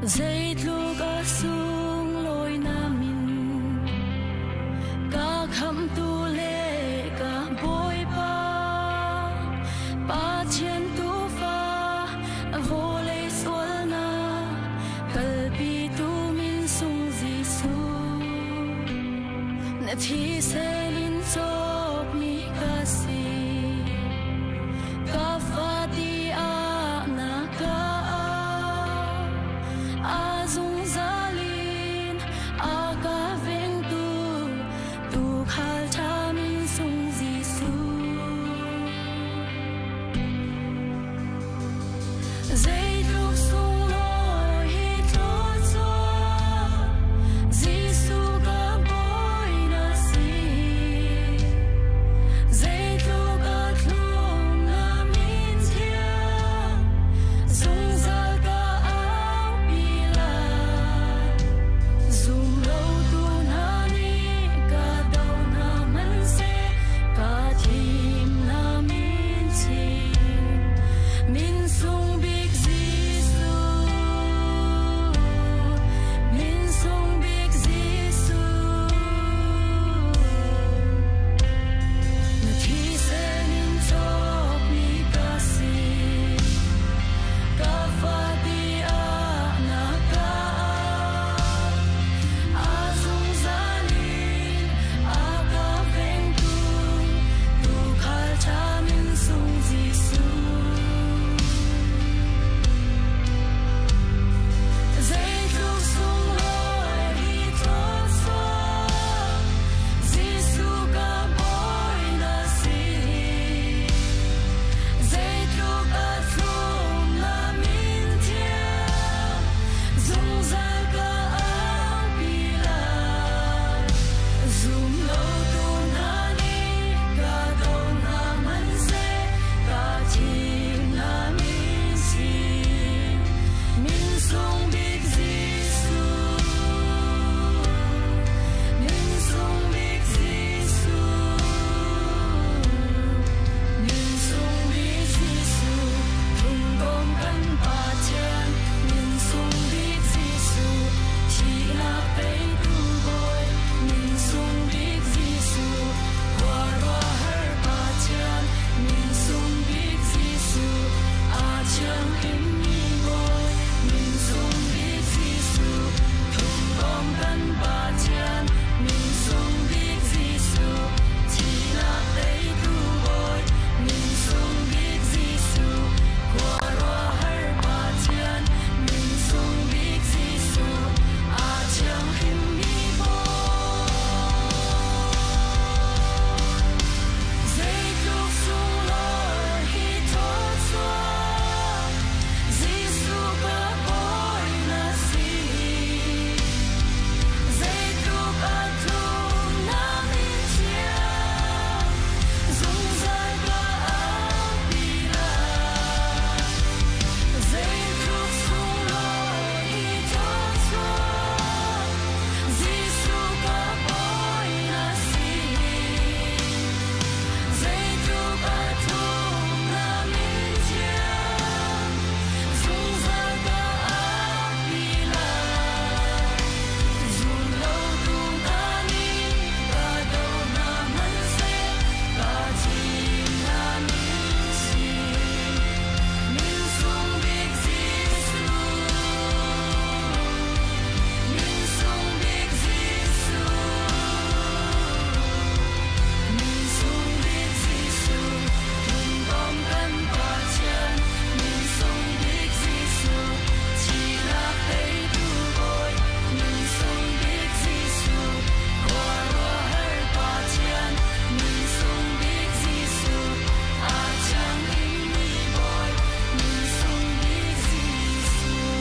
Zeitluk a sunglawi na min, ka khamhtu le ka Bawipa, Pathian Tuufa, vawlei sualnak kalpitu min sung Jesuh. Na thisen in cawkmi ka si, ka fa tiah na ka auh. A zungzal in a ka vengtu, tuukhal ṭha min sung Jesuh. Zeitluk sunglawi hi thluachuah, Jesuh ka Bawi na si. Zeitluk a thlum na min thiang, zungzal ka aupi lai. Zum lotu hna nih ka do hna hmanhseh, ka thim na min chin. Min sung bik Jesuh, min sung bik Jesuh. Na thisen in cawkmi ka si, ka fa tiah na ka auh. A zungzal in a ka vengtu, tuukhal ṭha min sung Jesuh. Zeitluk sunglawi hi thluachuah, Jesuh ka Bawi na si. Zeitluk a thlum na min thiang, zungzal ka aupi lai. Zum lotu hna nih ka do hna hmanhseh, ka thim na min sin. Min sung bik Jesuh, min sung bik Jesuh, min sung bik Jesuh, thumkom kan Pathian, min sung bik Jesuh, thihnak teitu Bawi, min sung bik Jesuh, khuaruahhar Pathian, min sung bik Jesuh, aa thianghlimmi Bawi, min sung bik Jesuh, thumkom kan Pathian, min sung bik Jesuh, thihnak teitu Bawi, min sung bik Jesuh, khuaruahhar Pathian, min sung bik Jesuh, aa thianghlimmi Bawi. Zeitluk sunglawi hi thluachuah, Jesuh ka Bawi na si. Zeitluk a tlum na min thiang, zungzal ka aupi lai. Zeitluk sunglawi hi thluachuah, Jesuh ka Bawi na si. Zeitluk a tlum na min thiang, zungzal ka aupi lai. Zum lotu hna nih ka do hna hmanhseh, ka thim na min sin. Min sung bik Jesuh, min sung bik Jesuh, min sung bik Jesuh, thumkom kan Pathian, min sung bik Jesuh, thihnak teitu Bawi, min sung bik Jesuh, khuaruahhar Pathian, min sung bik Jesuh, aa thianghlimmi Bawi, min sung bik Jesuh.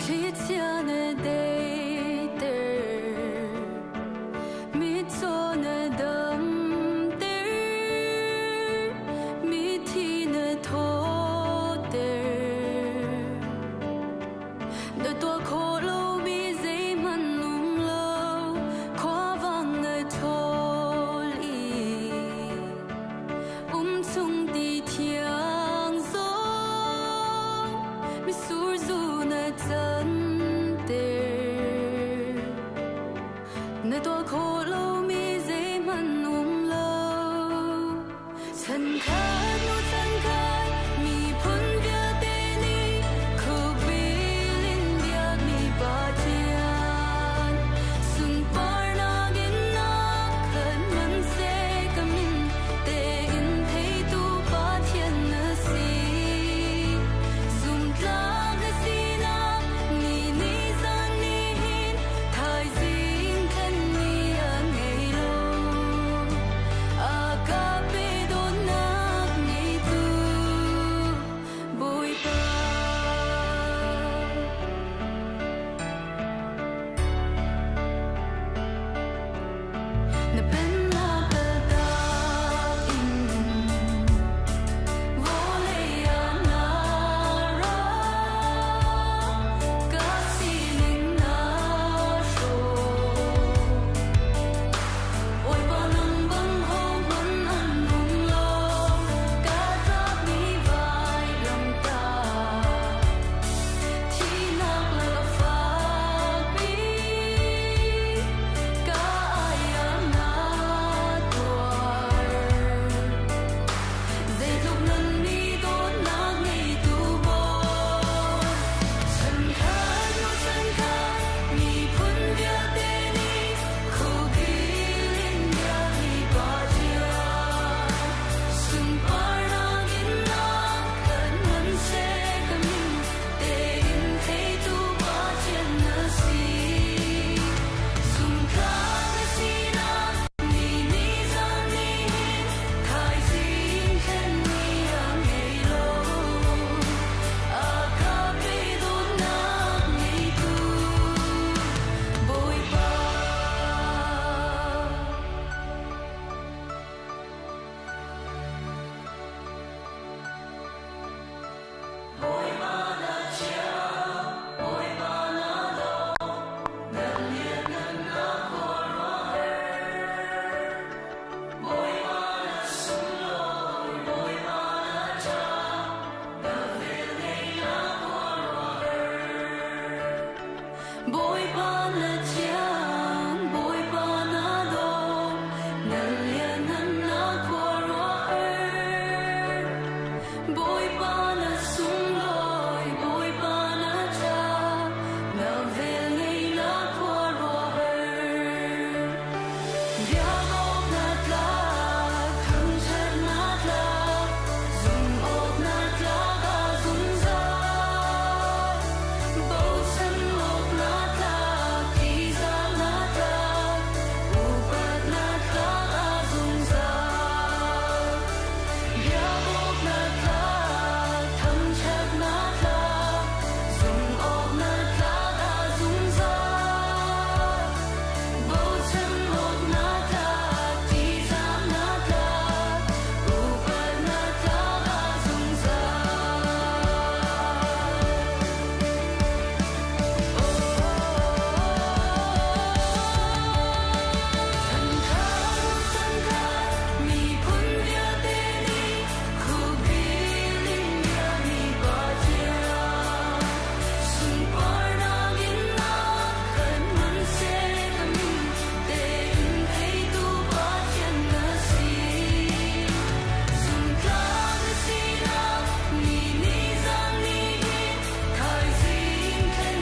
Thlichia na deiter, mitcaw na damter, mithi na thawhter. Chankhat hnu chankhat miphun vialte nih khukbil in biakmi Pathian sunparnak in na khat hmanhseh ka min tein theitu Pathian na si. Zumhtlak na sinak ni ni zan ni hin thaizing khan ni a ngei lo. A ka pe dawtnak ngeitu Bawipa. Na pennak kaltak in vawlei ah na ra, ka sining na hrawh. Bawipa nang bang hohmanh an um lo, ka tlakmi vailamtah. Thihnak lak a fakpi, ka ai ah na tuar. Zeitluk nganmi dawtnak ngeitu Bawi. Chankhat hnu chankhat miphun vialte nih khukbil in biakmi Pathian sunparnak in na khat hmanhseh ka min tein theitu Pathian na si. Zumhtlak na sinak ni ni zan ni hin thaizing thlen ni a ngei lo. A ka pe dawtnak ngeitu Bawipa. Bawipa na thiang, Bawipa na daw, na lianngannak khuaruahhar. Bawipa na sunglawi, Bawipa na ṭha, na velngeihnak khuaruahhar. Bawipa na thiang, Bawipa na daw, na lianngannak khuaruahhar. Bawipa na sunglawi, Bawipa na ṭha, na velngeihnak khuaruahhar. Biak awk na tlak, thangṭhat na tlak, zumh awk na tlak a zungzal. Bochan awk na tlak, ṭihzah na tlak, upat na tlak a zungzal. Biak awk na tlak, thangṭhat na tlak, zumh awk na tlak a zungzal. Bochan awk na tlak, ṭihzah na tlak, upat na tlak a zungzal. Chankhat hnu chankhat miphun vialte nih khukbil in biakmi Pathian sunparnak in na khat hmanhseh ka min tein theitu Pathian na si. Zumhtlak na sinak ni ni zan ni hin thaizing thlen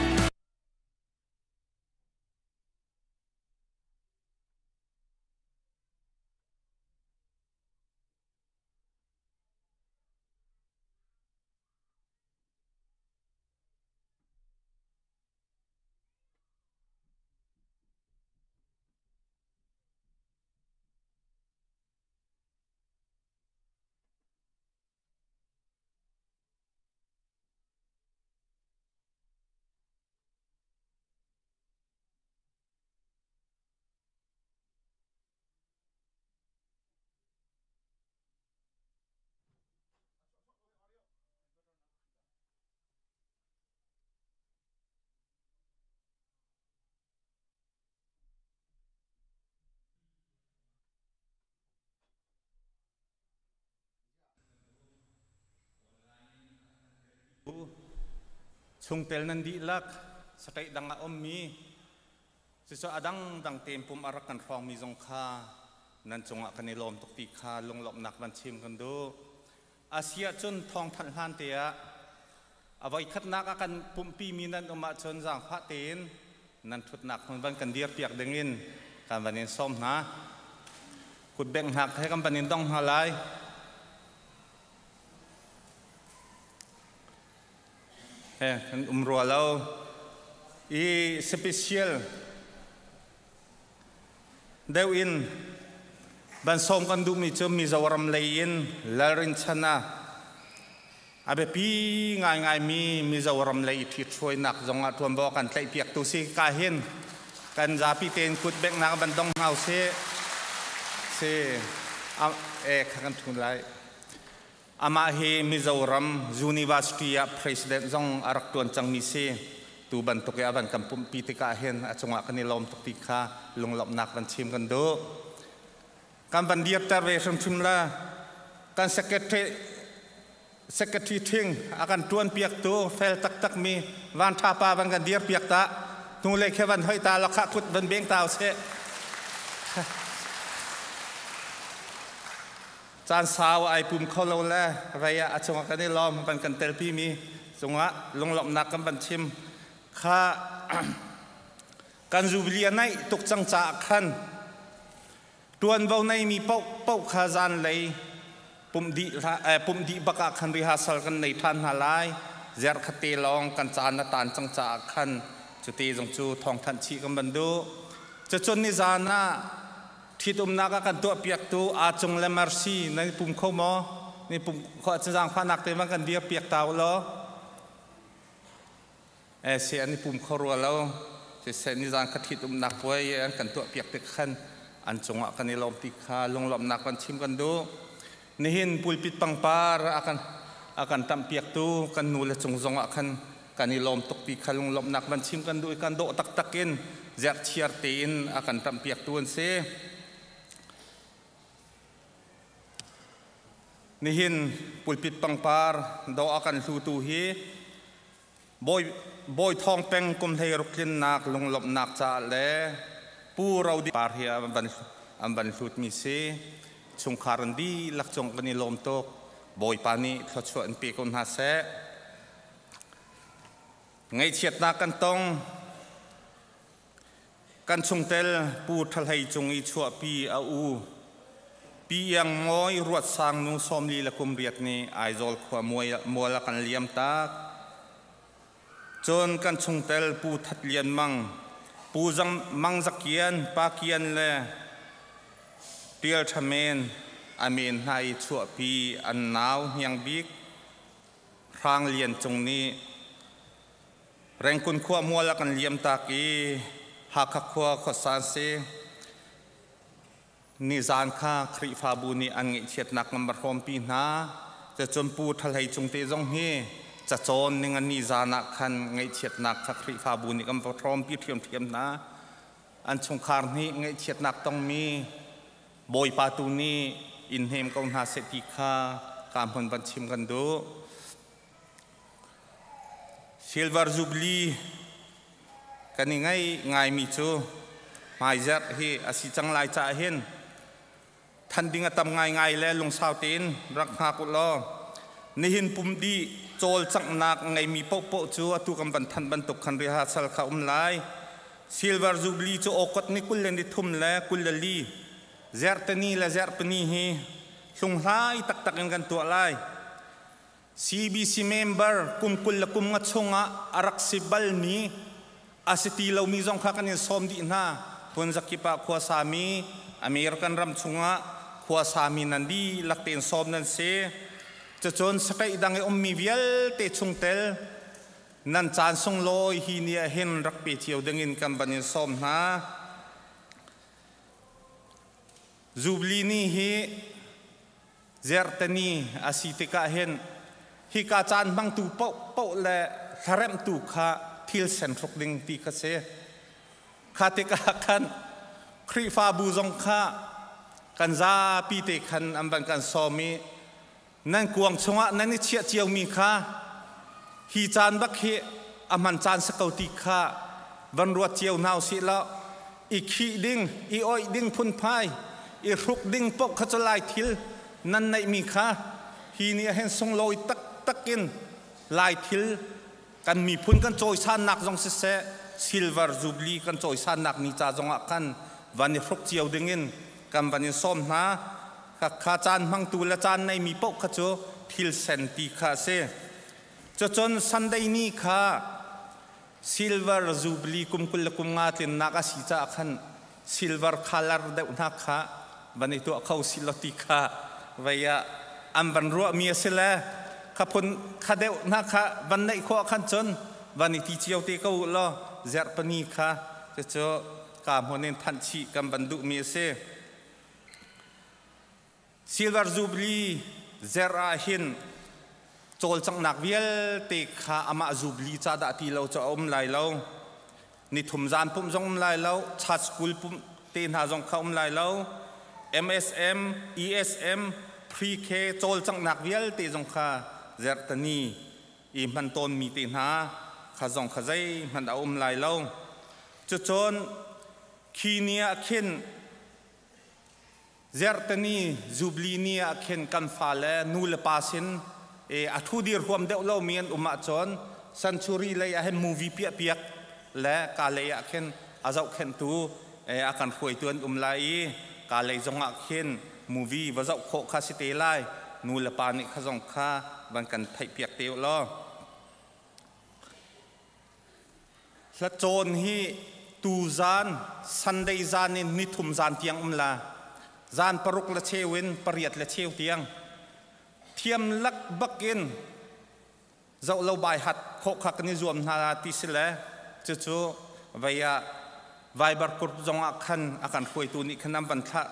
Chungtel nan dihlak state dang a ummi cucu a dangdang tein pum a rak kan hrawngmi zong kha Nan cungah kan i lawm tuk ti kha lunglawmhnak van chim kan duh. Asi ahcun thawngthanh hlan te ah a voikhatnak a kan pumhpi mi nan um ahcun zaangfah tein nan ṭhutnak hmun van kan dirpiak dingin kan van in sawm hna. Kutbenghnak he kan van in dong hna lai. He kan um rua lo. I special deuh in van sawm kan duhmi cu Mizoram lei in Lalrinchan ah a biapi ngaingaimi Mizoram lei i ṭhithruainak zong ah ṭuanvo kan tlaihpiaktu si ka hin kan zapi tein kut benghnak van dong hna usih. Si e kha kan ṭhun lai. Amah hi Mizoram University ah president zong a rak ṭuan cangmi si. Tu bantuk i a van kan pumhpi tikah hin a cungah kan i lawm tuk ti kha lunglawmhnak van chim kan duh. Kan van dirter ve hrimhrim la kan secretary secretary ṭhing a kan ṭuan piaktu fel taktakmi van ṭha pa van kan dir piak ta hnulei khe van hoi ta la khah kut van beng ta usih. Caan sau ai pum kho lo le rei ah a cungah kan i lawm van kan telpi mi cungah lunglawmhnak kan van chim kha kan jubilee a naih tuk cang caah khan tuanvo neimi paoh paoh kha zanlei pumh dih pumh dih bak ah khan rehearsal kan nei ṭhan hna lai. Zerh khatte lawng kan caan a taan cang caah khan cuti zong cu thawngthanh chih kan van duh. Cucun nizan ah ṭhitumnak a kan tuahpiaktu Aa Cung le Mercy nan i pum kho maw? Ni pum kho ahcun zaangfahnak te van kan dirpiak ta u law. Eh si an i pum kho rua lo. Siseh nizan kha ṭhitumnak puai an kan tuahpiak tik khan an cungah kan i lawm ti kha lunglawmhnak kan chim kan duh. Nihin pulpit pangpar a kan a kan ṭamhpiaktu kan nu le cung zongah khan kan i lawm tuk ti kha lunglawmhnak van chim kan duh i kan dawh taktak in zerhchiar tein a kan ṭamhpiaktu an si. Nihin pulpit pangpar dawh a kan hlutu hi Bawi, Bawi Thawng Peng kum 16 tlinnak lunglawmhnak caah le Pu Rodi par hi an van, an van hlutmi si. Chungkhar an dihlak cung kan i lawm tuk. Bawipa nih thluachuah in pe ko hna seh. Ngaihchiatnak kan tong. Kan chungtel Pu Ṭha Hlei Cung i chuahpi a u Pi Iang Mawi Ruat Sang nu 48 nih Aizawl khua mual a kan liam tak. Cun kan chungtel Pu That Lian Mang, Pu Zang Mang Za Kian, Pa Kian le Tial Ṭha Men a men hna i chuahpi an nau hniang bik Hrang Lian Cung nih Rengkun khua mual a kan liamtak i Hakha khua khuasa an si. Nizan kha Khrihfabu nih an ngaihchiatnak ngan va hrawmpi hna. Cacun Pu Ṭha Hlei Cung te zong hi cacawn ning an nizan ah khan ngaihchiatnak kha Khrihfabu nih kan va hrawmpi ṭhiamṭhiam hna. An chungkhar nih ngaihchiatnak tongmi Bawipa tu nih in hnem ko hna seh ti kha ka hmun van chim kan duh. Silver Jubilee kan i ngaih ngaimi cu hmaizerh hi a si cang lai caah hin than ding a tam ngaingai le lungsau tein rak hngak u law nihin pum dih cawlcanghnak a ngeimi paohpaoh cu atu kan van thanh bantuk khan rehearsal kha um lai. Silver Jubilee cu August ni 23 le 24 zertani le zerpini hi hlunghlai taktak in kan tuah lai. CBC member kum 20 le kum nga chungah a rak si balmi a si ti lomi zong kha kan in sawm dih hna. Phun zakip ah khuasami American ram chungah khuasami nan dihlak tein sawm nan si. Cucun sakaih dang i ummi vialte chungtel nan caan sunglawi hi ni ah hin rak pe cio dingin kan van in sawm hna. Jubilee ni hi Zertani a si tikah hin hika caan hmangtu paohpaoh le hlaremhtu kha thil sen hruk ding ti kha si. Kha tikah khan Khrihfabu zong kha kan zapi te khan an van kan sawm i nan kuang chungah nan i chiah ciomi kha hi caan bak hi a hman caan si ko ti kha van ruat cio hna usih law i khih ding, i oih ding phunphai, I hruk ding paoh kha cu Lai thil nan neihmi kha hi ni ahhin sunglawi taktak in Lai thil kan miphun kan cawisannak zong siseh, Silver Jubilee kan cawisannak ni ca zongah khan van i hruk cio dingin kan van in sawm hna. Khakha caan hmangtu le caan neimi paoh kha cu thil sen ti kha a si. Cucun Sunday ni kha Silver Jubilee kum 25 tlinnak a si caah khan silver color deuh hna kha van i tuah kho si lo ti kha vei ah an van ruahmi a si le kha phun kha deuh hna kha van neih khawh khan cun van i ti cio te ko u law zerhpani kha cucu ka hmun in thanh chih kan van duhmi a si. Silver Jubilee zerh ah hin cawlcanghnak vialte kha amah Jubilee ca dah ti lo cu a um lai lo. Nithum zan pumh zong um lai lo, church school pumh te hna zong kha um lai lo. MSM, ESM, Pre-K cawlcanghnak vialte zong kha zerhtani i hman tawnmi te hna kha zong kha zeihmanh a um lai lo. Cucun khi ni ah khin Zerhtani Jubilee ni ah khin kan fale nu le pa sin a thu dir huam deuh lomi an um ahcun Century lei ah hin movie piah piak le ka lei ah khin a zohkhenhtu a kan hruaitu an um lai i ka lei zong ah khin movie va zoh khawh kha si te lai. Nu le pa nih kha zong kha van kan theih piak te u law. Hlacawn hi tuzaan Sunday zan in nithum zan tiang um la. Zan paruk le cheu in pariat le cheu tiang. Thiam lak bak in zoh lo bai hat khawh kha kan i zuam hna la ti si le cucu vei ah Viber group zong ah khan a kan hruaitu nih khan an van thlah.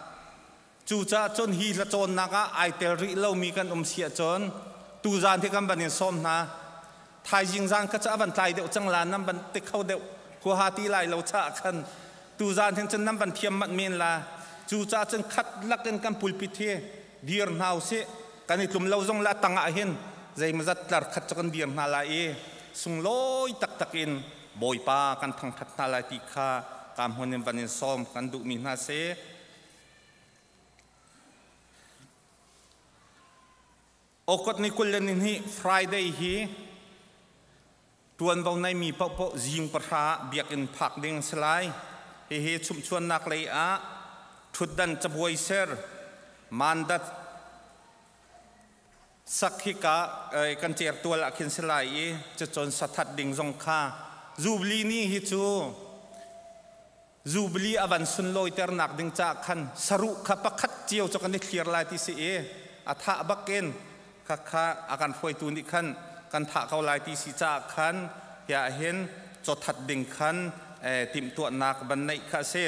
Cucaah cun hi hlacawnnak ah ai tel rih lomi kan um si ahcun tuzaan hi kan van in sawm hna. Thaizing zaan kha cu a van tlai deuh cang la, nan van ti kho deuh huaha ti lai lo caah khan tuzaan hin cun nan van thiam manh men la. Cucaah cun khat lak in kan pulpit hi dir hna usih. Kan i tlum lo zong la tang ah hin zeimawzat tlar khat cu kan dir hna lai i sunglawi taktak in Bawipa kan thangṭhat hna lai ti kha ka hmun in van in sawm kan duhmi hna si. Okot ni 22 Friday hi tuanvo neimi paohpaoh zing 10 biakinn phak ding si lai. Hihi chumhchuannak lei ah ṭhutdan cabuai ser, mandat sak hika kan certual ah khin si lai i cucun sathat ding zong kha Jubilee ni hi cu Jubilee a van sunlawiternak ding caah khan saruh kha pakhat cio cu kan i thlir lai ti si i a thah bakin khakha a kan hruaitu nih khan kan thah ko lai ti si caah khan hiah hin cawthat ding khan timhtuahnak van neih kha a si.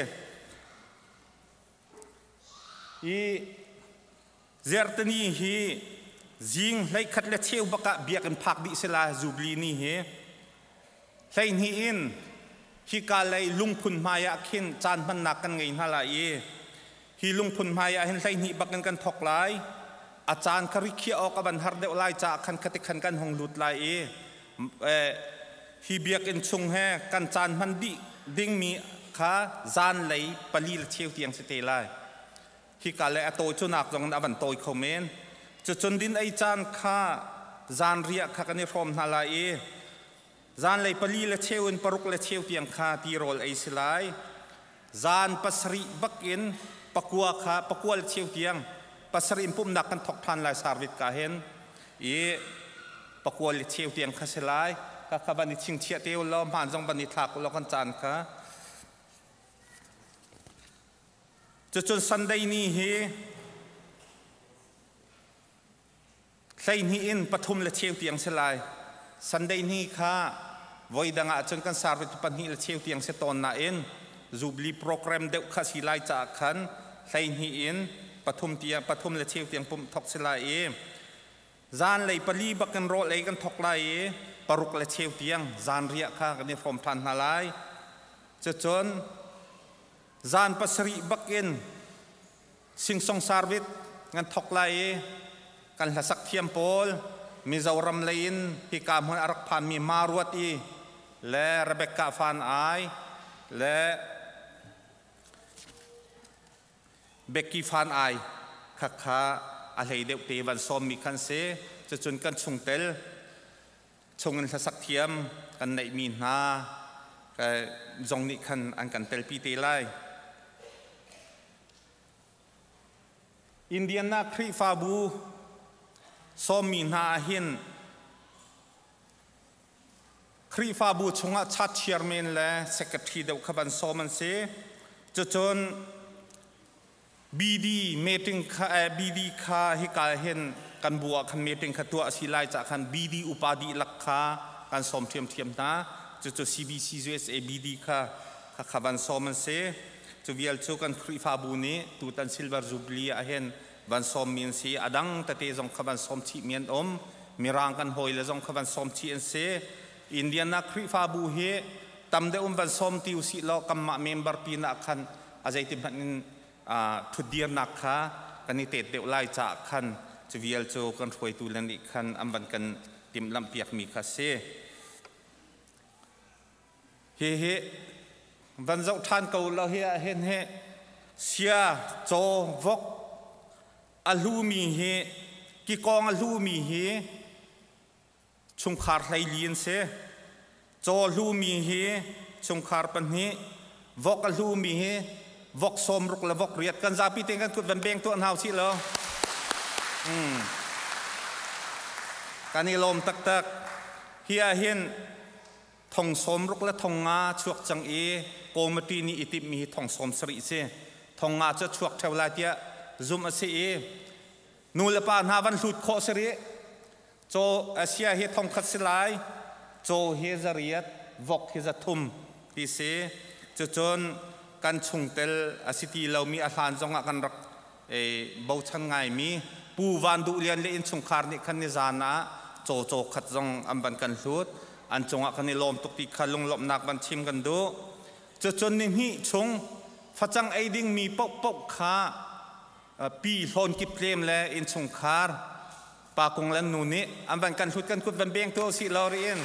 I Zertani hi zing 11 le cheu bak ah biakinn phak dih si la Jubilee ni hi. 12 in hika lei lungphun hmai ah khin caan hmannak kan ngei hna lai i hi lungphun hmai ah hin 12 bak in kan thok lai. A caan kha rikhiah awk a van har deuh lai caah khan khati khan kan hung lut lai i hi biakinn chung he kan caan hman dih dingmi kha zan lei 4 le cheu tiang si te lai. Hika le a tawi cunak zong in a van tawi kho men. Cucun din ei caan kha zan riah kha kan i hrawm hna lai i zanlei 4 le cheu in 6 le cheu tiang kha tirawl ei si lai. Zan 7 bak in 9 kha 9 le cheu tiang 7 in pumhnak kan thok ṭhan lai sarvit ka hin i 9 le cheu tiang kha si lai. Ka kha van i chingchiah te u law hmaan zong van i thlak u law kan caan kha. Cucun Sunday ni hi 12 in 3 le cheu tiang si lai. Sunday ni kha voi dang ah cun kan service 2 le cheu tiang si tawn nain Jubilee program deuh kha si lai caah khan 12 in 3 tiang 3 le cheu tiang pumh thok si lai i zanlei 4 bak in rawl ei kan thok lai i 6 le cheu tiang zan riah kha kan i hrawm ṭhan hna lai. Cucun zan 7 bak in singsong service kan thok lai i kan hlasak thiam pawl Mizoram lei in hika hmun a rak phanmi Maruat i le Rebecca Fan Ai le Becky Fan Ai khakha a hlei deuh te van sawmmi khan si. Cucun kan chungtel chungin hlasak thiam kan neihmi hna zong nih khan an kan telpi te lai. Indiana Khrihfabu sawmmi hna ahhin Khrihfabu chungah church chairman le secretary deuh kha van sawm an si. Cucun BD meeting kha BD kha hika hin kan bu ah khan meeting kha tuah a si lai cah khan BD upa dihlak kha kan sawm ṭhiamṭhiam hna. Cucu CBC USA BD kha kha van sawm an si. Cu vial cu kan Khrihfabu nih tutan Silver Jubilee ah hin van sawmmi an si. A dang tete zong kha van sawm chihmi an um. Mirang kan hawile zong kha van sawm chih an si. Indiana Khrihfabu hi tam deuh um van sawm ti usih law kanmah member pinah khan a zeiti hmanh in ṭhutdirnak kha kan i tet deuh lai caah khan cu vial cu kan hruaitu le nih khan an van kan timhlamh piakmi kha si. Hihi van zoh ṭhan ko lo hi ah hin hi sia caw vok a hlumi hi kikawng a hlumi hi chungkhar 14 an si. Caw hlumi hi chungkhar pahnih, vok a hlumi hi vok 60 le vok 8. Kan zapi tein kan kut van beng tuah hna usih law. Kan i lawm taktak. Hi ah hin thong 60 le thong nga chuak cang i committee nih i timhmi hi thong 70 si. Thong nga cu chuak ṭheo lai tiah zumh a si i nu le pa hna van hlut khawh si rih. Caw Asia hi 1000 si lai, caw hi 800, vok hi 300 ti si. Cucun kan chungtel a si ti lomi a hlan zongah kan rak bochan ngaimi Pu Van Duh Lian le innchungkhar nih khan nizan ah caw caw khat zong an van kan hlut. An cungah kan i lawm tuk ti kha lunglawmhnak van chim kan duh. Cucun ni hnih chung facang ei dingmi paohpaoh kha pi hlawn kip tlem le innchungkhar pa kung le nu nih an van kan hlut kan kut van beng tu si lo riin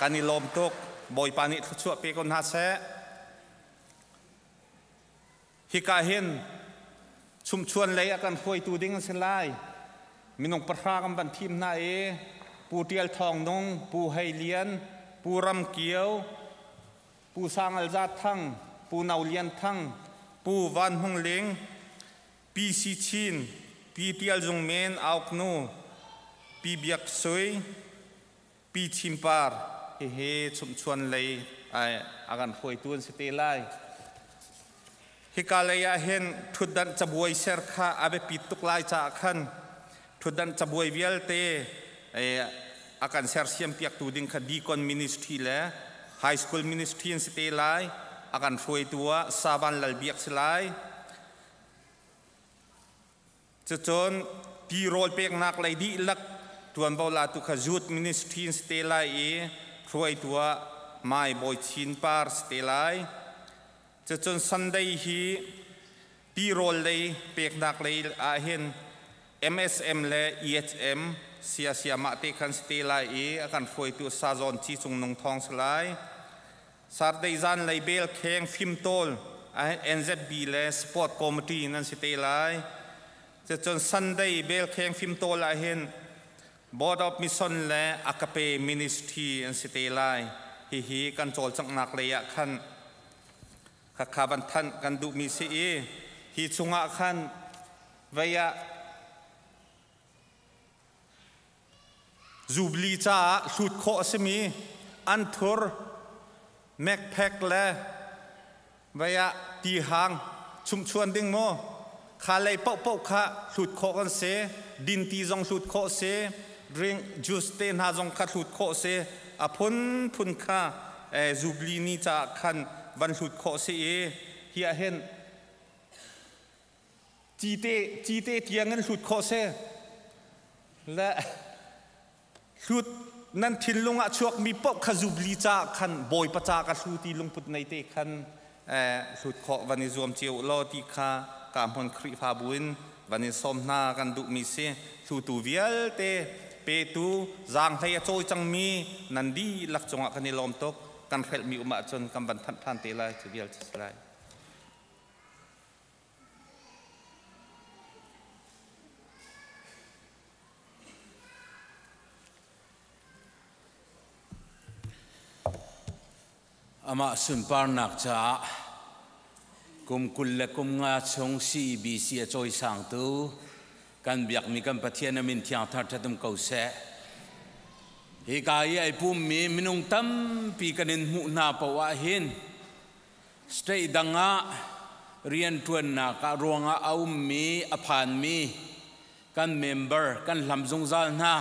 kan i lawm tuk. Bawipa nih thluachuah pe ko hna seh. Hika hin chumchuan lei a kan hruaitu ding an si lai. Minung 10 kan van thim hna i Pu Tial Thawng Nung, Pu Hei Lian, Pu Ram Kio, Pu Sangal Za Thang, Pu No Lian Thang, Pu Van Hung Ling, Pi Si Chin, Pi Tial Zung Men Auk Nu, Pi Biak Sui, Pi Chim Par hihi chumchuan lei a kan hruaitu an si te lai. Hika lei ah hin ṭhutdanh cabuai ser kha a biapit tuk lai caah khan ṭhutdanh cabuai vialte a kan sersiam piaktu ding kha Deacon Ministry le High School Ministry an si te lai. A kan hruaitu ah Savan Lal Biak si lai. Cucun tirawl peknak lei dihlak ṭuanvo latu kha Youth Ministry in si te lai i hruaitu ah Mai Bawi Chin Par si te lai. Cucun Sunday hi tirawl lei peknak lei ahhin MSM le EHM sia mah te khan si te lai i a kan hruaitu Sazawn Ci Cung Nung Thawng si lai. Saturday zan lei bel kheng fimtawl NZB le Sport Committee nan si te lai. Cucun Sunday bel kheng fimtawl ahhin Board of Mission le Agape Ministry an si te lai. Hihi kan cawlcanghnak lei ah khan khakha van thanh kan duhmi si i hi chungah khan vei ah Jubilee caah hlut khawh a simi anthur, mekphek le vei ah tihang chumhchuan ding maw kha lei paohpaoh kha hlut khawh kan si. Dinti zong hlut khawh si, drink juice te hna zong kha hlut khawh si. A phunphun kha Jubilee ni caah khan van hlut khawh si i hi ah hin cite tiang in hlut khawh si le hlut nan thinlung ah chuakmi paoh kha Jubilee caah khan Bawipa ca ka hlu ti lungput nei te khan hlut khawh van i zuam cio law ti kha ka hmun Khrihfabu in van in sawm hna kan duhmi si. Hlutu vialte petu zaanghlei a cawi cangmi nan dihlak cungah kan i lawm tuk. Kan hrelhmi um ahcun kan van thanh ṭhan te lai. Cu vial cu si lai. Amah sunparnak caah kum 25 chung CEBC a cawisangtu kan biakmi kan Pathian a min thiang thar ṭhat um ko seh. Hika i ai pummi minung tampi kan in hmuh hna paoh ah hin state dang ah rianṭuannak ah ruangah a ummi a phanmi kan member kan hlam zungzal hna.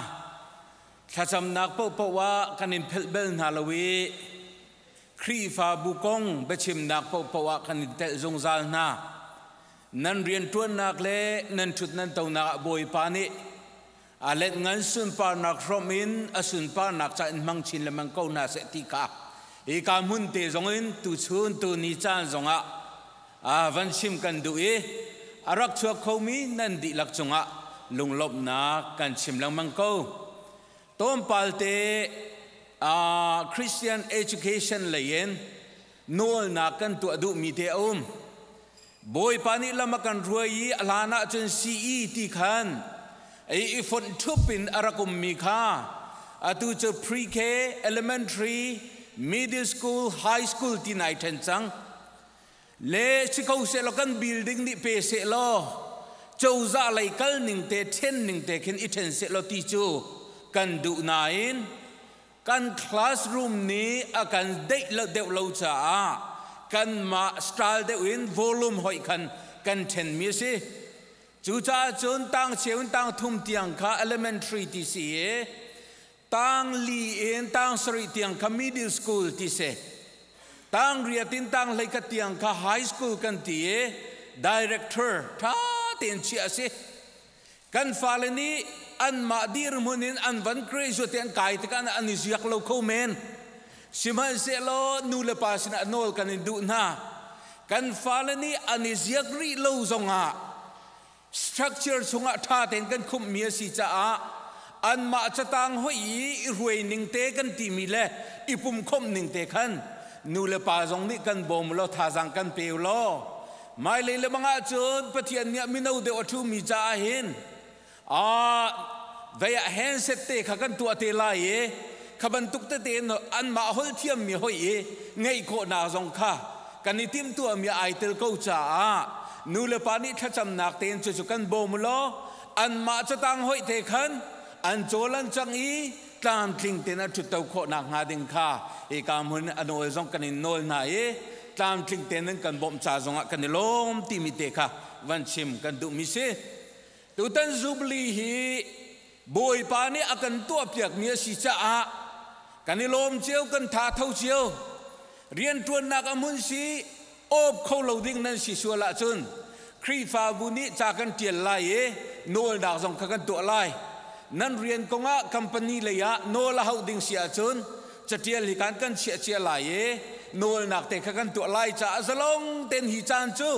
Thlacamnak paohpaoh ah kan in phelh bel hna lo i Khrihfabu kong biachimnak paohpaoh ah kan in telh zungzal hna. Nan rianṭuannak le nan ṭhut nan tonak ah Bawipa nih a let ngan sunparnak hrawmh in a sunparnak ca in hmang chin lengmang ko hna seh ti kha hika hmun te zong in tuchun tuni caan zongah van chim kan duh i a rak chuak khomi nan dihlak cungah lunglawmhnak kan chim lengmang ko. Tlawmpal te Christian education lei in nawlnak kan tuah duhmi te a um. Bawipa nih lam a kan hruai i a hlan ah cun CE ti khan i fonh ṭhup in a rak ummi kha atu cu pre-K, elementary, middle school, high school ti nai ṭhen cang. Le si ko sehlaw kan building nih pe sehlaw cozah lei kal ning te ṭhen ning te khin i ṭhen sehlaw ti cu kan duh nain kan classroom nih a kan deih lo deuh lo caah kanmah style deuh in volume hoih khan kan ṭhenmi a si. Cucaah cun tang cheu in tang thum tiang kha elementary ti si i tang li in tang sarih tiang kha middle school ti si. Tang riat in tang hleikhat tiang kha high school kan ti i director ṭha tein chiah a si. Kan fale nih anmah dirhmun in an van graduate an kai tikah an i ziak lo kho men. Sihmanhsehlaw nu le pa sinah nawl kan in duh hna. Kan fale nih an i ziak rih lo zongah structure chungah ṭha tein kan khumhmi a si caah anmah catang hoih i i hruai ning te kan timi le i pumkhomh ning te khan nu le pa zong nih kan bawm law thazaang kan pe law Hmailei le bang ahcun Pathian nih mino deuh a ṭhumi caah hin vei ah handset te kha kan tuah te lai i kha bantuk tete in anmah holh thiammi hoih i ngeih khawhnak zong kha kan i timhtuahmi ai tel ko caah nu le pa nih thlacamnak tein cucu kan bawm law anmah catang hoih te khan an cawl an cang i tlamtling tein an ṭhutto khawhnak hnga ding kha hika hmun a nawl zong kan in nawl hna i tlamtling tein nan kan bawmh ca zongah kan i lawm timi te kha van chim kan duhmi si. Tutan Jubilee hi Bawipa nih a kan tuahpiakmi a si caah kan i lawm cio, kan tha tho cio. Rianṭuannak a hmun si awp kho lo ding nan si sual ahcun Khrihfabu nih ca kan ṭial lai i nawlnak zong kha kan tuah lai. Nan rian kongah company lei ah nawl a hauh ding si ahcun caṭial hi kan kan chiah cia lai i nawlnak te kha kan tuah lai caah zalong tein hi caan cu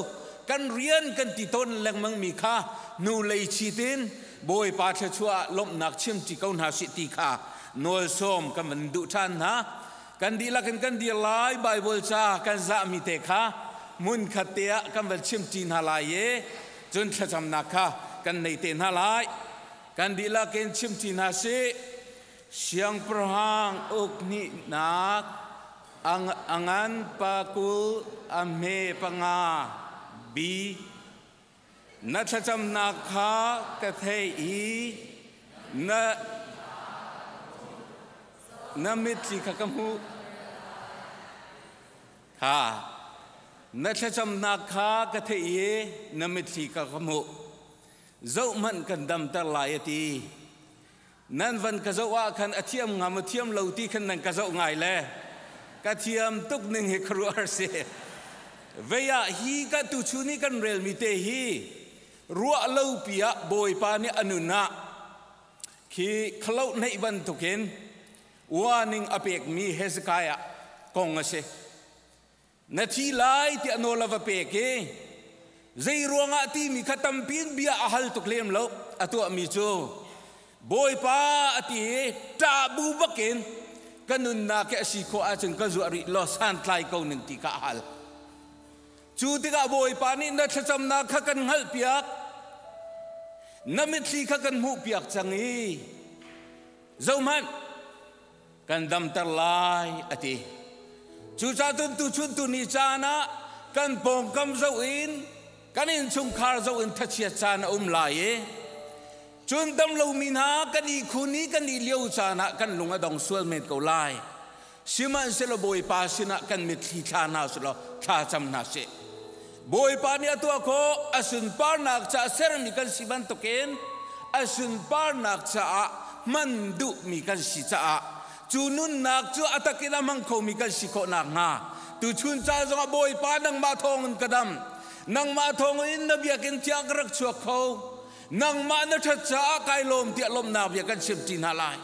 kan rian kan ti tawn lengmang mi kha hnu lei chit in Bawipa thluachuah lawmhnak chim ṭi ko hna sih ti kha nawl sawm kan van duh ṭhan hna. Kan dihlak in kan dir lai. Bible ca kan zahmi te kha hmun khat te ah kan van chim ṭi hna lai i cun thlacamnak kha kan nei te hna lai. Kan dihlak in chim ṭi hna sih. Siangpahrang uk hnihnak a ngan pa 20 a hme panga B. Na thlacamnak kha ka theih i na mitthli kha ka hmuh. Kha na thlacamnak kha ka theih i na mitthli kha ka hmuh. Zohhmanh kan damter lai a ti. Nan van ka zoh ah khan a thiam ngam a thiam lo ti khan nan ka zoh ngai le ka thiam tuk ning hi khuaruahhar si. Vei ah hi ka tuchun i kan relmi te hi ruah lo pi ah Bawipa nih a nun ah khi khalo neih bantukin warning a pekmi Hezekiah kong a si. Na thi lai tiah nawl a va pek i zei ruangah timi kha tampi in bia a hal tuk lem lo. A tuahmi cu Bawipa a ti i ṭah bu bakin ka nunnak hi a si khawh ahcun ka zuah rih law santlai ko ning ti kha a hal. Cu tikah Bawipa nih na thlacamnak kha kan hngalhpiak, na mitthli kha kan hmuhpiak cang i zohhmanh, kan damter lai a ti. Cucaah cun tuchun tuni caan ah kan pawngkam zoh in kan innchungkhar zoh in thachiat caan a um lai i cun damlomi hna kan ihkhun i kan ih lio caan ah kan lung a dong sual men ko lai. Sihmanhsehlaw Bawipa sinah kan mitthli thla hna selaw thla cam hna sih. Bawipa nih a tuah khawh, a sunparnak caah sermi kan si bantukin a sunparnak caah hman duhmi kan si caah cu nunnak cu a takin a hmang khomi kan si khawh nakhnga tuchun ca zongah Bawipa nangmah thawngin ka dam, nangmah thawngin na biakinn thiang ka rak chuak kho, nangmah na ṭhat caah kai lawm tiah lawmhnak bia kan chim ṭi hna lai.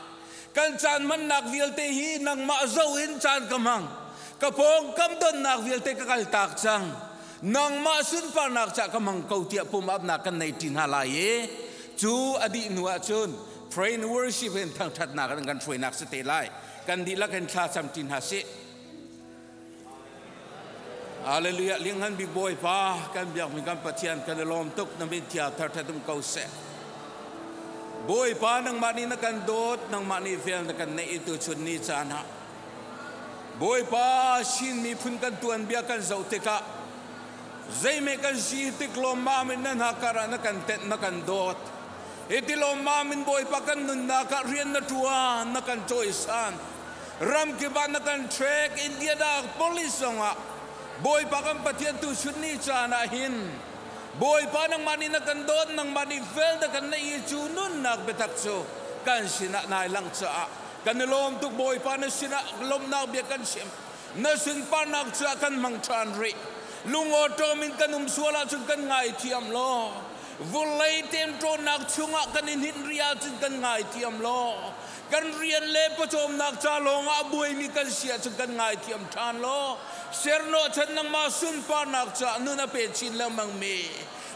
Kan caan hmannak vialte hi nangmah zo in caan ka hmang, ka pawngkam donnak vialte ka kaltak cang, nangmah sunparnak cah ka hmang ko tiah pumapnak kan nei ṭi hna lai i cu a dih hnu ah cun pray and worship in thangṭhatnak in kan hruainak si te lai. Kan dihlak in thla cam ṭi hna sih. Hallelujah. Lianghan bik Bawipa kan biakmi kan Pathian kan i lawm tuk, na min thiang thar um ko seh. Bawipa, nangmah nih na kan dawt, nangmah nih vel na kan neih tu chun ni caan ah Bawipa, Chin miphun kan tuanbia kan zoh tikah zeime kan si tik lawmmam in na hna kar ah na kan tenh, na kan dawt. Hiti lawmmam in Bawipa kan nunnak ah rian na ṭuan, na kan cawisan. Ramkip ah na kan trek, India dak police zongah Bawipa kan Pathian tu chun ni caan ah hin Bawipa nangmah nih na kan dawt, nangmah nih fel na kan neih i cu nunnak biatak cu kan sinah nai lang caah kan i lawm tuk. Bawipa, na sinah lawmhnak bia kan chim, na sunparnak caah kan hmang ṭhan rih. Lungawṭawm in kan um sual ahcun kan ngaithiam law, vulei temṭawnnak chungah kan i hninh rih ahcun kan ngaithiam law, kan rian le pawcawmnak ca lawngah a buaimi kan si ahcun kan ngaithiam ṭhan law, sernawh chan nangmah sunparnak caah nun a pe chin lengmang mi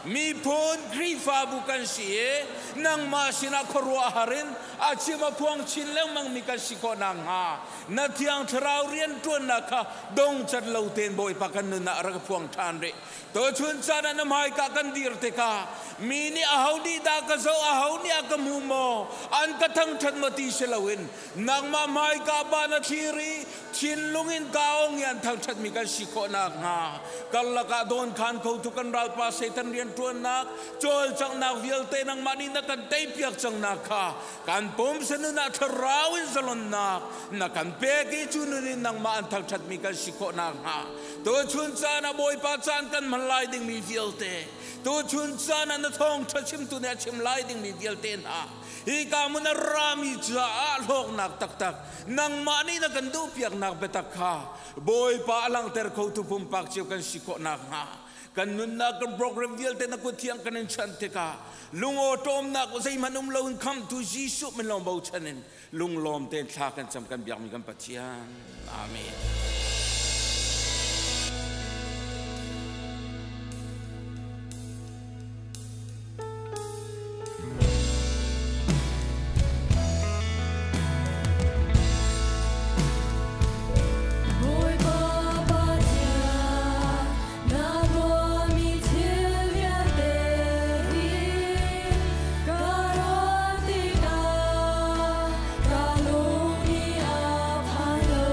miphun Khrihfabu kan si i nangmah sinah khuaruahhar in a chim a phuang chin lengmang mi kan si khawh nakhnga na Thiang Thlarau rianṭuannak kha dong cat lo tein Bawipa kan nun ah rak phuang ṭhan rih. Tuchun caan ah na hmaika kan dir tikah mi nih aho nih dah ka zoh, aho nih a ka hmu maw, an ka thangṭhat maw ti si loin nangmah hmaika ba na thlir i thinlung in ka ong i an thangṭhatmi kan si khawh nakhnga karlak ah dawn khan khotu kan ralpa Satan rianṭuannak cawlcanghnak vialte nangmah nih na kan teipiak cangnak kha kan pumsa nun ah thlarau in zalonnak na kan pek i cu nun in nangmah an thangṭhatmi kan si khawh nakhnga tuchun caan ah Bawipa caan kan hman lai dingmi vialte, tuchun caan ah na thawngṭha chimtu nih a chim lai dingmi vialte hna, hi ka mun a rami caah hlawknak taktak nangmah nih na kan duhpiaknak biatak kha Bawipa a langhter khotu pumpak cio kan si khawh nakhnga kan nunnak kan program vialte na kut thiang kan in chanh tikah lungawṭawmnak zeihmanh um loin khamtu Jesuh min lawng bochan in lunglawm tein thla kan cam kan biakmi kan Pathian. Amen. Bawipa Pathian, na tuahmi thil vialte hi ka ruat tikah ka lung nih a phan lo.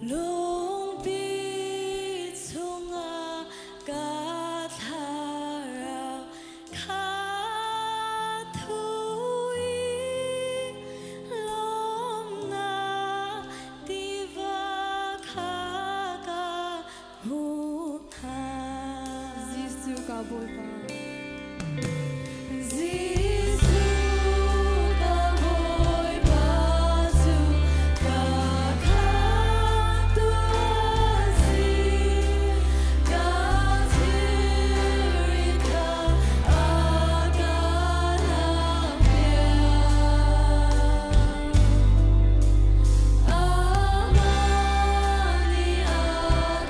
Lungpi chungah ka thlarau kha thu i lawmnak tiva kha ka hmuh hna. Jesuh ka Bawipa. Jesuh ka Bawipa cu ka khamhtu a si, ka thilri kha a ka lakpiak. Amah nih a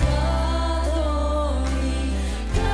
ka dawt i ka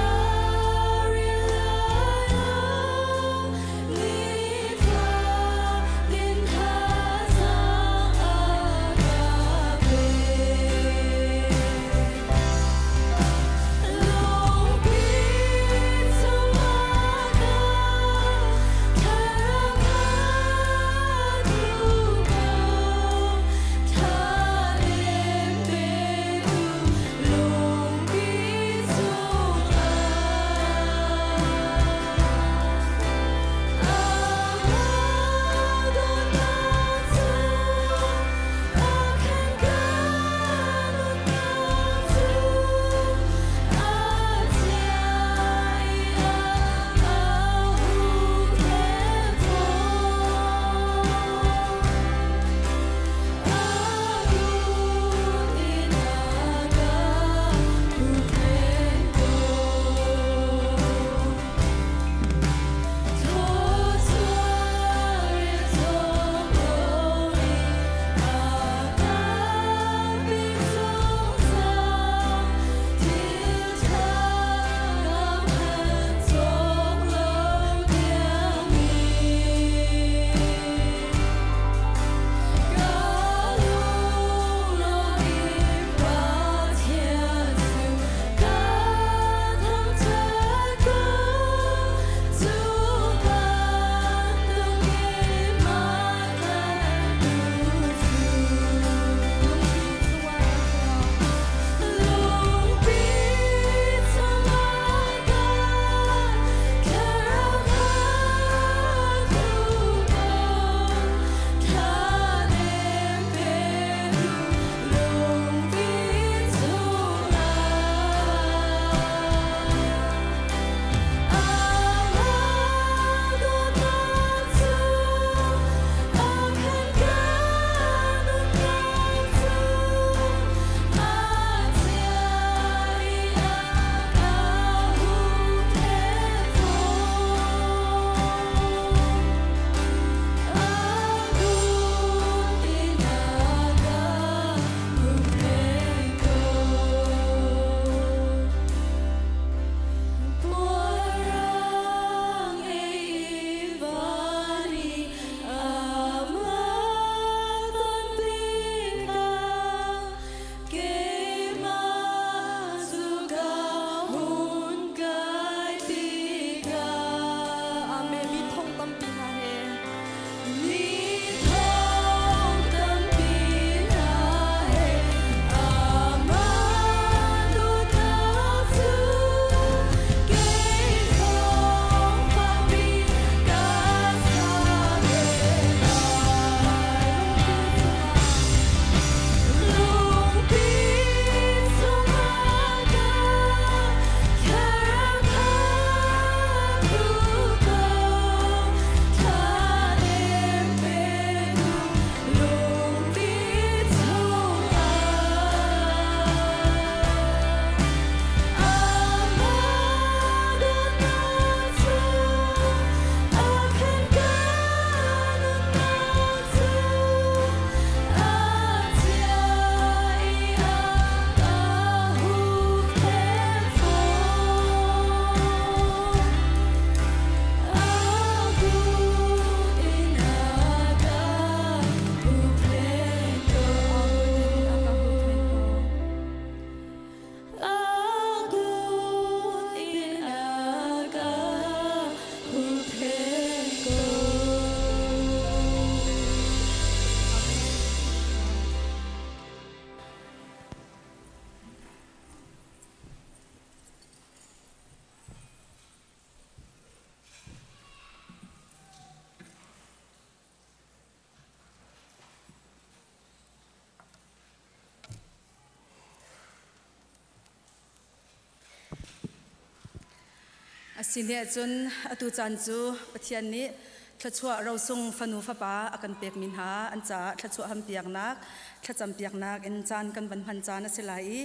Sine cun atu caan cu Pathian nih thluachuah rosung fanu fapa a kan pekmi hna an caah thluachuah hampiaknak thlacam piaknak in caan kan van hman caan a si lai i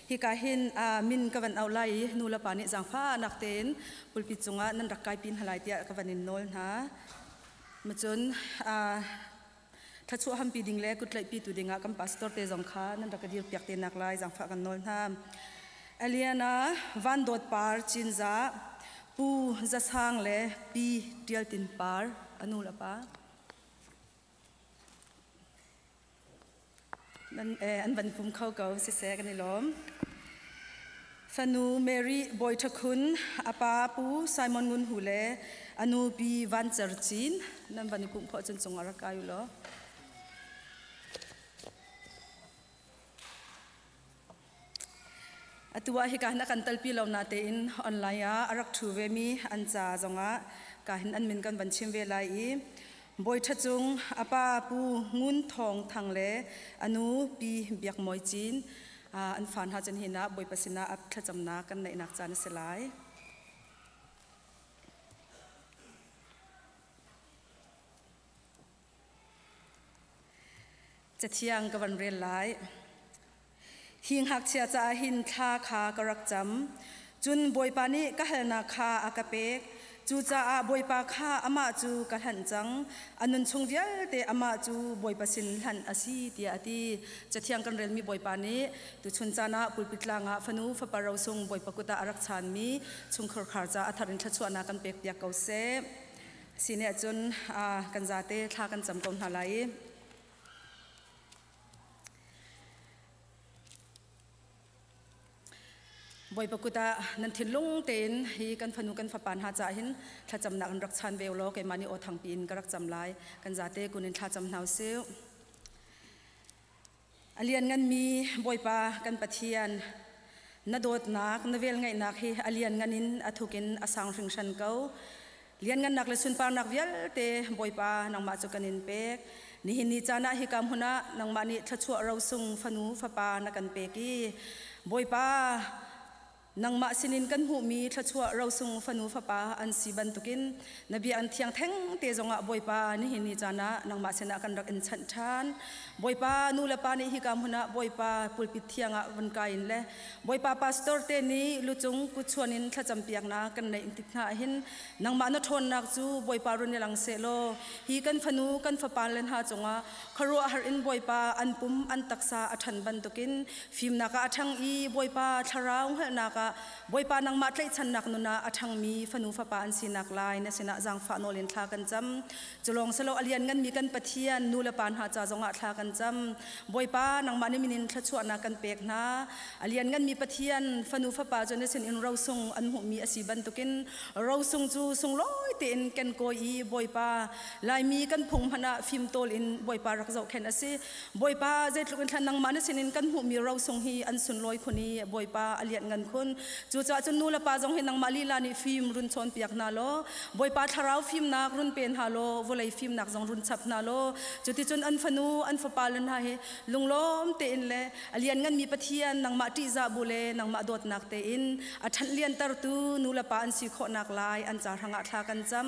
hika hin min ka van auh lai i nu le pa nih zaangfahnak tein pulpit cungah nan rak kai pin halai tiah ka van in nawl hna. Macun Thlachuah hampi ding le kutlaihpi tu dingah kan pastor te zong kha nan rak ka dir piak te nak lai zaangfah kan nawl hna. Eliana Van Dawt Par Cinza Pu Zasang le Pi Tial Tin Par anu le pa nan an van pum kho ko siseh kan i lawm. Fanu Mary Bawi Tha Khun a pa Pu Simon Ngun Hu le a nu Pi Van Cer Cin nan van i pumh khawh cun cungah rak kai u law. Atu ah hika hin a kan talpi lo natein online ah a rak ṭhu vemi an ca zongah ka hin an min kan van chim ve lai i Bawi Ṭha Cung a pa Pu Ngun Thawng Thang le a nu Pi Biak Mawi Cin an fa hna cun hin ah Bawipa sinah a thlacamnak kan neihnak caan a si lai. Cathiang ka van rel lai. Hi ngakchia caah hin thla kha ka rak cam. Cun Bawipa nih ka halnak kha a ka pek. Cucaah Bawipa kha amah cu ka hlanh cang. A nun chung vialte amah cu Bawipa sin hlanh a si tiah a ti. Cathiang kan relmi Bawipa nih tuchun caan ah pulpit tlang ah fanu fapa rosung Bawipa kut ah a rak chaanmi chungkhar khar caah a thar in thluachuahnak kan pek piak ko seh. Sine ahcun kan zate thla kan cam ko hna lai i Bawipa kut ah nan thinlung tein hi kan fanu kan fapa hna caah hin thlacamnak in rak chan ve law keimah nih aw thangpi in ka rak cam lai kan zate kun in thlacam hna usih. A liannganmi Bawipa kan Pathian na dawtnak na velngeihnak hi a lianngan in a thuk in a sang hringhran ko. Lianngannak le sunparnak vialte Bawipa nangmah cu kan in pek. Nihin ni caan ah hika hmun ah nangmah nih thluachuah rosung fanu fapa na kan pek i Bawipa nangmah sinin kan hmuhmi thluachuah rosung fanu fapa an si bantukin na bia an thiang theng te zongah Bawipa nihin ni caan ah nangmah sinah kan rak in chanh ṭhan. Bawipa nu le pa nih hika hmun ah Bawipa pulpit thiang ah vun kai in le Bawipa pastor te nih lucung kutchuan in thlacam piaknak kan neih tik hna hin nangmah na ṭhawnnak cu Bawipa run i lang sehlaw hi kan fanu kan fapa le hna cungah khuaruahhar in Bawipa an pum an taksa a ṭhan bantukin fimnak ah a ṭhang i Bawipa thlarau hngalhnak ah Bawipa nangmah tlaihchannak nun ah a ṭhangmi fanu fapa an sinak lai na sinah zaangfah nawl in thla kan cam. Culawng silo a liannganmi kan Pathian nu le pa hna ca zongah thla kan cam. Bawipa nangmah nih minin thluachuahnak kan pek hna. A liannganmi Pathian fanu fapa cu na sinin rosung an hmuhmi a si bantukin rosung cu sunglawi tein ken kawi i Bawipa Laimi kan phung hmanh ah fimtawl in Bawipa rak zohkhenh a si. Bawipa zeitluk in thlan nangmah na sinin kan hmuhmi rosung hi an sunlawi khun i Bawipa a lianngan khun. Cucaah cun nu le pa zong hi nangmah lila nih fim run chawnpiak hna law Bawipa thlarau fimnak run pe hna law vawlei fimnak zong run chap hna law cuticun an fanu an fapa le hna hi lunglawm tein le a liannganmi Pathian nangmah ṭihzah bu le nangmah dawtnak tein a ṭhanh liantertu nu le pa an si khawhnak lai an ca hrangah thla kan cam.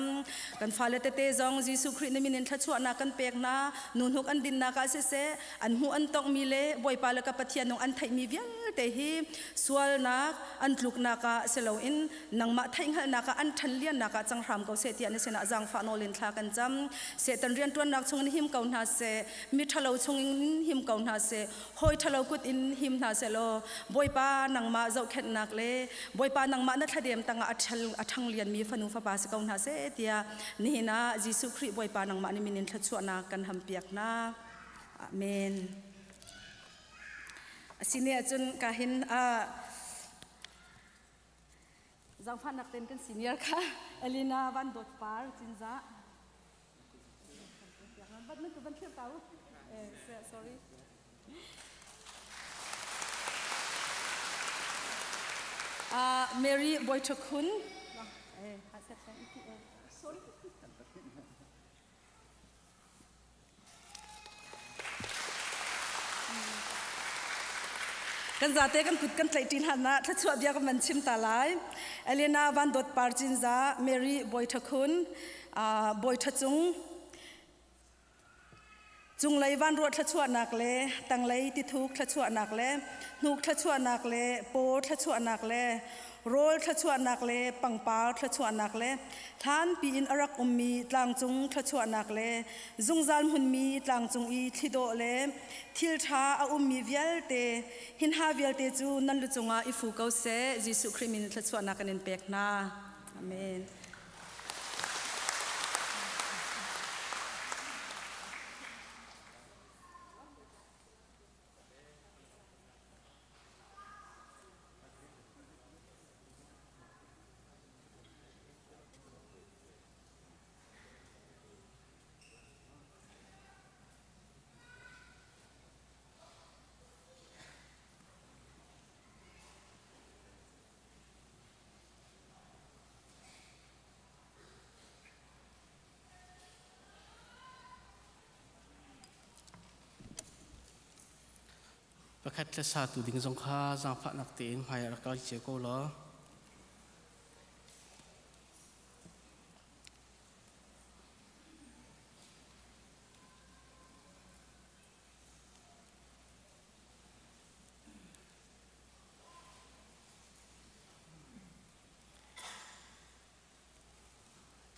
Kan fale tete zong Jesuh Khrih na min in thluachuahnak kan pek hna. Nu hnuk an dinnak ah siseh an hmuh an tonghmi le Bawipa le ka Pathian nung an theihmi vialte hi sualnak an tluknak ah si loin nangmah theihhngalhnak ah an ṭhan liannak ah cang hram ko seh tiah na sinah zaangfah nawl in thla kan cam. Satan rianṭuannak chungin him ko hna seh, mi ṭhalo chungin him ko hna seh, hawi ṭhalo kut in him hna seh law Bawipa nangmah zohkhenhnak le Bawipa nangmah na thladem tangah a ṭhang lianmi fanu fapa si ko hna seh tiah nihin ah Jesuh Khrih Bawipa nangmah nih min in thluachuahnak kan hampiak hna. Amen. Asine ahcun ka hin Zaangfahnak ten kan senior kha Elena Van Dawt Par Cinzah. Van thlir ta u. Sorry. Mary Boythakun. Sorry. Kan zate kan kut kan tlaih ṭi hlan ah thluachuah bia kan van chim ta lai. Elena Van Dawt Par Cinza, Mary Bawi Tha Khun, Bawi Tha Cung, Cunglei vanruah thluachuahnak le tanglei tithuk thluachuahnak le hnuk thluachuahnak le paw thluachuahnak le rawl thluachuahnak le pangpar thluachuahnak le hlanpi in a rak ummi tlangcung thluachuahnak le zungzal hmunmi tlangcung i thlidawh le thil ṭha a ummi vialte hinha vialte cu nan lu cungah i fu ko seh. Jesuh Khrih min thluachuahnak kan in pek hna. Amen. Pakhat le satu ding zong kha zaangfahnak tein hmai ah rak kal cio ko law.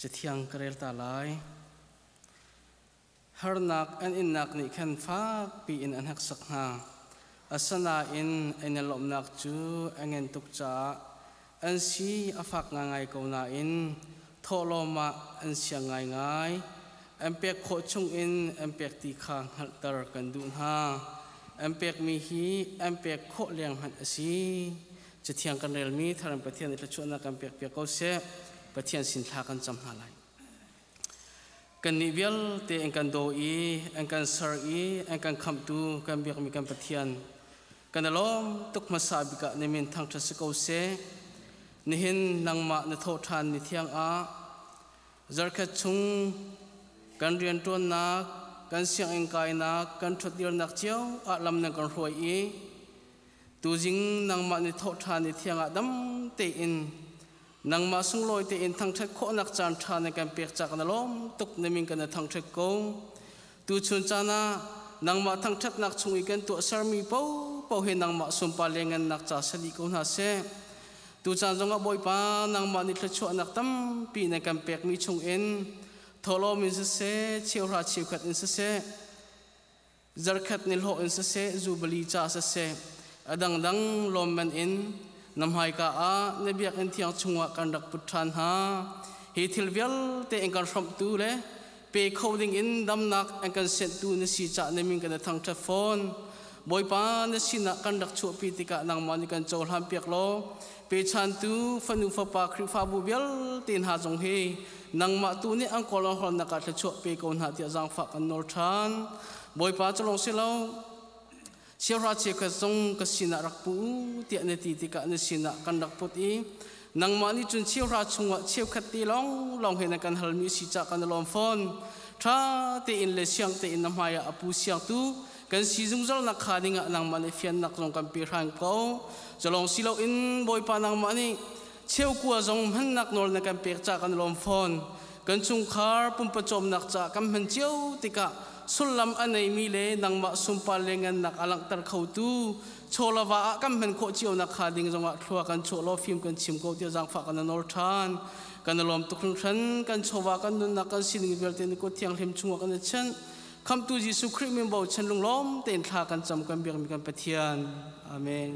Cathiang ka rel ta lai. Harnak an innak nih khan fakpi in an hneksak hna. Asinain an i lawmhnak cu a ngan tuk caah an si a fak ngaingai ko nain thawhlawm ah an siang ngaingai. An pek khawh chungin an pek ti kha hngalhter kan duh hna. An pekmi hi an pek khawh leng hmanh a si. Cathiang kan relmi Tharan Pathian nih thluachuahnak kan pekpiak ko seh. Pathian sin thla kan cam hna lai. Kannih vialte an kan daw i an kan ser i an kan khamhtu kan biakmi kan Pathian kan i lawm tuk hmasa bik ah na min thangṭhat si ko seh. Nihin nangmah na thawh ṭhan ni thiang ah zarkhat chung kan rianṭuannak, kan sianginn kainak, kan ṭhutdirnak cio ah lam nan kan hruai i tuzing nangmah ni thawh ṭhan ni thiang ah dam tein Nangmah sunglawi tein thangṭhat khawhnak caan ṭha na kan pek caah na lawm tuk na min kan thangṭhat ko. Tuchun caan ah nangmah thangṭhatnak chung i kan tuahsermi paohpaoh hi nangmah sunpar le ngannak ca si dih ko hna seh. Tucaan zongah Bawipa nangmah nih thluachuahnak tampi na kan pekmi chungin thawhlawm in siseh, cheuhra cheukhat in siseh, zarkhat ni hlawh in siseh zubali ca siseh a dangdang lawmman in na hmaika ah na biakinn thiang chungah kan rak put ṭhan hna. Hi thil vialte in kan hrawmhtu le pe kho ding in damnak an kan senhtu na si cah na min kan i thangṭhat fawn. Bawipa, na sinah kan rak chuahpi tikah nangmah nih kan cohlan piak law pechantu fanu fapa Khrihfabu vialte hna zong hi nangmah tu nih an kawl an hawlnak ah thluachuah pe ko hna tiah zaangfah kan nawl ṭhan. Bawipa, cu lawng si lo, chiahra chiakhat zong ka sinah rak pu u tiah na ti tikah na sinah kan rak put i nangmah nih cun cheuhra chungah cheukhat te lawng lawng he na kan halmi si cah kan i lawm fawn. Ṭha tein le siang tein na hmaiah a pu siangtu kan si zungzal nak kha dingah nangmah nih fiannak zong kan pe hran ko. Culawng si loin Bawipa, nangmah nih cheukua zong hmannak nawl na kan pek ca kan lawm fawn. Kan chungkhar pumpacawmnak ca kan hman cio tikah sullam a neimi le nangmah sunpar le ngannak a langhter khotu chawlava ah kan hman khawh cio nak kha ding zongah thlua kan chuah law fim kan chim ko tiah zaangfah kan nawl ṭhan. Kan lawm tuk hringhran. Kan chawva, kan nunnak, kan sining vialte ni kut thianghlim chungah kan i chanh. Khamtu Jesuh Khrih min bochan lunglawm tein thla kan cam, kan biakmi kan Pathian. Amen.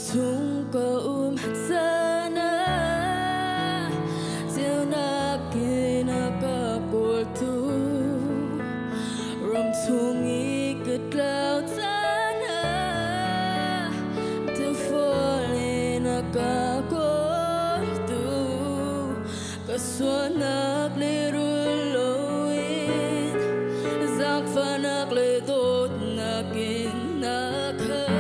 Ramchung ka um sana Ceunak in a ka kawltu Ramchung i ka tlau caan ah Tufawl in a ka kawltu Ka sualnak lehrul loin Zaangfahnak le dawtnak in na khat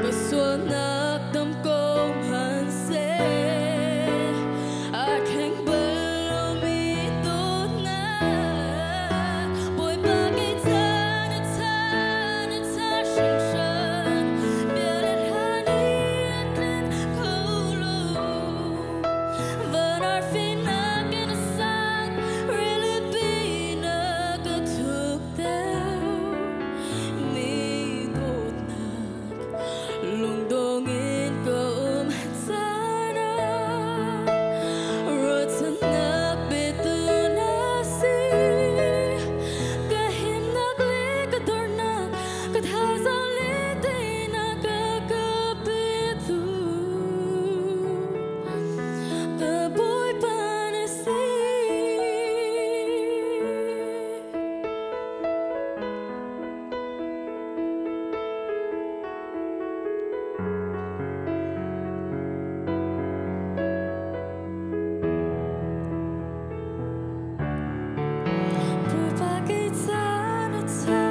Ka sualnak tam ko hmanhseh Aa thleng bal lomi dawtnak Bawipa kei ca na tha na tha hringhran Bia le hla nih a tlinh kho lo Van arfi nakin a sang Rilipi nak a thuk deuh Mi dawtnak Lungdong in ka um caan ah Ruahchannak petu na si Ka himnak le ka dornak Ka thazaang le teinak a ka petu Ka Bawipa na si. Bawipa kei ca na tha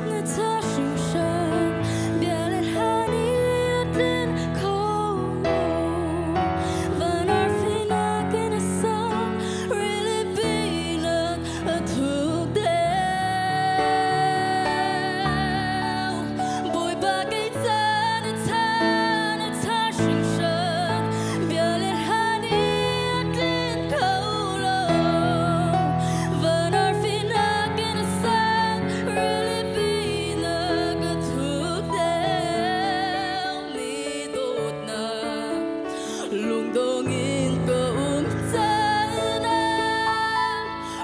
na tha hringhran Bia le hla nih a tlinh kho lo Van arfi nakin a sang Rilipi nak a thuk deuh Bawipa kei ca na tha na tha hringhran Bia le hla nih a tlinh kho lo Van arfi nakin a sang Rilipi nak a thuk deuh Mi dawtnak Lungdong in ka um caan ah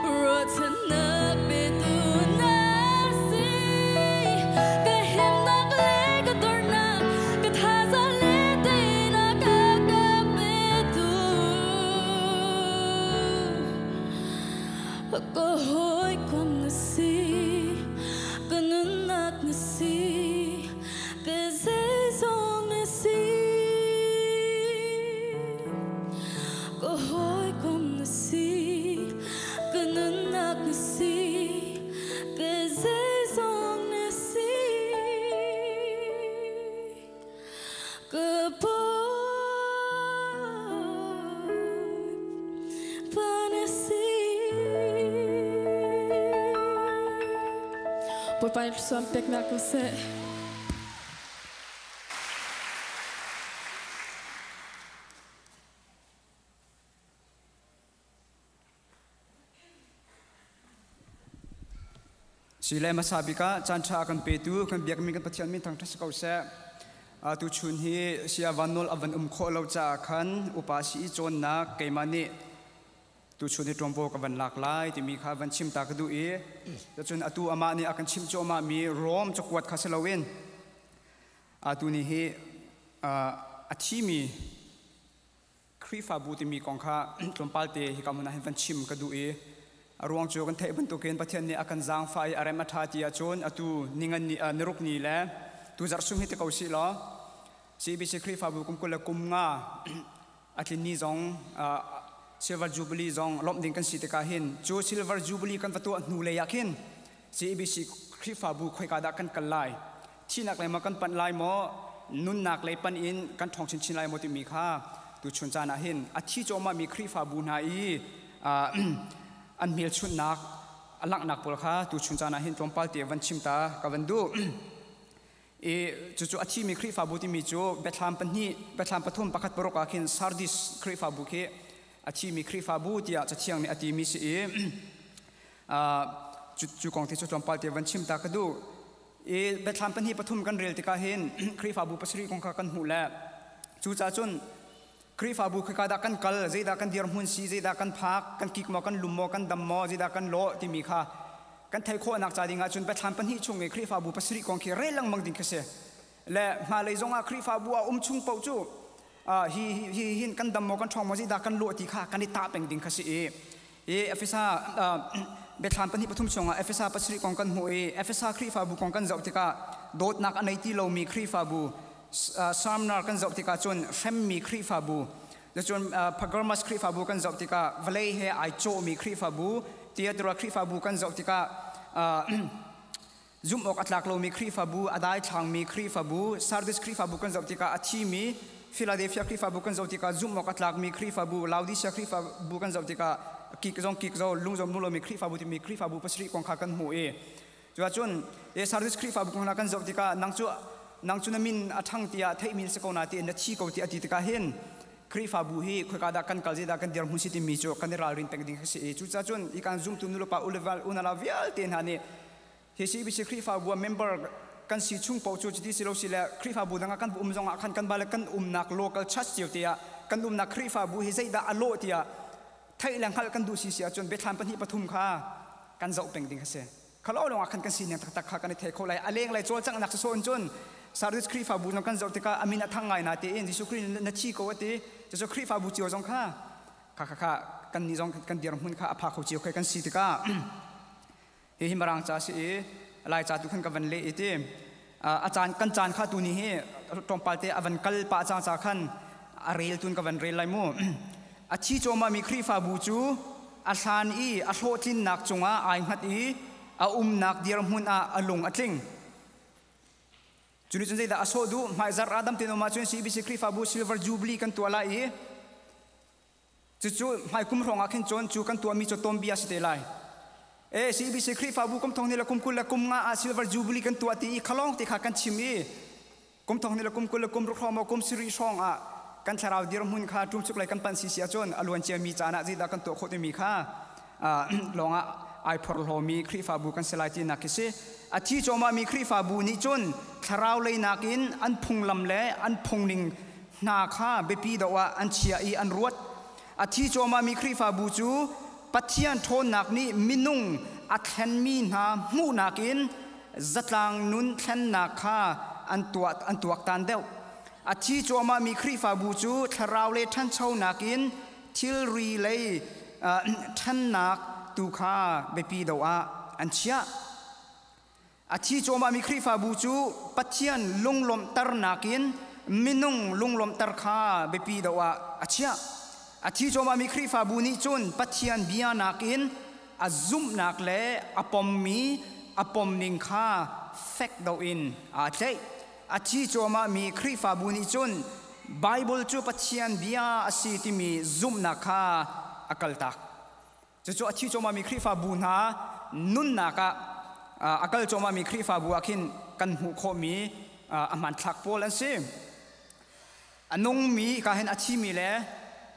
Ruahchannak petu na si Ka himnak le ka dornak Ka thazaang le teinak a ka petu Ka hawikom na si Ka nunnak na si Ka zeizong na si Ka hawikom na si Ka nunnak na si Ka zeizong na si Ka Bawipa na si Bawipa nih thluachuah pek hna ko seh. Si le hmasa bik ah caan ṭha a kan petu kan biakmi kan Pathian min thangṭhat si ko seh. Atu chun hi Saya Van Nawl a van um khawh lo caah khan upa si i cawnnak keimah nih tuchun hi ṭuanvo ka van lak lai timi kha van chim ta ka duh i cun atu amah nih a kan chimh cuahmah mi Rom cakuat kha si loin atu ni hi a thimi Khrihfabu timi kong kha tlawmpal te hika hmun ah hin van chim ka duh i a ruang cu kan theih bantukin Pathian nih a kan zaangfah i a rem a ṭha ti ahcun atu ningan ni niruk ni le tu zarh sung hi ti ko sih law CBC Khrihfabu kum 20 le kum nga a tlin ni zong Silver Jubilee zong lawmh ding kan si tikah hin cu Silver Jubilee kan va tuah hnu lei ah khin CBC Khrihfabu khoika dah kan kal lai thihnak lei maw kan panh lai maw nunnak lei panh in kan ṭhawng chinchin lai maw timi kha tuchun caan ah hin a thi cuahmahmi Khrihfabu hna i an hmelchunhnak a langhnak pawl kha tuchun caan ah hin tlawmpal te van chim ta ka van duh. I cucu a thimi Khrihfabu timi cu Biathlam pahnih Biathlam pathum pakhat paruk ah khin Sardis Khrihfabu khi a thimi Khrihfabu tiah Cathiang nih a timi si i cu kong te cu tlawmpal te van chim ta ka duh. I Biathlam pahnih pathum kan rel tikah hin Khrihfabu pasarih kong kha kan hmuh le cucaah cun Khrihfabu khika dah kan kal, zeidah kan dirhmun si, zeidah kan phak, kan kik maw, kan lum maw, kan dam maw, zeidah kan lawh timi kha kan theih khawhnak ca ding ahcun Biathlam pahnih chung i Khrihfabu pasarih kong khi rel lengmang ding khi si. Le hmailei zongah Khrihfabu ah um chung paoh cu hi hi hin kan dam maw kan ṭhawng maw zeidah kan lawh ti kha kan i tah peng ding kha si i i Efesa biathlam pahnih pathum chungah Efesa pasarih kong kan hmuh i Efesa Khrihfabu kong kan zoh tikah dawtnak a nei ti lomi Khrihfabu Sarmnar kan zoh tikah cun hremmi Khrihfabu cun Pergamos Khrihfabu kan zoh tikah vawlei he ai cawhmi Khrihfabu Thyatira Khrihfabu kan zoh tikah Zumh awk a tlak lomi Khrihfabu, a daithlangmi Khrihfabu, Sardis Khrihfabu kan zoh tikah a thimi, Philadelphia Khrihfabu kan zoh tikah zumh awk a tlakmi Khrihfabu, Laodicea Khrihfabu kan zoh tikah kik zong kik zo, lung zong lung lomi Khrihfabu timi Khrihfabu pasarih kong kha kan hmuh i cuahcun Sardis Khrihfabu kong hna kan zoh tikah nang cu nang cu na min a ṭhang tiah theihmi na si ko na tiin na thi ko ti a ti tikah hin Khrihfabu hi khoika dah kan kal zeidah kan dirhmun si timi cu kan i ralrin peng ding a si i cucaah cun hi kan zumtu nulepa uleval unala vialte hna nih Hi CBC Khrihfabu ah member kan si chung paoh cu cuti si lo si le Khrihfabu dang ah kan um zong ah khan kan bale kan umnak local church cio te ah kan umnak Khrihfabu hi zeidah a lawh tiah theih le hngalh kan duh si si ahcun biathlam pahnih pathum kha kan zoh peng ding a si. Khalo lawng ah khan kan sining taktak kha kan i thei kho lai. A leng lai cawlcanghnak si sawn cun Sardis Khrihfabu zong kan zoh tikah a min a thang ngai na tiin Jesuh Khrih na thi ko a ti. Cucu Khrihfabu cio zong kha kha kha kha kan nih zong kan dirhmun kha a pha kho cio khi kan si tikah Hihi Mirang ca si i Lai ca tu khan ka van leh i ti. A caan kan caan kha tu ni hi tlawmpal te a van kal pah cang ca khan a rel tun ka van rel lai mu. A thi cawmami Khrihfabu cu a hlan i a hlawhtlinnak cungah ai hngat i a umnak dirhmun ah a lung a tling. Cu nih cun zeidah a sawh duh? Hmaizarh ah dam tein um ahcun CBC Khrihfabu Silver Jubilee kan tuah lai i Cucu hmaikum hrawng ah khin cun cu kan tuahmi cu tawmbia si te lai. E CBC Khrihfabu kum thong ni le kum 20 le kum nga ah Silver Jubilee kan tuah ti i khalong ti kha kan chim i kum thong ni le kum 20 le kum ruk hrawng maw kum sarih hrawng ah kan thlarau dirhmun kha ṭumchuk lei kan panh si si ahcun a luan ciami caan ah zeidah kan tuah khawh timi kha lawngah ai phorhlawmi Khrihfabu kan si lai tinak khi si. A thi cuahmahmi Khrihfabu nih cun thlarau lei nakin an phunglam le an phungning hna kha biapi deuh ah an chia i an ruat. A thi cuahmahmi Khrihfabu cu Pathian ṭhawnnak nih minung a thlenmi hna hmuhnak in zatlang nun thlennak kha an tuah an tuaktan deuh. A thi cuahmahmi Khrihfabu cu thlarau le ṭhanchonak in thilri lei ṭhannak tu kha biapi deuh ah an chiah. A thi cuahmahmi Khrihfabu cu Pathian lunglawmhternak in minung lunglawmhter kha biapi deuh ah a chiah. A thi cuahmahmi Khrihfabu nih cun Pathian bia nakin a zumhnak le a pommi a pomning kha fek deuh in aa tlaih. A thi cuahmahmi Khrihfabu nih cun Baibal cu Pathian bia a si timi zumhnak kha a kaltak. Cucu a thi cuahmahmi Khrihfabu hna nunnak ah a kal cuahmahmi Khrihfabu ah khin kan hmuh khawhmi a hmanthlak pawl an si. A nungmi ka hin a thimi le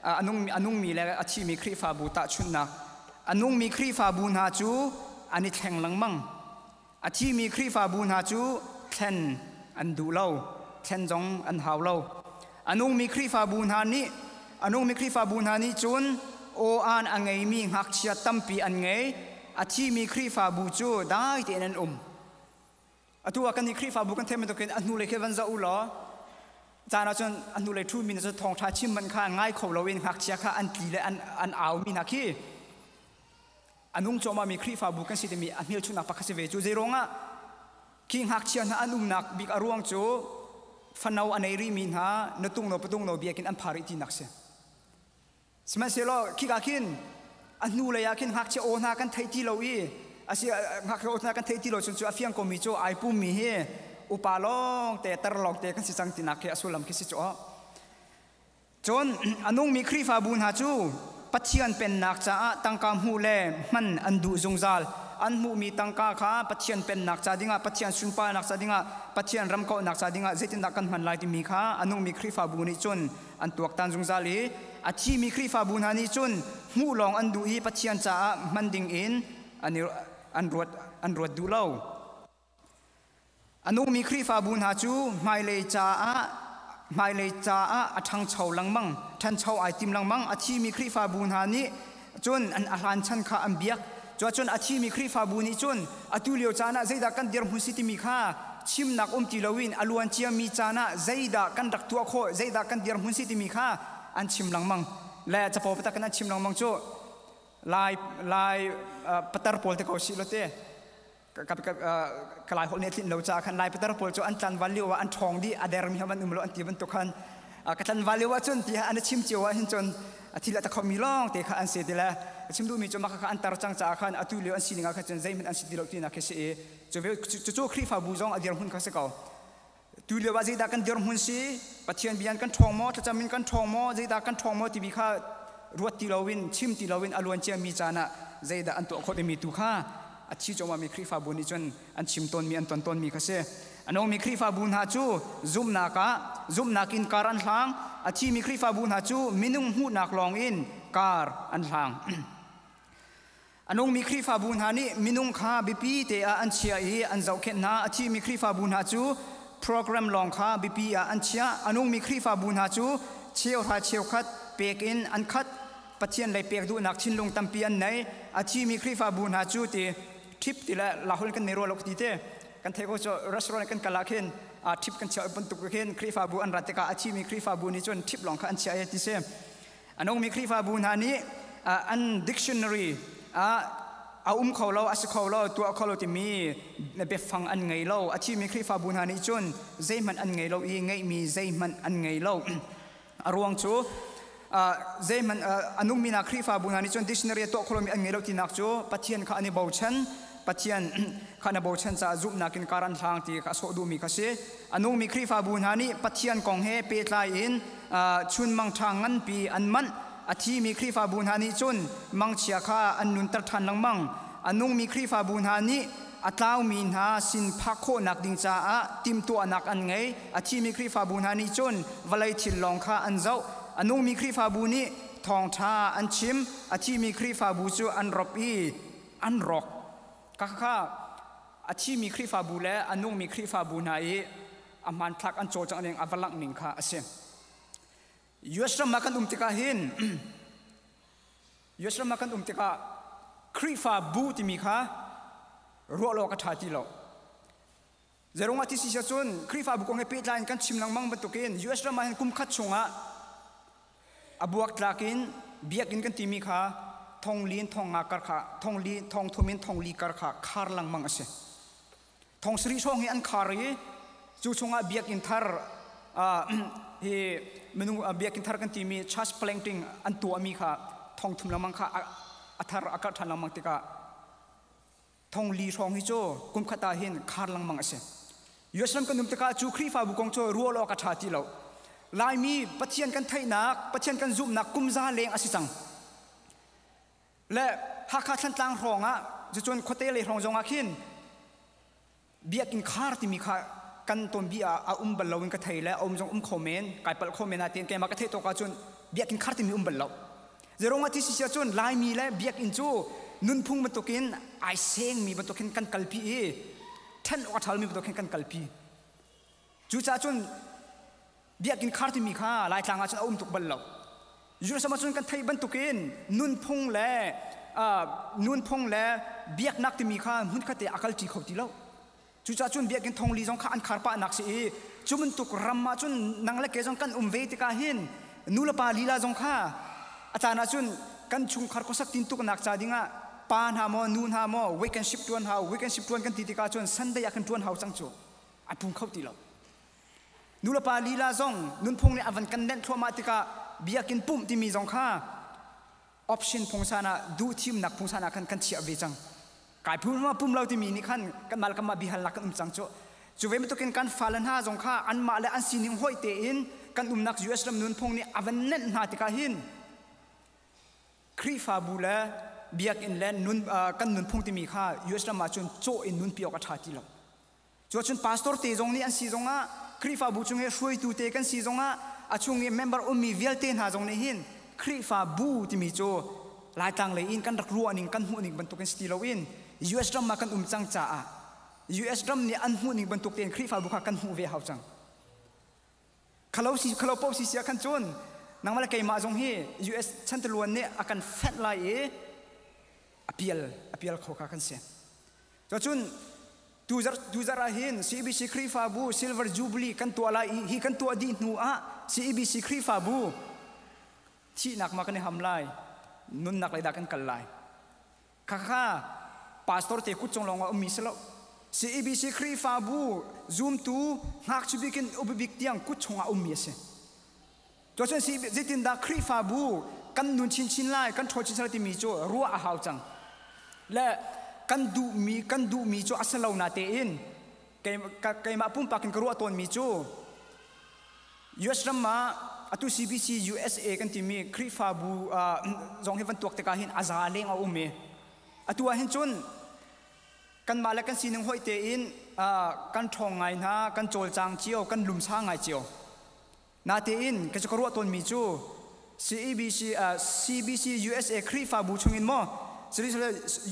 a nungmi le a thimi Khrihfabu tahchunhnak. A nungmi Khrihfabu hna cu an i thleng lengmang. A thimi Khrihfabu hna cu thlen an duh lo, thlen zong an hau lo. A nungmi Khrihfabu hna nih a nungmi Khrihfabu hna nih cun aw-aan a ngeimi ngakchia tampi an ngei. A thimi Khrihfabu cu dai tein an um. Atu ah kannih Khrihfabu kan theih bantukin a hnulei khi van zoh u law caan ah cun a hnulei ṭhumi hna cu thawngṭha chim man kha ngai kho loin ngakchia kha an tli le an aumi hna khi a nung cuahmahmi Khrihfabu kan si timi a hmelchunhnak pakhat si ve cu zeiruangah khi ngakchia hna an umnak bik a ruang cu fano a nei rihmi hna na tung no patung no biakinn an phar rih tinak si sihmanhsehlaw khika khin a hnu lei ah khin ngakchia aw hna kan thei ti lo i asi ngakchia aw hna kan thei ti lo cun cu a fiang komi cu ai pummi hi upa lawng te tar lawng te kan si cang tinak khi a sullam khi si cu Cun a nungmi Khrihfabu hna cu Pathian Pennak caah tangka hmuh le hman an duh zungzal. An hmuhmi tangka kha Pathian Pennak ca dingah, Pathian sunparnak ca dingah, Pathian ram kauhnak ca dingah zeitindah kan hman lai timi kha a nungmi Khrihfabu nih cun an tuaktan zungzal i a thimi Khrihfabu hna nih cun hmuh lawng an duh i Pathian caah hman dingin an ruat duh lo. A nungmi Khrihfabu hna cu hmailei caah a ṭhangcho lengmang, ṭhancho ai tim lengmang. A thimi Khrihfabu hna nih cun an a hlan chan kha an biak. Cuahcun a thimi Khrihfabu nih cun atu lio caan ah zeidah kan dirhmun si timi kha chimnak um ti loin a luan ciami caan ah zeidah kan rak tuah khawh, zeidah kan dirhmun si timi kha an chim lengmang. Le capo patak in an chim lengmang cu lai lai patar pawl te ko si lo te ka lai holh nih a tlinh lo caah khan lai patar pawl cu an tlanval lio ah an ṭhawng dih a dermi han um lo an ti bantuk khan ka tlanval lio ah cun ti an chim cio ah hin cun a thil a ta khomi lawng te kha an si ti le a chim duhmi cu mah kha an tar cang caah khan atu lio an sining ah khan cun zeihmanh an si ti lo tinak khi si i cu cu Khrihfabu zong a dirhmun kha si ko. Tu lio ah zeidah kan dirhmun si, Pathian bia in kan ṭhawng maw, thlacam in kan ṭhawng maw, zeidah kan ṭhawng maw timi kha ruat ti loin, chim ti loin a luan ciami caan ah zeidah an tuah khawh timi tu kha a thi cuahmahmi Khrihfabu nih cun an chim tawnmi, an ton tawnmi kha si. A nungmi Khrihfabu hna cu zumhnak ah zumhnak in kar an hlang, a thimi Khrihfabu hna cu minung hmuhnak lawng in kar an hlang. A nungmi Khrihfabu hna nih minung kha biapi te ah an chiah i an zohkhenh hna. A thimi Khrihfabu hna cu program lawng kha biapi ah an chiah. A nungmi Khrihfabu hna cu cheuhra cheukhat pek in an khat. Pathian lei pek duhnak thinlung tampi an nei. A thimi Khrihfabu hna cu ti ṭhip ti le lahul kan nei rua lo ti te kan thei ko cu restaurant kan kal ah khin ṭhip kan chiah bantuk khin Khrihfabu an rat tikah a thimi Khrihfabu nih cun ṭhip lawng kha an chiah e ti si. A nungmi Khrihfabu hna nih an dictionary ah a um kho lo, a si kho lo, tuah kho lo timi biafang an ngei lo. A thimi Khrihfabu hna nih cun zeihmanh an ngei lo i ngeihmi zeihmanh an ngei lo. A ruang cu zeihmanh a nungmi hna Khrihfabu hna nih cun dictionary a tuah kho lomi an ngei lo tinak cu Pathian kha an i bochan. Pathian kha na bochan caah zumhnak in kar an hlang ti kha a sawh duhmi kha si. A nungmi Khrihfabu hna nih Pathian kong he pehtlai in chunmang ṭha nganpi an manh. A thimi Khrihfabu hna nih cun mangchia kha an nunter ṭhan lengmang. A nungmi Khrihfabu hna nih a tlaumi hna sin phak khawhnak ding caah timhtuahnak an ngei. A thimi Khrihfabu hna nih cun vawlei thil lawng kha an zoh. A nungmi Khrihfabu nih thawngṭha an chim. A thimi Khrihfabu cu an rop i an rawk. Khakha a thimi Khrihfabu le a nungmi Khrihfabu hna i a hmanthlak an cawlcangh ning a va langh ning kha a si. US ram ah kan um tikah hin US ram ah kan um tikah Khrihfabu timi kha ruah lo ka ṭha ti lo. Zeirung ah ti si cun Khrihfabu kong he pehtlai in kan chim lengmang bantukin US ram ah hin kum khat chungah a buaktlak in biakinn kan timi kha thong li in thong nga kar kha thong li thong thum in thong li kar kha khar lengmang a si. Thong sarih hrawng hi an khar i cu chungah biakinn thar hi minung biakinn thar kan timi church planting an tuahmi kha thong thum lengmang kha a thar a karh ṭhan lengmang tikah thong li hrawng hi cu kum khat ah hin khar lengmang a si. US ram kan um tikah cu Khrihfabu kong cu ruah awk a ṭha ti lo. Laimi Pathian kan theihnak, Pathian kan zumhnak kum za leng a si cang. Le Hakha Thlantlang hrawng ah cucun khuate lei hrawng zong ah khin biakinn khar timi kha kan tawnbi ah a um bal lo in ka thei le a um zong um kho men kai palh kho men ah tiin keimah ka theih tawk ahcun biakinn khar timi um bal lo. Zeirong ah ti si cun Laimi le biakinn cu nunphung bantukin ai sengmi bantukin kan kalpi i ṭhen awk a ṭhalmi bantukin kan kalpi. Cucaah cun biakinn khar timi kha Laitlang ah cun a um tuk bal lo. Jerusalem ah cun kan theih bantukin nunphung le nunphung le biaknak timi kha hmunkhat te a kalṭi kho ti lo. Cucaah cun biakinn thongli zong kha an khar pahnak si i cu bantuk ram ah cun nang le ke zong kan um ve tikah hin nu le pa lila zong kha a caan ah cun kan chungkhar khuasak tintuknak ca dingah pa hna maw nu hna maw weekend shift tuan hau weekend shift tuan kan ti tikah cun Sunday ah kan tuan hau cang cu a pung kho ti lo. Nu le pa lila zong nunphung nih a van kan nenh thluahmah tikah biakinn pumh timi zong kha option phungsan ah duhthimnak phungsan ah khan kan chiah ve cang kai phum ma pum lo timi nih khan kan mal kan mah bihalnak kan um cang cu cu ve bantukin kan fale hna zong kha anmah le an sining hoi tein kan umnak US ram nunphung nih a van nenh hna tikah hin Khrihfabu le biakinn le nun kan nunphung timi kha US ram ah cun cawh in nunpi awk a ṭha ti lo. Cu cun pastor te zong nih an si zongah Khrihfabu chung i hruaitu te kan si zongah a chung i member ummi vialte hna zong nih hin Khrihfabu timi cu Laitlang lei in kan rak ruah ning kan hmuh ning bantukin si ti loin US ram ah kan um cang caah US ram nih an hmuh ning bantuk tein Khrihfabu kha kan hmuh ve hau cang. Khalo si khalo po si sia khan cun nangmah le keimah zong hi US chantiluan nih a kan fenh lai i a pial a pial kho kha kan si. Cun. Tuzarh ah hin CBC Khrihfabu Silver Jubilee kan tuah lai i hi kan tuah dih hnu ah CBC Khrihfabu thihnak ma kan i ham lai, nunnak lei dah kan kal lai. Khakha pastor te kut cung lawng ah ummi si lo. CEBC Khrihfabu zumtu ngakchia bik in upa bik tiang kut chungah ummi a si. Cuacun zeitindah Khrihfabu kan nun chinchin lai, kan ṭhawl chinchin lai timi cu ruah a hau cang. Le kan duhmi kan duhmi cu a si lo na tein keimah pumpak in ka ruah tawnmi cu US ram ah atu CBC USA kan timi Khrihfabu zong hi van tuak tikah hin a za leng a um i atu ah hin cun kanmah le kan sining hoih tein kan ṭhawng ngai hna, kan cawlcang cio, kan lumsa ngai cio. Natein ka cu ka ruah tawnmi cu CEBC, CBC USA Khrihfabu chungin maw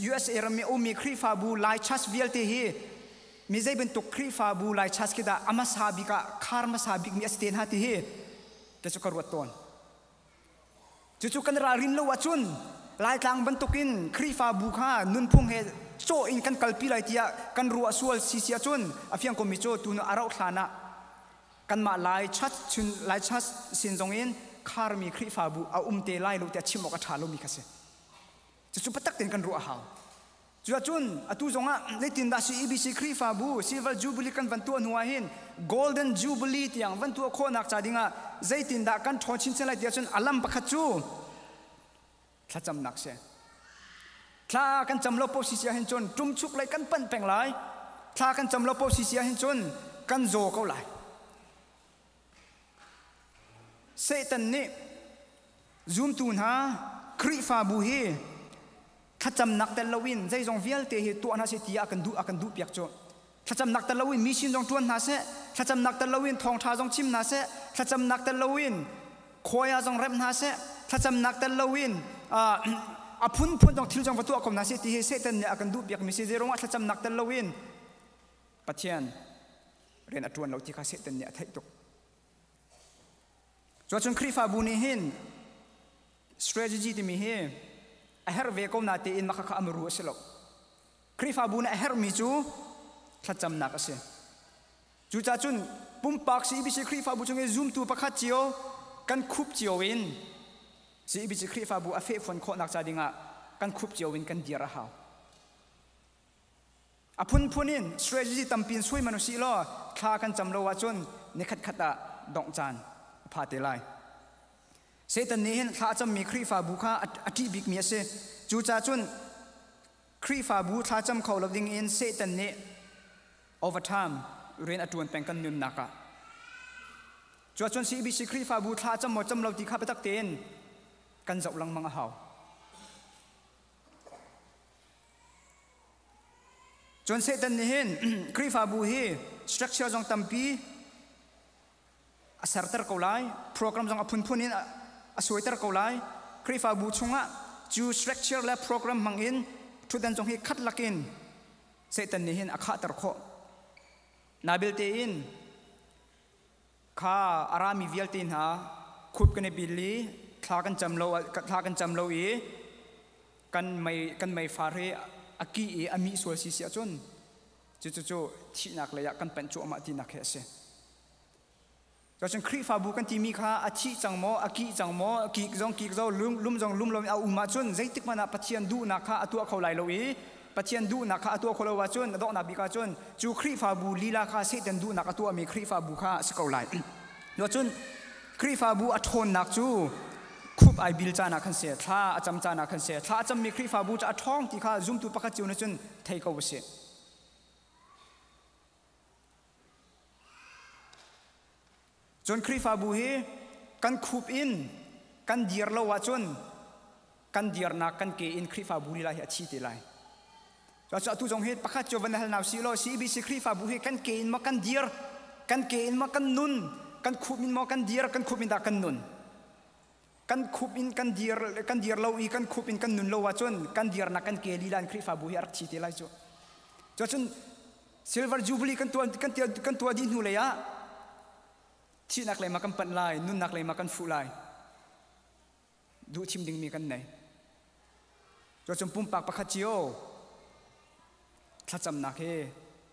USA ram i ummi Khrihfabu Lai Church vialte hi mi zei bantuk Khrihfabu Lai Church khi dah a hmasa bik ah khar hmasa bikmi a si te hna ti hi ka cu ka ruat tawn. Cucu kan ralrin lo ahcun Laitlang bantukin Khrihfabu kha nunphung he cawh in kan kalpi lai tiah kan ruah sual si si ahcun a fiang komi cu tu a rauh hlan ah kanmah Lai church chun Lai church sin zong in kharmi Khrihfabu a um te lai lo tiah chim awk a ṭha lomi kha si. Cucu biatak tein kan ruah a hau. Cuahcun atu zongah zeitindah CEBC Khrihfabu Silver Jubilee kan van tuah hnu ah hin Golden Jubilee tiang van tuah khawhnak ca dingah zeitindah kan ṭhawn chinchin lai tiah cun a lam pakhat cu thlacamnak si. Thla kan cam lo paoh si si ahhin cun ṭumchuk lei kan panh peng lai. Thla kan cam lo paoh si si ahhin cun kan zaw ko lai. Satan nih zumtu hna Khrihfabu hi thlacamnak tel loin zeizong vialte hi tuah hna seh ti a kan duh a kan duh piak cu thlacamnak tel loin mission zong ṭuan hna seh thlacamnak tel loin thawngṭha zong chim hna seh thlacamnak tel loin khuai zong remh hna seh thlacamnak tel loin a phunphun zong thil zong va tuah ko hna seh ti hi Satan nih a kan duh piak mi si zeiruangah thlacamnak tel loin Pathian rian a ṭuan lo ti kha Satan nih a theih tuk. Cuacun Khrihfabu nih hin strategy timi hi a herh ve ko na tein mah kha amru a si lo. Khrihfabu nih a herhmi cu thlacamnak a si. Cucaah cun pumpak CEBC Khrihfabu chung i zumtu pakhat cio kan khup cio in CEBC Khrihfabu a fehfuan khawhnak ca dingah kan khup cio in kan dir a hau. A phunphun in strategy tampi in sui man usih law thla kan cam lo ahcun nikhat khat ah dongh caan a pha te lai. Satan nih hin thla a cammi Khrihfabu kha a ṭih bikmi a si. Cucaah cun Khrihfabu thla cam kho lo ding in Satan nih overtime rian a ṭuan peng kan nunnak ah. Cuacun CBC Khrihfabu thla cam maw cam lo ti kha biatak tein kan zoh lengmang a hau. Cun Satan nih hin Khrihfabu hi structure zong tampi a serter ko lai, program zong a phunphun in a suaiter ko lai. Khrihfabu chungah cu structure le program hmang in ṭhutdan zong hi khat lakin Satan nih hin a khahter khawh. Na belte in kha a rami vialte hna khup kan i bil i thla kan cam lo thla kan cam lo i kan mei kan meifar hi a ki i a mih sual si si ahcun cucu thihnak lei ah kan panh cuahmah tinak hi a si. Cun Khrihfabu kan timi kha a thih cang maw, a kih cang maw, kik zong kik zo, lum, lum zong lum lo in a um ahcun zeitik hmanh ah Pathian duhnak kha a tuah kho lai lo i Pathian duhnak kha a tuah khawh lo ahcun a donghnak bik ahcun cu Khrihfabu lila kha Satan duhnak a tuahmi Khrihfabu kha a si ko lai. Cun Khrihfabu a ṭhawnnak cu khup ai bil caan ah khan si, thla a cam caan ah khan si, thla a cammi Khrihfabu cu a ṭhawng ti kha zumtu pakhat cio nih cun thei ko a si. Cun Khrihfabu hi kan khup in kan dir lo ahcun kan dirnak kan ke in Khrihfabu lila hi a thi te lai. Cuacu atu zong hi pakhat cu van hal nau si law CBC Khrihfabu hi kan ke in maw kan dir, kan ke in maw kan nun, kan khup in maw kan dir, kan khup in dah kan nun. Kan khup in kan dir, kan dir lo i kan khup in kan nun lo ahcun kan dirnak kan ke lila in Khrihfabu hi a rak thi te lai cu. Cuacun Silver Jubilee kan tuah kan kan tuah dih hnu lei ah thihnak lei ma kan panh lai, nunnak lei ma kan fuh lai. Duh thim dingmi kan nei. Cuacun pumpak pakhat cio thlacamnak hi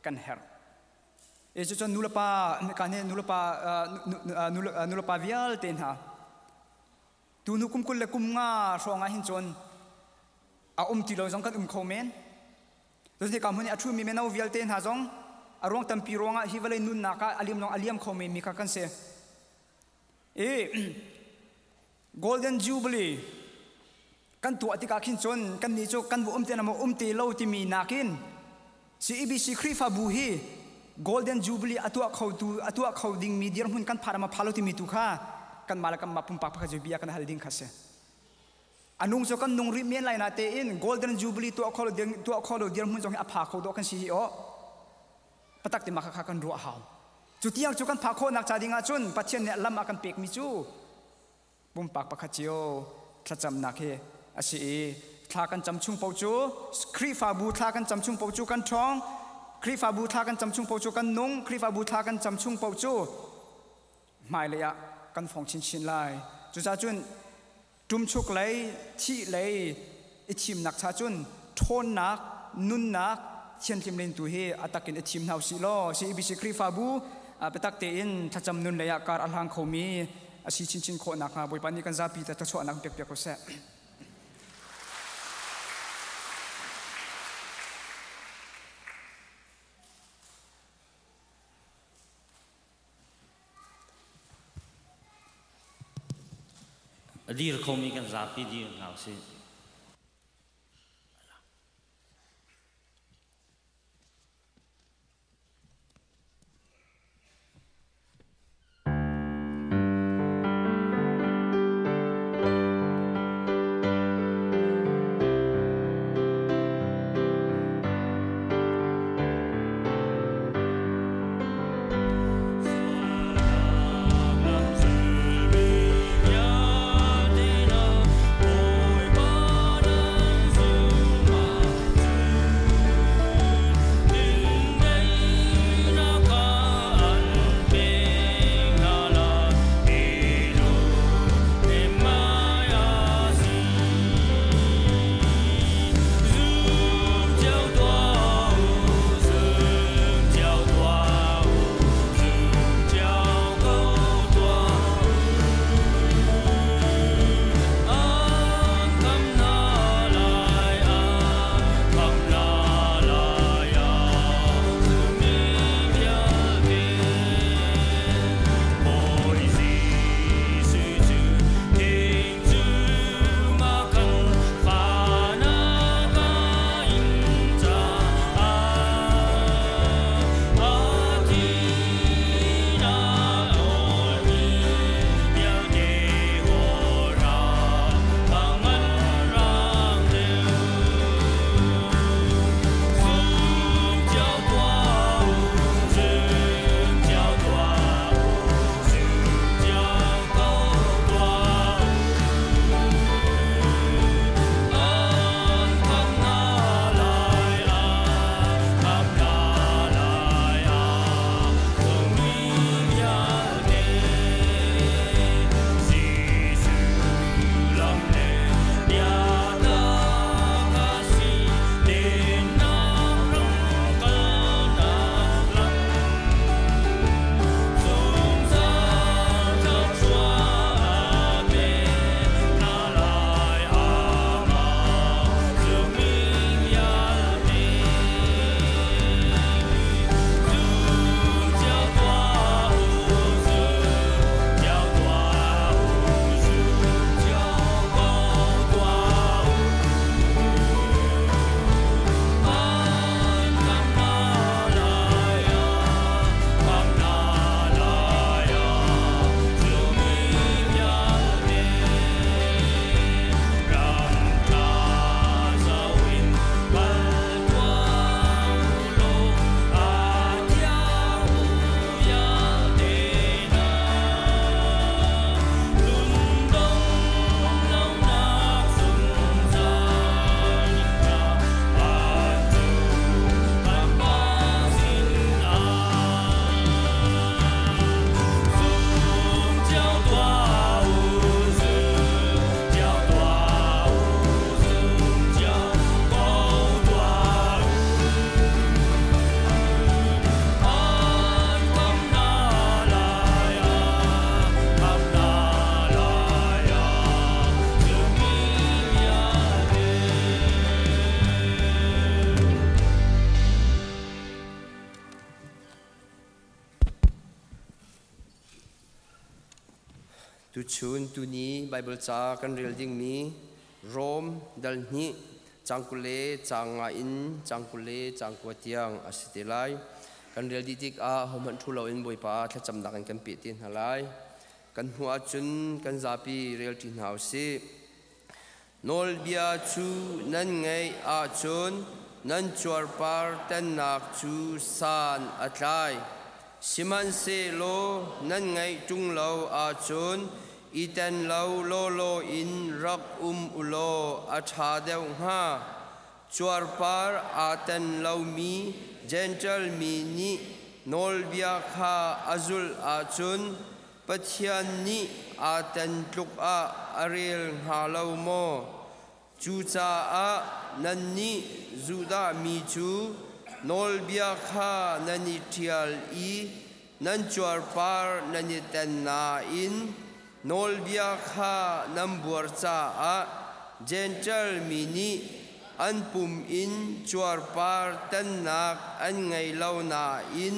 kan herh. E cu cun nulepa kan hi nulepa nulepa vialte hna tu nu kum 20 le kum nga hrawng ah hin cun a um ti lo zong kan um kho men. Cun hika hmun i a ṭhumi mino vialte hna zong a ruang tampi ruangah hi vawlei nunnak ah a liam lawng a liam kho menmi kha kan si. I Golden Jubilee kan tuah tikah khin cun kannih cu kan va um te na maw um te lo timi nakin CEBC Khrihfabu hi Golden Jubilee a tuah kho tu a tuah kho dingmi dirhmun kan phan ma pha lo timi tu kha kanmah le kanmah pumpak pakhat cu bia kan hal ding kha si. A nung cu kan nung rih men lai na tein Golden Jubilee tuah kho lo ding tuah kho lo dirhmun zong hi a pha kho dawh kan si hi aw. Patak ti ma kha kan ruah hau. Cu tiang cu kan phak khawhnak ca ding ah cun Pathian nih lam a kan pekmi cu pumpak pakhat cio thlacamnak hi a si i thla kan cam chung paoh cu Khrihfabu thla kan cam chung paoh cu kan ṭhawng, Khrihfabu thla kan cam chung paoh cu kan nung, Khrihfabu thla kan cam chung paoh cu hmailei ah kan fong chinchin lai. Cucaah cun ṭumchuk lei, thih lei i thimnak cha cun ṭhawnnak, nunnak, thianhlim len tu hi a takin i thim hna usih law CEBC Khrihfabu biatak tein thlacam nun lei ah kar a hlang khomi a si chinchin khawh nakhnga Bawipa nih kan zapi te thluachuahnak pek piak ko seh. A dir khomi kan zapi dir hna usih. Tuchun tuni Bible ca kan rel dingmi Rom dal hnih cang 20 le cang nga in cang 20 le cang 9 tiang a si te lai. Kan rel dih tikah hohmanh ṭhu loin Bawipa thlacamnak in kan peh te hna lai. Kan hnu ahcun kan zapi rel ṭi hna u sih. Nawlbia cu nan ngaih ahcun nan cuarpar tannak cu san a tlai. Sihmanhsehlaw nan ngaih ṭung lo ahcun i ten lo lawlaw in rak um u law a ṭha deuh hnga. Cuarpar aa ten lomi Jentail mi nih nawlbia kha a zulh ahcun Pathian nih aa ten tluk ah a rel hnga lo maw? Cucaah nannih Judah mi cu nawlbia kha nan i ṭhial i nan cuarpar nan i ten nain nawlbia kha nan buar caah Jentail mi nih an pum in cuarpar tannak an ngei lo nain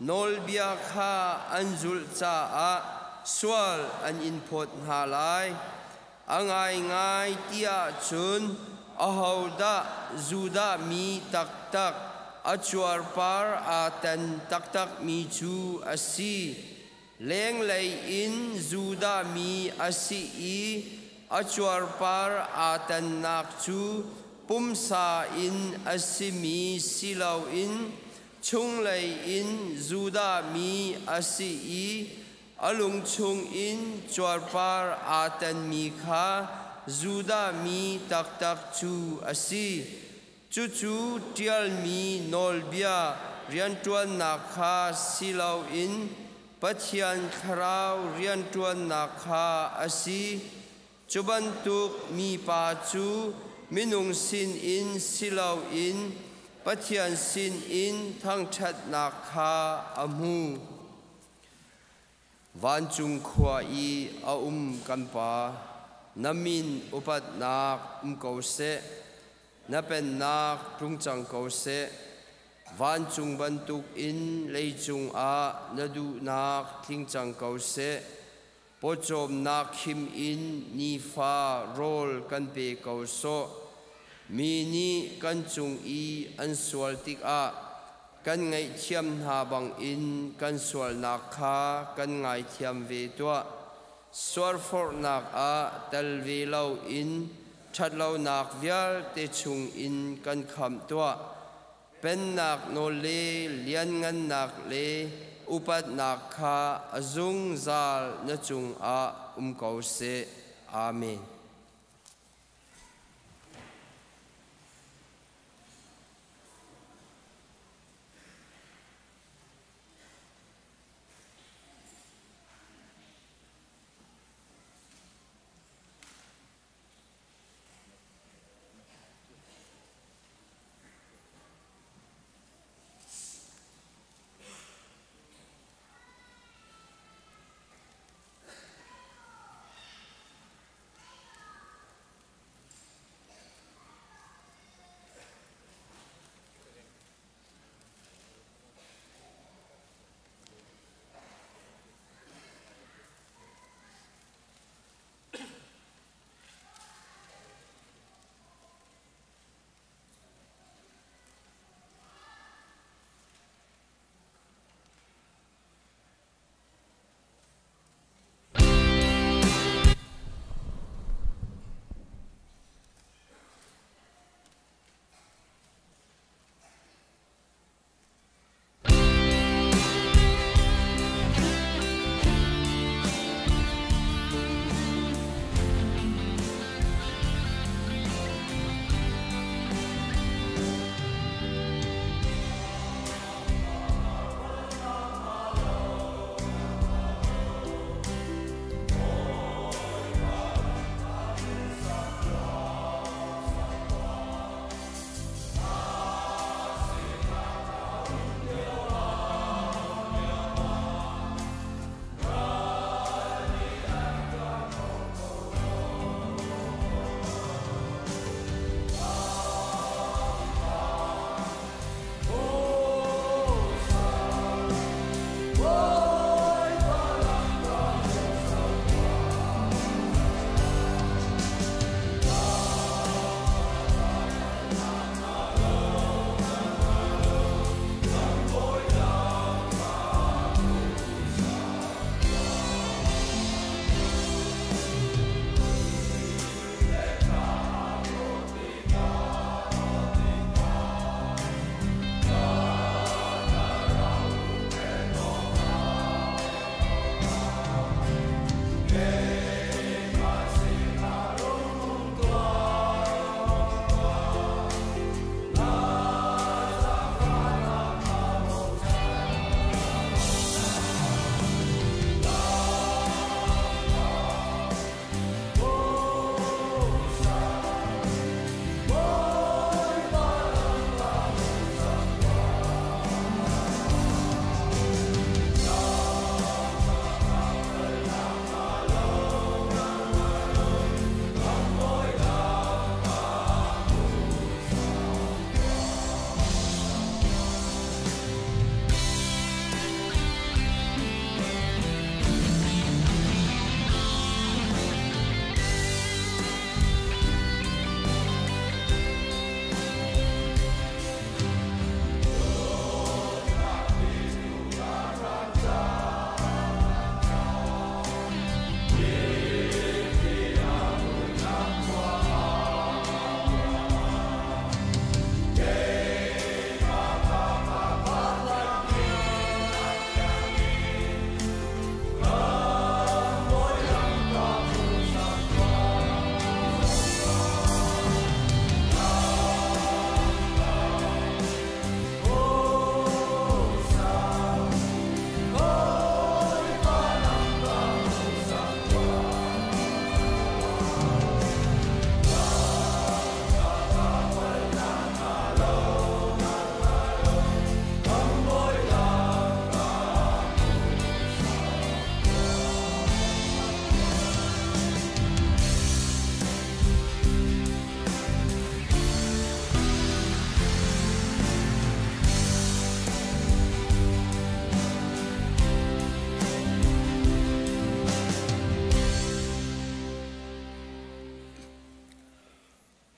nawlbia kha an zulh caah sual an in phawt hna lai. A ngaingai ti ahcun ahodah Judah mi taktak a cuarpar aa ten taktakmi cu a si? Lenglei in Judah mi a si i a cuarpar aa tennak cu pumsa in a simi si loin chunglei in Judah mi a si i a lung chungin cuarpar aa tenmi kha Judah mi taktak cu a si. Cucu ṭialmi nawlbia rianṭuannak kha si loin Pathian Thlarau rianṭuannak kha a si. Cu bantuk mipa cu minung sinin si loin Pathian sinin thangṭhatnak kha a hmu. Vancung khua i a um kan Pa, na min upatnak um ko seh, na pennak tlung cang ko seh. Vancung bantukin leicung ah na duhnak tling cang ko seh. Pawcawmnak khim in nifa rawl kan pe ko sawh. Mi nih kan cung i an sual tikah Kan ngaihthiam hna bangin kan sualnak kha kan ngaithiam ve tuah. Sualforhnak ah tel ve loin ṭhatlonak vialte chungin kan khamh tuah. Pennak nawl le lianngannak le upatnak kha a zungzal na cungah um ko seh. Amen.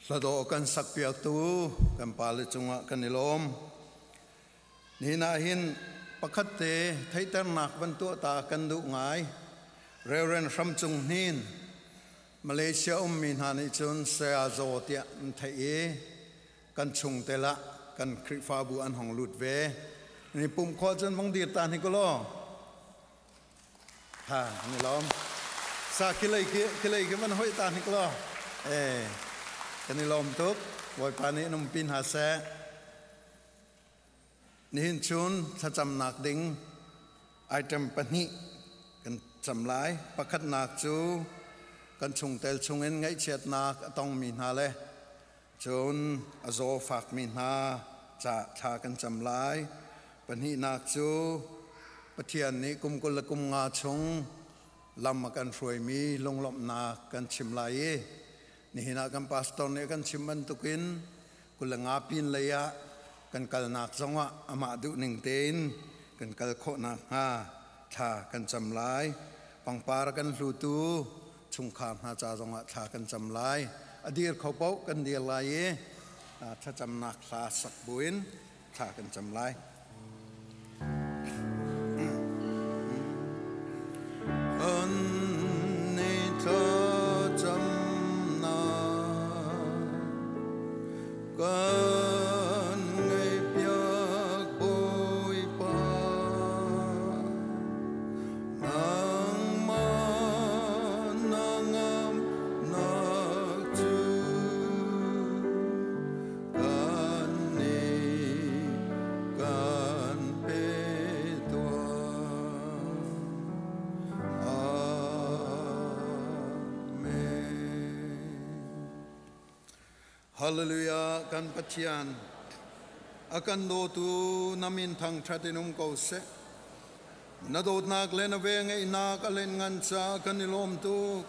Hla dawh kan sakpiaktu kan pale cungah kan i lawm. Nihin ah hin pakhat te theihternak van tuah ta kan duh ngai. Reverend Hram Cung Hnin, Malaysia ummi hna nih cun Saya Zaw tiah an theih i kan chung tel ah kan Khrihfabu an hong lut ve. Ni pum khawh cun vong dir ta hnik ulaw. Ha, ni lawm. Sa kilei ki kilei ki van hoi ta hnik law. Eh, kan i lawm tuk. Bawipa nih in umpi hna seh. Nihin chun thlacamnak ding item pahnih kan cam lai. Pakhatnak cu kan chungtel chungin ngaihchiatnak a tongmi hna le cun a zaw fakmi hna ca thla kan cam lai. Pahnihnak cu Pathian nih kum 25 chung lam a kan hruaimi lunglawmhnak kan chim lai i nihin ah kan pastor nih a kan chim bantukin 25 pin lei ah kan kalnak zongah amah duhning tein kan kal khawh nakhnga thla kan cam lai. Pangpar a kan hlutu chungkhar hna ca zongah thla kan cam lai. A dir kho paoh kan dir lai i thlacamnak hla sak buin thla kan cam lai. Kan ni thlacamnak kan ngaihpiak Bawipa. Nangmah na ngamnak cu kan nih kan pe tuah. Amen. Hallelujah, kan Pathian a kan dawtu na min thangṭhat in um ko seh. Na dawtnak le na velngeihnak a lianngan caah kan i lawm tuk.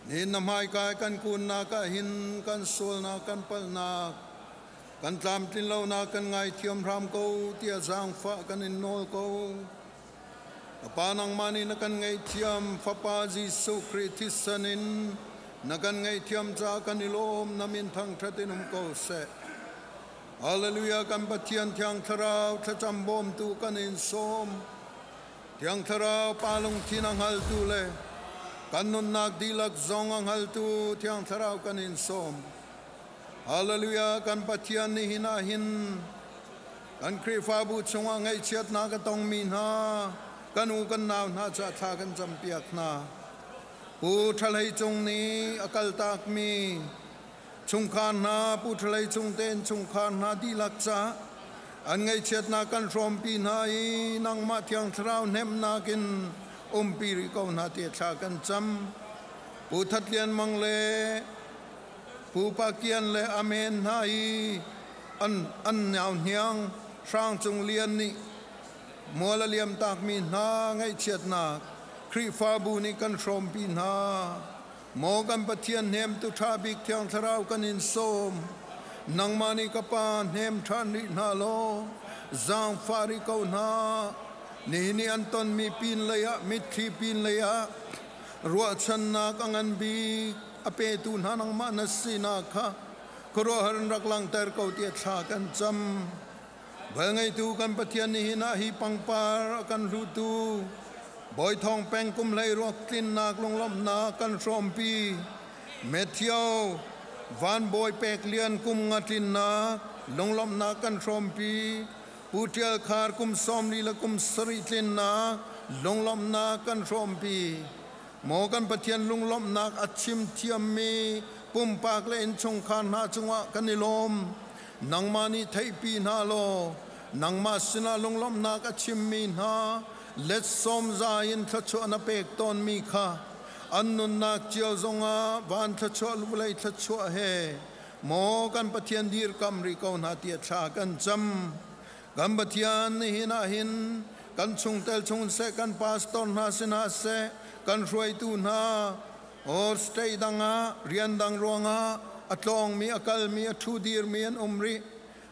Nihin na hmaikai kan kunnak ah hin kan sualnak, kan palhnak, kan tlamtlin lonak kan ngaithiam hram ko tiah zaangfah kan in nawl ko. Ka Pa, nangmah nih na kan ngaihthiam, Fapa Jesuh Khrih thisen in na kan ngaihthiam caah kan i lawm, na min thangṭhat in um ko seh. Hallelujah, kan Pathian Thiang Thlarau thlacam bawmtu kan in sawm. Thiang Thlarau Pa lungthin a hngaltu le kan nunnak dihlak zong a hngaltu Thiang Thlarau kan in sawm. Hallelujah, kan Pathian nihin ah hin kan Khrihfabu chungah ngaihchiatnak a tongmi hna kan u kan nau hna ca thla kan campiak hna. Pu Ṭhalei Cung nih a kaltakmi chungkhar hna, Pu Ṭhalei Cung tein chungkhar hna dihlak ca an ngaihchiatnak kan hrawmpi hna i nangmah Thiang Thlarau hnemhnak in umpi rih ko hna ti thla kan cam. Pu That Lian Mang le Pu Pa Kian le Amen hna i an an nau hniang Hrang Cung Lian nih mual a liam takmi hna ngaihchiatnak Khrihfabu nih kan hrawmpi hna. Maw kan Pathian hnemtu ṭha bik Thiang Thlarau kan in sawm. Nangmah nih ka Pa hnem ṭhan rih hna law zaangfah rih ko hna. Nihin i an tonmi pin lei ah, mitthli pin lei ah ruahchannak a ngan bik a petu hna nangmah na sinak kha khuaruahhar in rak langhter ko tiah thla kan cam. Vel ngeitu kan Pathian nihin ah hi pangpar a kan hlutu Bawi Thawng Peng kum hlei ruak tlinnak lunglawmhnak kan hrawmpi. Matthew Van Bawi Pek Lian kum nga tlinnak lunglawmhnak kan hrawmpi. Pu Ṭial Khar kum 40 le kum 70 tlinnak lunglawmhnak kan hrawmpi. Maw kan Pathian lunglawmhnak a chim thiammi pumpak le innchungkhar hna cungah kan i lawm. Nangmah nih theihpi hna law nangmah sinah lunglawmhnak a chimmi hna let sawm za in thluachuah na pek tawnmi kha an nunnak cio zongah van thluachuah vawlei thluachuah he maw kan Pathian dirkam rih ko hna tiah thla kan cam. Kan Pathian, nihin ah hin kan chungtel chung seh, kan pastor hna sinah seh, kan hruaitu hna or state dang ah rian dang ruangah a tlawngmi, a kalmi, a ṭhu dirmi an um rih.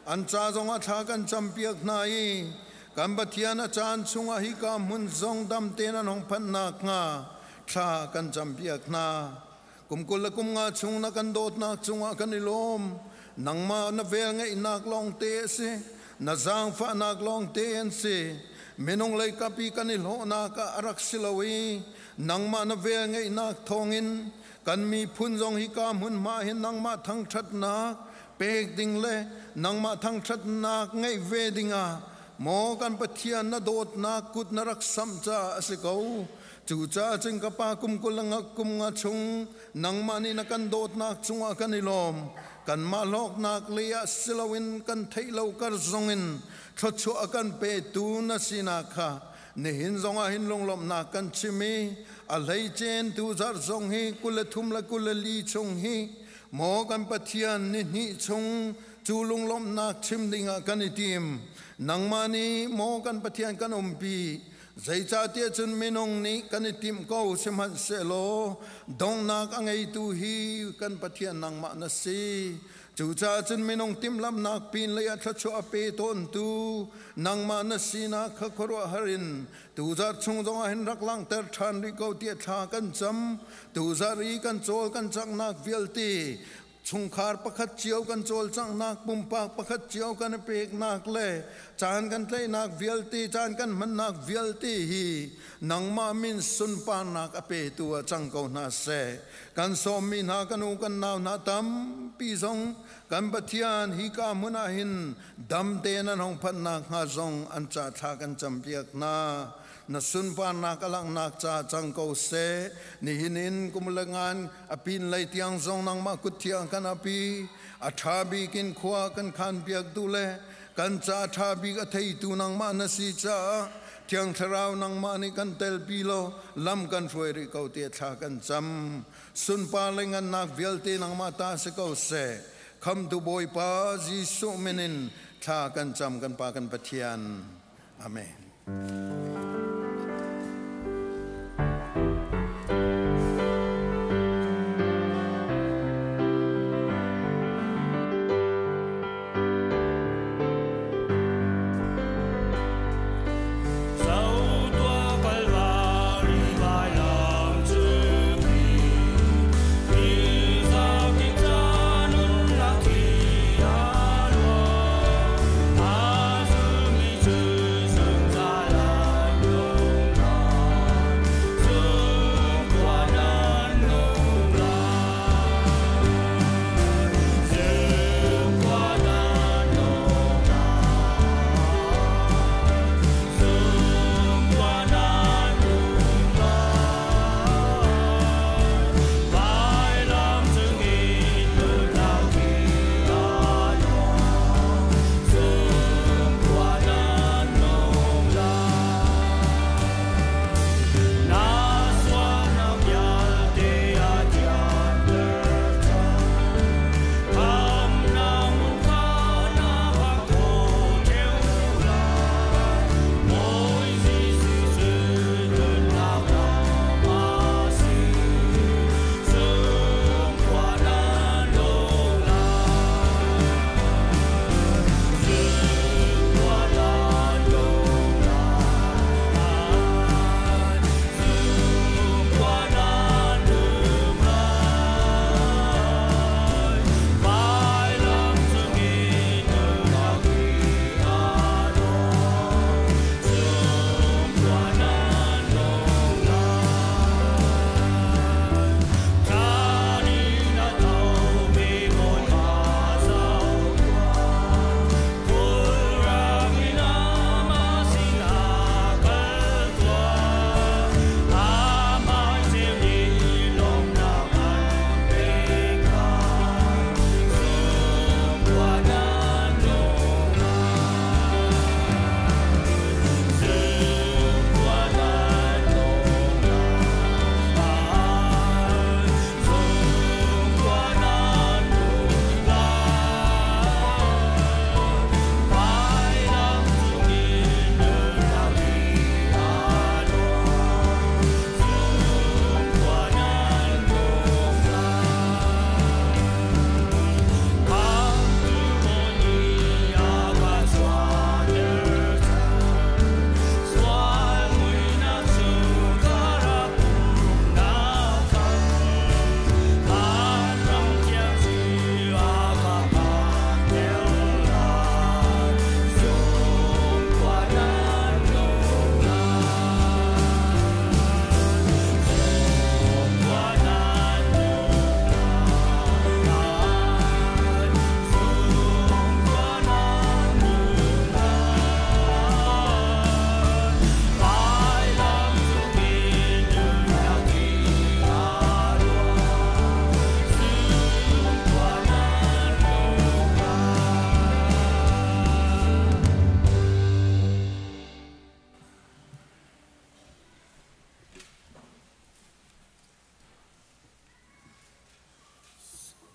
An ca zongah thla kan campiak hna i kan Pathian a caan chungah hika hmun zong dam tein an hong phanh nakhnga thla kan campiak hna. Kum kul le kum nga chung na kan dawtnak cungah kan i lawm. Nangmah na velngeihnak lawngte a si. Na zaangfahnak lawngte an si. Minung lei kapi kan i hlawhnak ah a rak si lo i nangmah na velngeihnak thawngin kan miphun zong hika hmunhma hin nangmah thangṭhatnak pek ding le nangmah thangṭhatnak ngeih ve dingah maw kan Pathian na dawtnak kut na rak samh caah a si ko. Cucaah cun ka pa kum 20 le kum nga chung nangmah nih na kan dawtnak cungah kan i lawm. Kanmah hlawknak lei ah si loin kan theih lo kar zongin thluachuah a kan petu na sinak kha nihin zongah hin lunglawmhnak kan chim i a hleicen tu zarh zong hi 23 le 24 chung hi maw kan Pathian ni hnih chung cu lunglawmhnak chim dingah kan i tim. Nangmah nih maw kan Pathian kan umpi. Zeicahtiah cun minung nih kan i timh ko sihmanhsehlaw donghnak a ngeitu hi kan Pathian nangmah na si. Cucaah cun minung timhlamhnak pin lei ah thluachuah a pe tawntu nangmah na sinak kha khuaruahhar in tuzarh chung zongah hin rak langhter ṭhan rih ko tiah thla kan cam. Tuzarh i kan cawl kan canghnak vialte chungkhar pakhat cio kan cawlcanghnak, pumpak pakhat cio kan i peknak le caan kan tlaihnak vialte, caan kan hmannak vialte hi nangmah min sunparnak a petu ah cang ko hna seh. Kan sawmmi hna kan u kan nau hna tampi zong kan Pathian hika hmun ah hin dam tein an hong phanhnak hnga zong an ca thla kan campiak hna. Na sunparnak a langhnak ca cang ko seh. Nihin in kum le ngan a pin lei tiang zong nangmah kut thiang kan api. A ṭha bik in khua kan khan piak tu le kan ca ṭha bik a theitu nangmah na si caah Thiang Thlarau nangmah nih kan telpi law lam kan hruai rih ko tiah thla kan cam. Sunpar le ngannak vialte nangmah ta si ko seh. Khamtu Bawipa Jesuh min in thla kan cam kan Pa kan Pathian. Amen.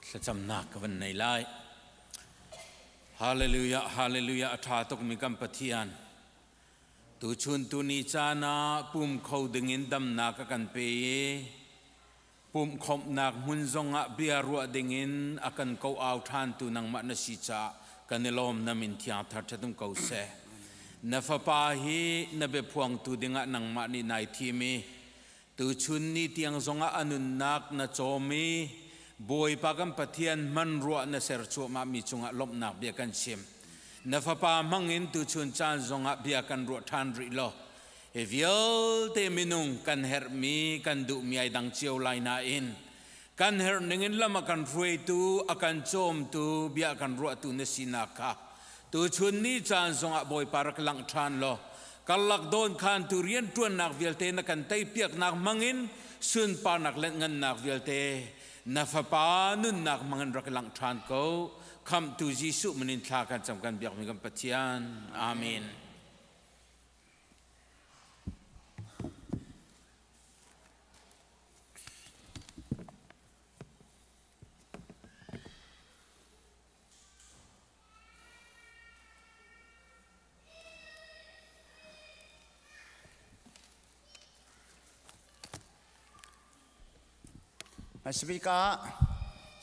Thlacamnak ka van nei lai. Hallelujah, hallelujah, a ṭha tukmi kan Pathian. Tuchun tuni caan ah pum kho dingin damnak a kan pe i pumhkhawmhnak hmun zongah bia ruah dingin a kan ko au ṭhantu nangmah na si caah kan i lawm. Na min thiang thar ṭhatum ko seh. Na fapa hi na biaphuangtu dingah nangmah nih nai thim i tuchun ni tiang zongah a nunnak na cawm i Bawipa kan Pathian hman ruah na ser cuahmah mi cungah lawmhnak bia kan chim. Na fapa hmangin tuchun caan zongah bia kan ruah ṭhan rih law hi vialte minung kan herhmi kan duhmi ai dang cio lai nain kan herh ningin lam a kan hruaitu a kan cawmtu bia kan ruahtu na sinak kha tuchun ni caan zongah Bawipa rak langh ṭhan law karlak dawn khan tu rianṭuannak vialte na kan teipiaknak hmangin sunparnak le ngannak vialte na fapa nunnak hmangin rak langh ṭhan ko. Khamhtu Jesuh min in thla kan cam kan biakmi kan Pathian. Amen. Hmasabik ah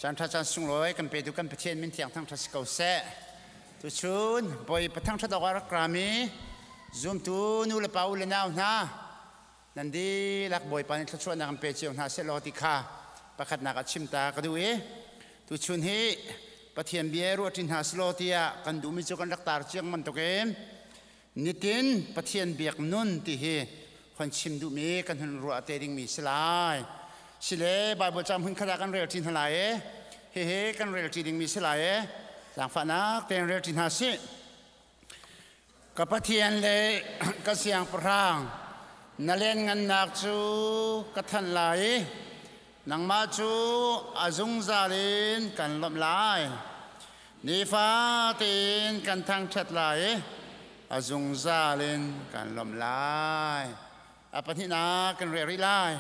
caan ṭha caan sunglawi kan petu kan Pathian min thiang thangṭhat si ko seh. Tuchun Bawi pathangṭhat awk ah rak rami zumtu nu le pa u le nau hna nan dihlak Bawipa nih thluachuahnak an pe cio hna seh law ti kha pakhatnak ah chim ta ka duh i tuchun hi Pathian bia ruahṭi hna selaw tiah kan duhmi cu kan rak tar ciang bantukin nitin Pathian biak nun ti hi hon chim duhmi kan hun ruah te dingmi si lai. Sile Bible cam hun khat ah kan rel ṭi hna lai i hihi kan rel ṭi dingmi si lai i zaangfahnak tein rel ṭi hna sih. Ka Pathian le ka siangpahrang, na lianngannak cu ka thanh lai i nangmah cu a zungzal in kan lawmh lai. Nifatin kan thangṭhat lai i a zungzal in kan lawmh lai. A pahnihnak kan rel rih lai.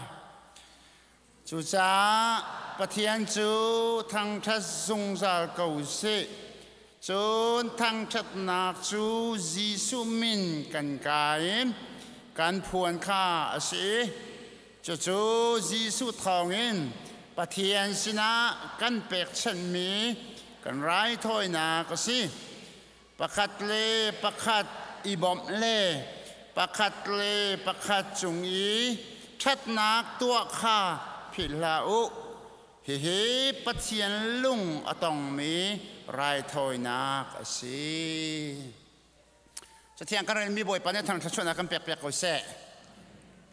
Cucaah Pathian cu thangṭhat zungzal ko sih. Cun thangṭhatnak cu Jesuh min kan kai i kan phuan kha a si. Cucu Jesuh thawngin Pathian sinah kan pekchanhmi kan raithawinak a si. Pakhat le pakhat i bawmh le pakhat le pakhat cung i ṭhatnak tuah kha philh hlah u. Hihi Pathian lung a tongmi raithawinak a si. Cathiang kan relmi Bawipa nih thang thluachuahnak kan pekpiak ko seh.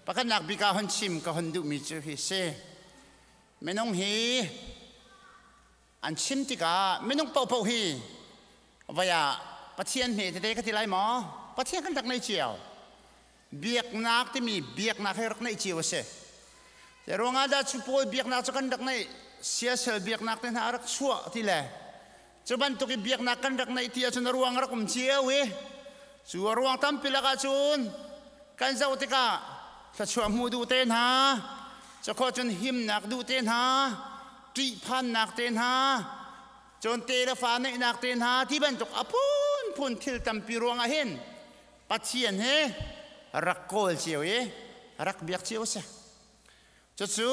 Pakhatnak bik ah hon chim ka hon duhmi cu hi si. Minung hi an chim tikah minung paohpaoh hi vai ah Pathian hme tete ka ti lai maw? Pathian kan rak nei cio. Biaknak timi biaknak hi rak neih cio a si. Te ruangah dah cu pawl biaknak cu kan rak neih siasal biaknak te hna a rak chuah ti le cu bantuk i biaknak kan rak neih ti ahcun a ruang a rak um cio i cu a ruang tampi lakah cun kan zoh tikah thluachuah hmuh duh te hna cakhaw cun himnak duh te hna ṭihphannak te hna cun te le fa neihnak te hna ti bantuk a phunphun thil tampi ruangah hin Pathian he rak kawl cio i rak biak cio a si. Cucu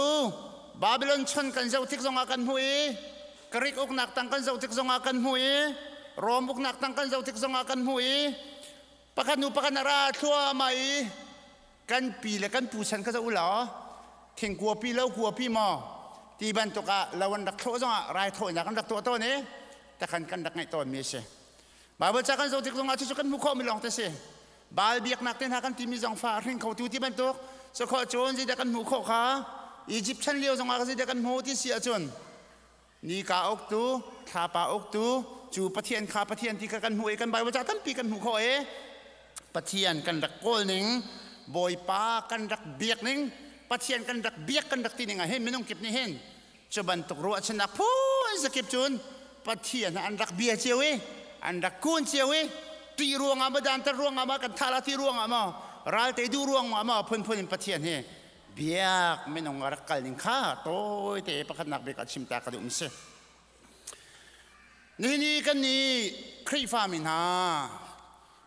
Babylon chon kan zoh tik zongah kan hmuh i Greek uknak tang kan zoh tik zongah kan hmuh i Rom uknak tang kan zoh tik zongah kan hmuh i pakhat hnu pakhat a ra thluahmah i kan pi le kan pu chan kha zoh u law thingkua pi lo kua pi maw ti bantuk ah lo an rak thlawh zongah raithawinak an rak tuah tawn i takhan kan rak ngeih tawnmi a si. Bible ca kan zoh tik zongah cucu kan hmuh khawhmi lawng te si. Baal biaknak te hna kan timi zong fa a hring khotu ti bantuk sakhawh cun zeidah kan hmuh khawh kha Egypt chan lio zongah zeidah kan hmuh ti si ahcun nika uktu thlapa uktu cu Pathian kha Pathian ti kha kan hmuh i kan Bible ca tampi kan hmuh khawh i Pathian kan rak kawl ning Bawipa kan rak biak ning Pathian kan rak biak kan rak ti ning ah hin minung kip nih hin cu bantuk ruahchannak phun zakip cun Pathian an rak bia cio i an rak kun cio i ṭih ruangah maw dantat ruangah maw kan thah la ti ruangah maw ralte duh ruangah maw phunphun in Pathian hi biak minung a rak kal ning kha tawite pakhatnak bik ah chim ta ka duh mi si. Nihin i kan nih Khrihfa mi hna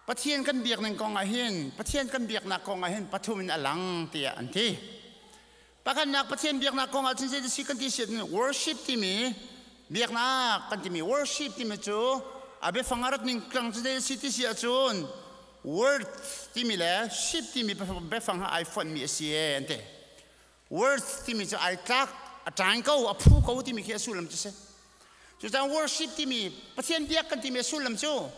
Pathian kan biak ning kong ah hin Pathian kan biaknak kong ah hin pathum in a lang tiah an ti. Pakhatnak Pathian biaknak kong ah cun zei si kan ti siat worship timi biaknak kan timi worship timi cu a biafang a rat ning tlang cu zei si ti si ahcun word timi le ship timi biafang ha ai fonhmi a si e an ti. Worth timi cu ai tlak, a ṭaing ko, a phu ko timi khi a sullam cu si. Cucaah worship timi Pathian biak kan timi a sullam cu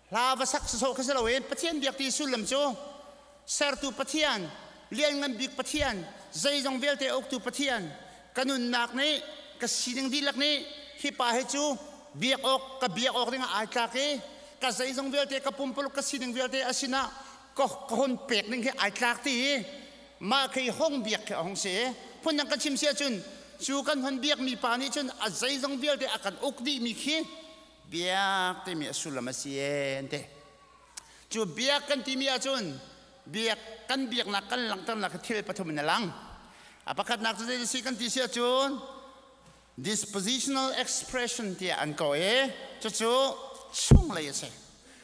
hla va sak sawsawh khi si loin Pathian biak ti sullam cu sertu Pathian, lianngan bik Pathian, zeizong vialte uktu Pathian, ka nunnak nih, ka sining dihlak nih hi pa hi cu biak awk, ka biak awk dingah ai tlak i ka zeizong vialte, ka pumpuluk, ka sining vialte a sinah ka hon pek ning hi ai tlak ti i mah khi hong biak khi a hong si. Phundang kan chim si ahcun cu kan hon biakmi pa nih cun a zeizong vialte a kan uk dihmi khi biak timi a sullam a si e an ti. Cu biak kan timi ahcun biak kan biaknak kan langhternak hi thil pathum in a lang. A pakhatnak cu zei si kan ti si ahcun dispositional expression tiah an ko i cucu chunglei a si.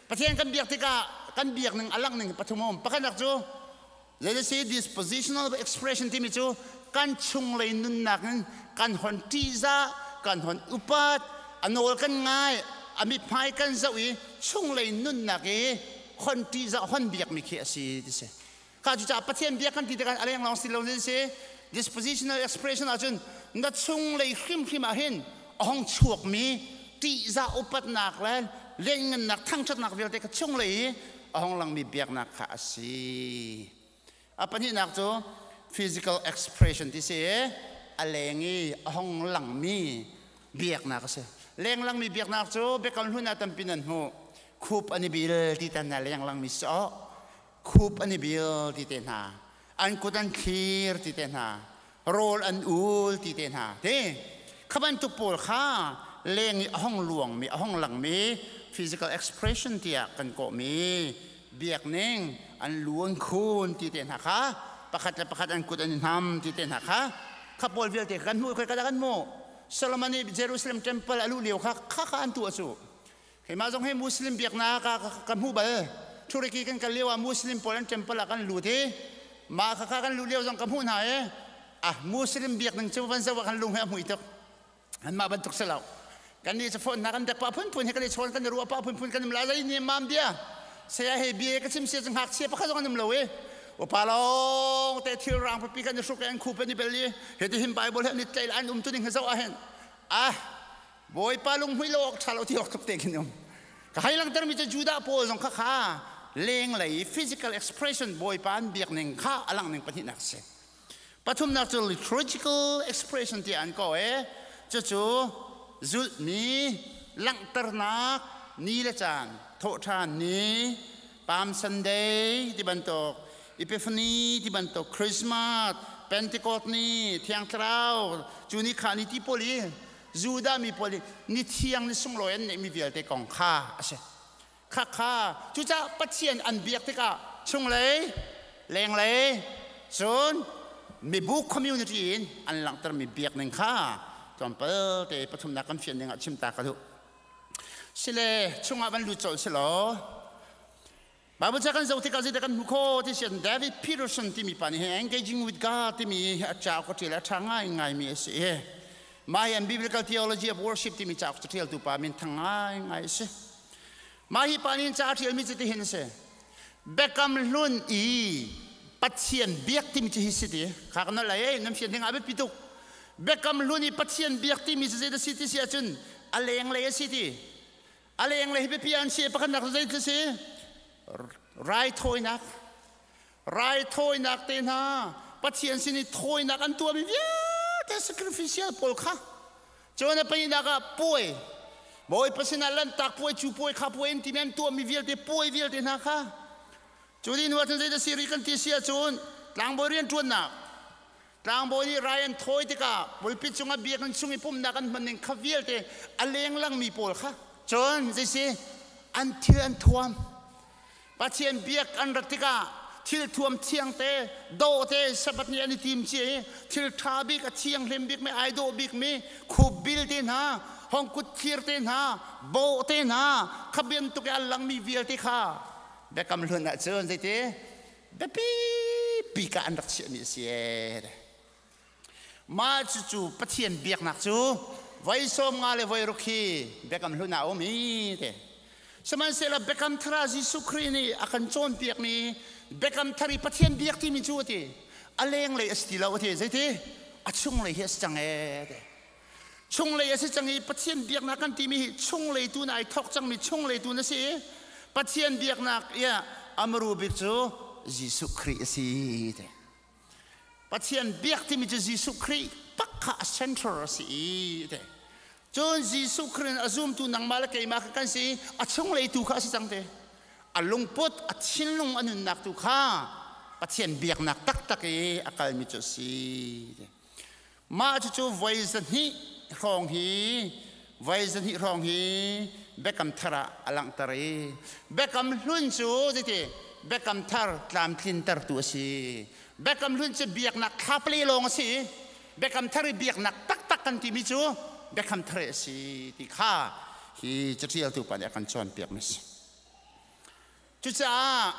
Pathian kan biak tikah kan biak ning a langh ning pathum a um. Pakhatnak cu zei a si dispositional expression timi cu kan chunglei nunnak in kan hon ṭihzah, kan hon upat, a nawl kan ngai, a mithmai kan zoh i chunglei nunnak i hon ṭihzah, hon biakmi khi a si ti si. Kha cucaah Pathian biak kan ti tikah a leng lawng si lo in si dispositional expression ahcun na chunglei hrimhrim ah hin a hong chuakmi ṭihzah upatnak le lianngannak thangṭhatnak vialte kha chunglei i a hong langmi biaknak kha a si. A pahnihnak cu physical expression ti si a leng i a hong langmi biaknak a si. Leng langmi biaknak cu biakam hlun ah tampi nan hmuh. Khup an i bil ti tan na leng langmi sawh khup an i bil ti te hna an kut an thlir ti te hna rawl an ul ti te hna te kha bantuk pawl kha leng i a hong luangmi a hong langmi physical expression tiah kan kawhmi biakning an lu an khun ti te hna kha pakhat le pakhat an kut an i hnam ti te hna kha kha pawl vialte kan hmuh kai kan hmuh Solomon nih Jerusalem temple a luh lio kha kha kha an tuah cu Keimah zong hi Muslim biaknak ah ka hmu bal. Turkey kan kal lio ah Muslim pawl an temple ah kan lut i mah kha kan luh lio zong ka hmuh hna i ah Muslim biak ning cu van zoh ah kan lung he a hmui tuk. Anmah bantuk si lo. Kan nih cu phone hna kan dek pa phunphun he kan i chawn kan i ruah pa phunphun kan um la zei ni mam bia. Saya he bia ka chim sia cu ngakchia pakhat zong an um lo i upa lawng te thil rang pipi kan i hruk i an khup an i bel i hiti hin Bible he an i tlaih an um tu ning he zoh ah hin ah Bawipa lunghmui lo awk ṭha lo ti awk tluk te khin um. Ka hei langhtermi cu Judah pawl zong kha kha lenglei physical expression Bawipa an biak ning kha a langh ning pahnihnak a si. Pathumnak cu liturgical expression tiah an ko e. Cucu zulhmi langhternak ni le caan thawhṭhan ni Palm Sunday ti bantuk Epiphany ti bantuk Christmas Pentecost ni Thiang Thlarau cu ni kha ni ti pawl i Judah mi pawl nih ni thiang ni sunglawi an neihmi vialte kong kha a si. Khakha cucaah Pathian an biak tikah chunglei lenglei cun mibu community in an langhtermi biak ning kha tlawmpal te pathumnak kan fian dingah chim ta ka duh. Sile chungah van lut colh silaw Bible ca kan zoh tikah zeidah kan hmu kho ti sian David Peterson timi pa nih hi Engaging with God timi a cauk a ṭial a ṭha ngaingaimi a si i mah hi an Biblical Theology of Worship timi cauk caṭialtu pa minthang ngaingai a si. Mah hi pa nih ca a ṭialmi cu tihin a si. Biakam hlun i Pathian biak timi cu hi si ti kha kan nolh ai nan fian ding ah biapi tuk. Biakam hlun i Pathian biak timi cu zeidah si ti si ahcun a lenglei a si ti. A lenglei hi biapi an si pakhatnak cu zei si raithawinak raithawinak te hna Pathian sin i thawinak an tuahmi vialte sacrificial pawl kha cun a pahnihnak ah puai Bawipa sinah lanhtak puai cu puai kha puai an timi an tuahmi vialte puai vialte hna kha cu ni hnu ah cun zeidah si rih kan ti si ahcun tlangbawi rianṭuannak Tlangbawi nih rai an thawi tikah pulpit cungah biakinn chung i pumhnak an hman ning kha vialte a lenglang mi pawl kha cun zeisi an thil an thuam. Pathian biak an rat tikah Thil thuam thiang te dawh te Sabbath ni an i tim cia i thil ṭha bik, a thianghlim bik mi, ai dawh bik mi khupbil te hna, hongkut thir te hna, bawh te hna, kha bantuk i a langmi vialte kha Biakam Hlun ah cun zeiti biapi bik ah an rak chiahmi a si ee. Mah cucu Pathian biaknak cu voi 50 le voi ruk hi Biakam Hlun ah a um i te. Sihmanhsehlaw Biakam Thar ah Jesuh Khrih nih a kan cawnpiakmi Biakam Thar i Pathian biak timi cu a ti, a lenglei a si ti lo a ti. Zeiti? A chunglei hi a si cang ee ti. Chunglei a si cang i Pathian biaknak kan timi hi chunglei tu na ai thawk cangmi chunglei tu na si i Pathian biaknak i amaru bik cu Jesuh Khrih a si ti. Pathian biak timi cu Jesuh Khrih tak kha a central a si i te. Cun Jesuh Khrih a zumtu nangmah le keimah kha kan si i a chunglei tu kha a si cang te. A lungput, a thinlung, a nunnak tu kha Pathian biaknak taktak i a kalmi cu a si. Mah cucu voi 200 hrawng hi voi 200 hrawng hi Biakam Thar ah a langhter i Biakam Hlun cu zeiti Biakam Thar tlamtlintertu a si. Biakam Hlun cu biaknak thlapale lawng a si i Biakam Thar i biaknak taktak kan timi cu Biakam Thar a si ti kha hi caṭialtu pa nih a kan cawnpiakmi a si. Cucaah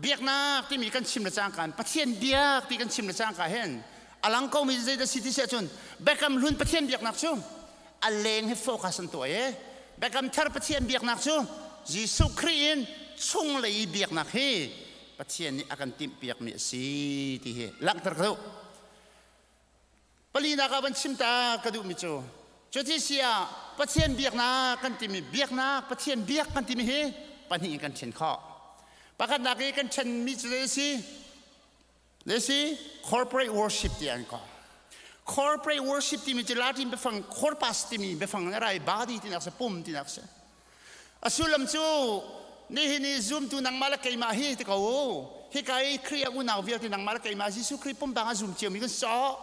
biaknak timi kan chim le cangka in Pathian biak ti kan chim le cangka hin a lang komi zeidah si ti si ahcun Biakam Hlun Pathian biaknak cu a leng hi focus an tuah i Biakam Thar Pathian biaknak cu Jesuh Khrih in chunglei i biaknak hi Pathian nih a kan timhpiakmi a si ti hi langhter ka duh. Palinak ah van chim ta ka duhmi cu cuti si ah Pathian biaknak kan timi biaknak Pathian biak kan timi hi pahnih in kan ṭhen khawh. Pakhatnak i kan ṭhenmi cu zei a si? Zei a si? Corporate worship ti an ko. Corporate worship timi cu Latin biafang corpus timi biafang na rai body tinak si pum tinak si. A sullam cu nihin i zumtu nangmah le keimah hi ti ko u. Hika i Khrih a unau vialte nangmah le keimah Jesuh Khrih pumpak a zum ciomi kan sawh.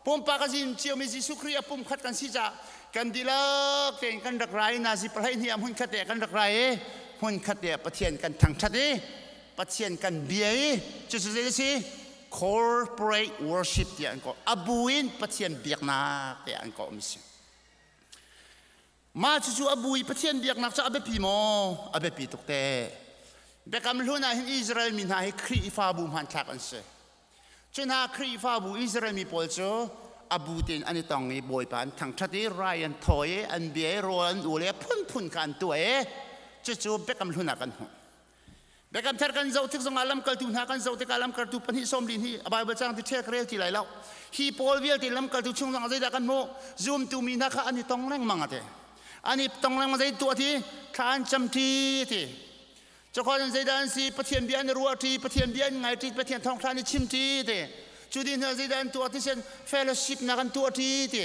Pumpak a zum ciomi Jesuh Khrih a pumkhat kan si caah kan dihlak tein kan rak ra i nazi 12 ah hmunkhat te ah kan rak ra i hmunkhat te ah Pathian kan thangṭhat i Pathian kan bia i cucu zei a si? Corporate worship tiah an kawh. A bu in Pathian biaknak tiah an kawhmi si. Mah cucu a bu i Pathian biaknak cu a biapi maw? A biapi tuk te. Biakam Hlun ah hin Israel mi hna hi Khrihfabu hmanthlak an si. Cu hna Khrihfabu Israel mi pawl cu a bu tein an i tong i Bawipa an thangṭhat i rai an thawi i an bia i rawl an ul i a phunphun kha an tuah i cucu Biakam Hlun ah kan hmuh. Biakam Thar kan zoh tik zongah lamkaltu hna kan zoh tikah lamkaltu pahnih sawmli hi a Bible cang ti ṭhel ka rel ti lai lo. Hi pawl vialte lamkaltu chung zongah zeidah kan hmuh? Zumtu mi hna kha an i tong lengmang a ti. An i tong lengmang zei tuah ti? Thla an cam ṭi ti. Cakhaw in zeidah an si? Pathian bia an i ruah ṭi, Pathian bia an ngai ṭi, Pathian thawngṭha an i chim ṭi ti. Cu dih hna zeidah an tuah ti sen fellowship nak an tuah ṭi ti.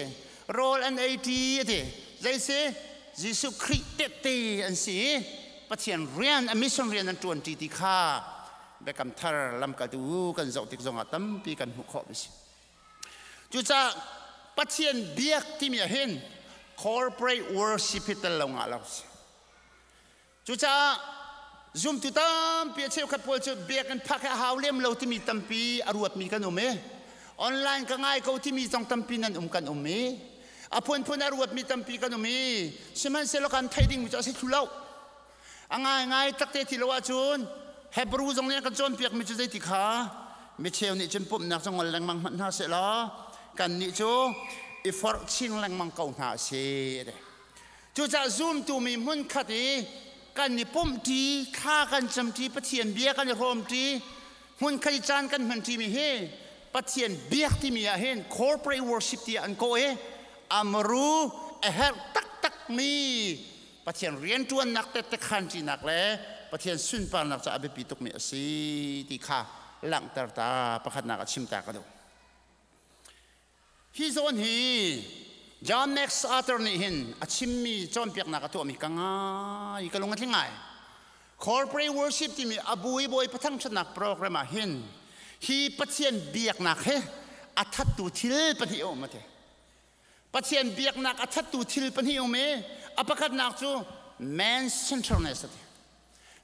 Rawl an ei ṭi ti. Zei si? Jesuh Khrih tehte an si i Pathian rian, a mission rian an ṭuanṭi ti kha Biakam Thar lamkaltu kan zoh tik zongah tampi kan hmuh khawh mi si. Cucaah Pathian biak timi ah hin corporate worship hi tel lo ngah lo si. Cucaah zumtu tampi a cheukhat pawl cu biakinn phak hi a hau lem lo timi tampi a ruatmi kan um i online ka ngai ko timi zong tampi nan um kan um i a phunphun a ruatmi tampi kan um i sihmanhsehlaw kan theih dingmi cu a si thlu lo. A ngaingai takte ti lo ahcun Hebrew zong nih an kan cawnpiakmi cu zeiti kha mi cheu nih cun pumhnak cu ngol lengmang hmanh hna sehlaw kannih cu i forh chin lengmang ko hna a si. Cucaah zumtu mi hmunkhat i kan i pumhṭi, thla kan camṭi, Pathian bia kan i hrawmṭi, hmunkhat i caan kan hmanṭimi hi Pathian biak timi ah hin corporate worship tiah an kawh i amaru a herh taktakmi Pathian rianṭuannak tette khanṭinak le Pathian sunparnak caah a biapi tukmi a si ti kha langhter ta pakhatnak a chim ta ka duh. Hi zawn hi John MacArthur nih hin a chimmi cawnpiaknak a tuahmi ka ngai, ka lung a tling ngai. Corporate worship timi a bu i Bawipa thangṭhatnak program ah hin hi Pathian biaknak hi a thattu thil pahnih a um a ti. Pathian biaknak a thattu thil pahnih um i a pakhatnak cu man centeredness a ti.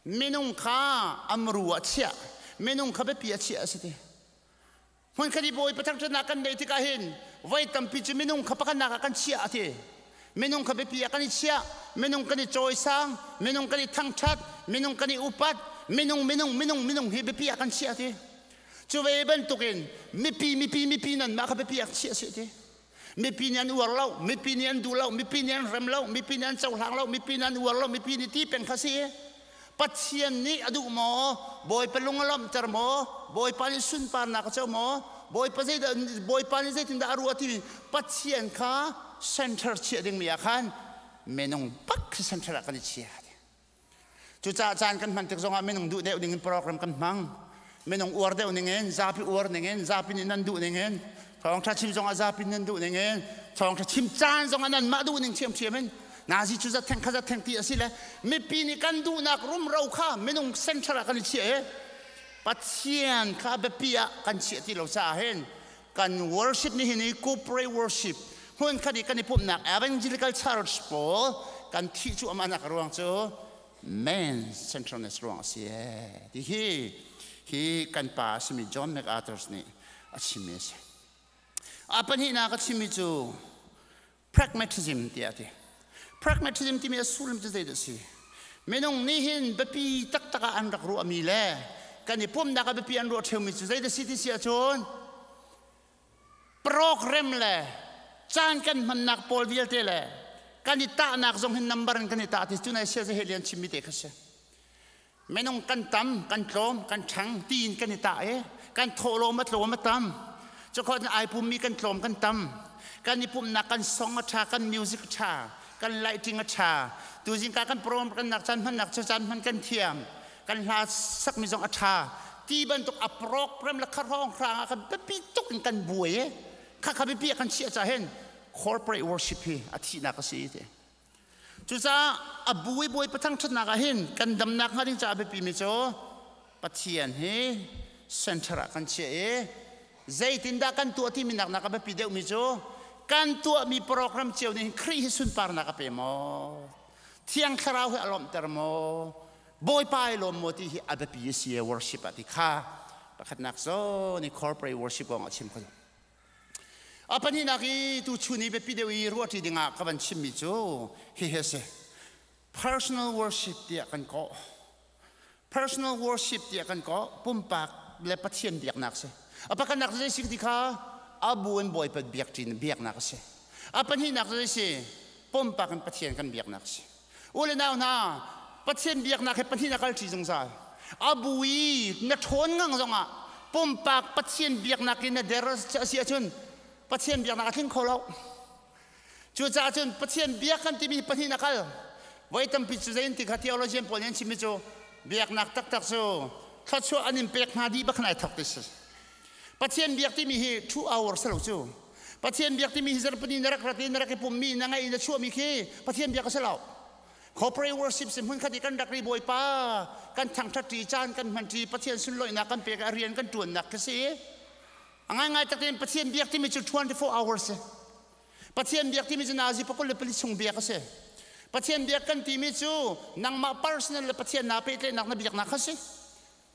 Minung kha amru ah chiah. Minung kha biapi a chiah a si ti. Hmun khat i bawi pathangṭhatnak kan neih tikah hin voi tampi cu minung kha pakhatnak ah kan chiah a ti. Minung kha biapi ah kan i chiah, minung kan i cawisang, minung kan i thangṭhat, minung kan i upat, minung, minung, minung, minung hi biapi ah kan chiah a ti. Cu ve bantukin mipi, mipi, mipi nanmah kha biapi ah chiah a si a ti. Mipi nih an uar lo, mipi nih an duh lo, mipi nih an rem lo, mipi nih an cohlang lo, mipi nih an uar lo, mipi nih ti peng kha si. Pathian nih a duh maw? Bawipa lung a lawmhter maw? Bawipa nih sunparnak a co maw? Bawipa zeidah Bawipa nih zeitindah a ruah timi Pathian kha center chiah dingmi ah khan minung bak khi center ah kan i chia. Cucaah caan kan hman tik zongah minung duh deuh dingin program kan hmang. Minung uar deuh ningin, zapi uar ningin, zapi nih nan duh ningin, thawngṭha chim zongah zapi nan duh ningin, thawngṭha chim caan zongah nanmah duh ning ṭhiamṭhiam in nazi cu zat theng kha zat theng ti a si le mipi nih kan duhnak rumro kha minung center ah kan i chiah i Pathian kha biapi ah kan chiah ti lo caah hin kan worship ni hin i corporate worship hmun khat i kan i pumhnak evangelical church pawl kan thih cu amanak ruang cu man centralness ruang a si e ti hi hi kan pa a simi John MacArthur nih a chimmi a si. A pahnihnak a chimmi cu pragmatism tiah a ti. Pragmatism timi a sullam cu zeidah a si? Minung nih hin biapi taktak ah an rak ruahmi le kan i pumhnak ah biapi an ruah ṭheumi cu zeidah si ti si ahcun program le caan kan hmannak pawl vialte le kan i tahnak zong hin number in kan i tah ti cu nai sia he lian chimmi te kha si. Minung kan tam, kan tlawm, kan ṭhang tiin kan i tah i kan thawhlawm a tlawm a tam. Cukhawt ai pummi kan tlawm kan tam. Kan i pumhnak kan song a ṭha, kan music a ṭha, kan lighting a ṭha. Tuzingka kan program kan nak caan hmannak cu caan hman kan thiam. Kan hla sakmi zong a ṭha. Ti bantuk a program le kha hrawng hrang ah kan biapi tuk in kan buai i khakha biapi ah kan chiah caah hin corporate worship hi a thihnak a si ti. Cucaah a bu i Bawipa thangṭhatnak ah hin kan damnak hnga ding caah a biapimi cu Pathian hi center ah kan chiah i zeitindah kan tuah timi nak a biapi deuhmi cu kan tuahmi program cio nih hin Khrih hi sunparnak a pe maw? Thiang Thlarau hi a lawmhter maw? Bawipa i lawm maw ti hi a biapi a si e worship ah ti kha pakhatnak zawn i corporate worship kong a chim kho. A pahnihnak i tuchun i biapi deuh i ruahṭi dingah ka van chimmi cu hihi a si. Personal worship tiah kan kawh. Personal worship tiah kan kawh. Pumpak le Pathian biaknak si. A pakhatnak cu zei si ti kha a bu in Bawipa biakṭin biaknak a si. A pahnihnak cu zei si? Pumpak in Pathian kan biaknak a si. U le nau hna, Pathian biaknak he pahnih a kalṭi zungzal. A bu i na ṭhawn ngang zongah pumpak Pathian biaknak in na der a si ahcun Pathian biaknak a tling kho lo. Cucaah cun Pathian biak kan timi pahnih a kal. Voi tampi cu zei ti kha theologian pawl nih an chimmi cu biaknak taktak cu thluachuah an in pek hna dih bak khan ai thawk ti si. Pathian biak timi hi 2 hours lo cu. Pathian biak timi hi zarhpini na rak rat i na rak i pummi na ngeih na chuahmi khi Pathian biak a si lo. Corporate worship si hmun khat i kan rak ri Bawipa kan thangṭhat ṭi caan kan hman ṭi Pathian sunlawihnak kan pek a rian kan ṭuannak khi si. A ngaingai tak tein Pathian biak timi cu 24 hours si. Pathian biak timi cu nazi pakul le pali chung biak a si. Pathian biak kan timi cu nangmah personal le Pathian naa pehtlaihnak na biaknak kha si.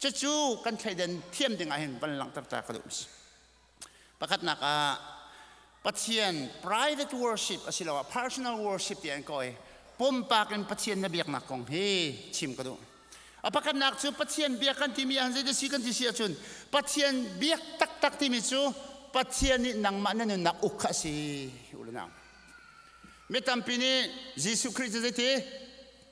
Cucu kan thleidan thiam ding ah hin van langhter ta ka duh si. Pakhatnak ah Pathian private worship asiloah personal worship ti an koi pumpak in Pathian na biaknak kong hi chim ka duh. A pakhatnak cu Pathian biak kan timi ah zei si kan ti si ahcun Pathian biak taktak timi cu Pathian nih nangmah na nunnak uk kha a si u le nau. Mi tampi nih Jesuh Khrih cu zeiti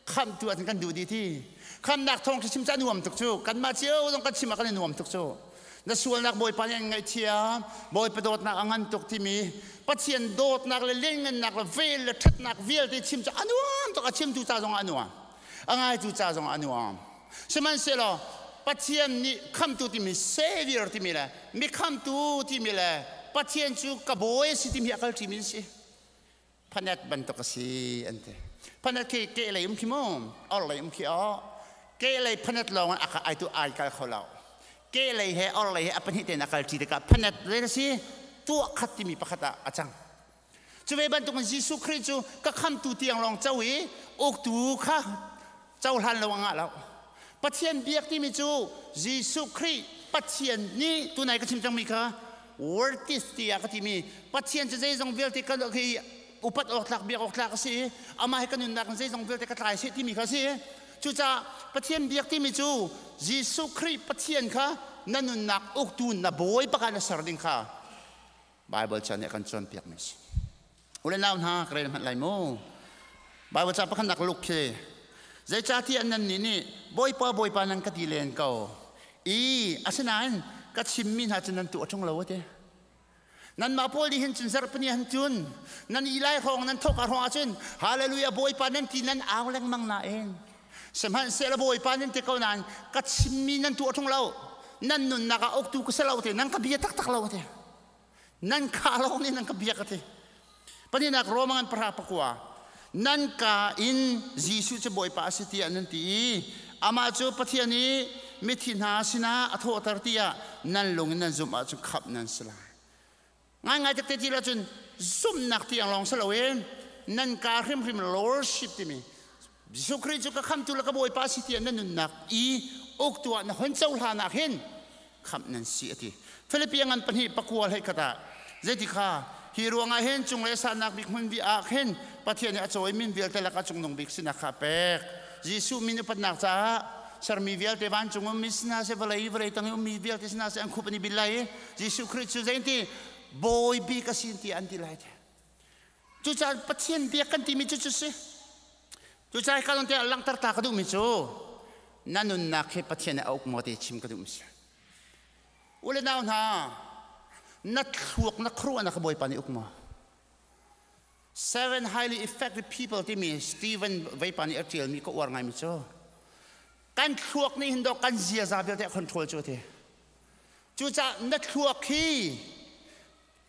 khamhtu ah kan duh dih ti khamnak thawng chim cu a nuam tuk cu kanmah cio zong kan chim ah kan i nuam tuk cu na sualnak Bawipa nih an ngaihthiam Bawipa dawtnak a ngan tuk timi Pathian dawtnak le lianngannak le vel le ṭhatnak vialte chim cu a nuam tuk a chimtu ca zong ah a nuam a ngaitu ca zong ah a nuam sihmanhsehlaw Pathian nih khamtu timi savior timi le mi khamtu timi le Pathian cu ka bawi a si timi a kal ṭimi an si. Phanet bantuk a si an ti. Phanet khi ke lei um khi mu, or lei um khi o. Ke lei phanet lawng in aka ai tu ai kal kho lo. Ke lei he or lei he a pahnih tein a kal ṭi tikah phanet zei a si tuah khat timi pakhat ah a cang. Cu ve bantukin Jesuh Khrih cu ka khamtu tiang lawng co i uktu kha cohlan lo a ngah lo. Pathian biak timi cu Jesuh Khrih Pathian nih tunai ka chim cangmi kha worthy tiah ka timi Pathian cu zeizong vialte kan hi upat awk tlak biak awk tlak a si i amah he kan nunnak in zeizong vialte ka tlai seh timi kha a si. Cucaah Pathian biak timi cu Jesuh Khrih Pathian kha na nunnak uktu na bawi pakhat na ser ding kha Bible ca nih a kan cawnpiakmi a si. U le nau hna ka rel hmanh lai mu. Bible ca pakhatnak Luke khi zeicahtiah nannih nih Bawipa Bawipa nan ka ti len ko i asinain ka chimmi hna cu nan tuah ṭung lo a ti. Nanmah pawl nih hin cun zarhpini han cun nan i lai hrawng nan thawk hrawng ahcun Hallelujah Bawipa nan ti nan au lengmang nain sihmanhsehlaw Bawipa nan ti ko nain ka chimmi nan tuah ṭung lo nan nunnak ah uktu ka si lo te nan ka bia taktak lo te nan kha lawng nih nan ka biak a ti pahnihnak Roma ngan pahra pakua nan ka in Jesuh cu Bawipa a si tiah nan ti i amah cu Pathian i mithi hna sinah a thawhter tiah nan lung in nan zumh ahcun khamh nan si lai ngaingai takte ti lo cun zumhnak tiang lawng si loin nan ka hrimhrim lordship timi Jesuh Khrih cu ka khamtu le ka Bawipa si tiah na nunnak i uktu ah na hon cohlan ah khin khamh nan si a ti. Philippi ngan pahnih pakua hlei khat ah zeiti kha hi ruangah hin cunglei sannak bik hmun bi ah khin Pathian nih a cawi min vialte lakah cungnung bik sinak kha a pek. Jesuh min upatnak caah sermi vialte vancung ummi sina seh vawlei vawlei tang i ummi vialte sina seh an khup an i bil lai i Jesuh Khrih cu zeinti bawi bik a si ti an ti lai. Cucaah Pathian biak kan timi cu cu si. Cucaah ka te langhter ta ka duhmi cu na nunnak hi Pathian nih a uk maw ti chim ka duhmi si. U le nau hna, na thluak na khuaruahnak kha Bawipa nih uk maw? Seven highly effective people timi Stephen Veipa nih a ṭialmi ka uar ngaimi cu kan thluak nih hin dawh kan ziaza vialte a control cu a ti. Cucaah na thluak hi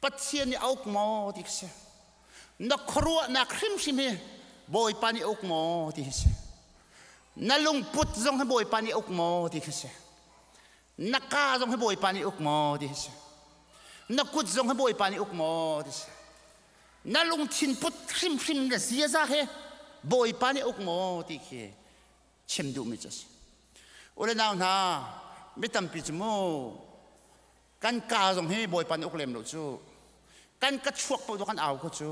Pathian nih a uk maw ti khi si. Na khuaruahnak hrimhrim hi Bawipa nih a uk maw ti khi si. Na lungput zong hi Bawipa nih a uk maw ti khi si. Na ka zong hi Bawipa nih uk maw ti khi si. Na kut zong hi Bawipa nih uk maw ti si. Na lungthin put hrimhrim na ziaza he Bawipa nih uk maw ti khi chim duhmi cu a si. U le nau hna, mi tampi cu mu kan ka zong hi Bawipa nih uk lem lo cu kan ka chuak paoh kan au ko cu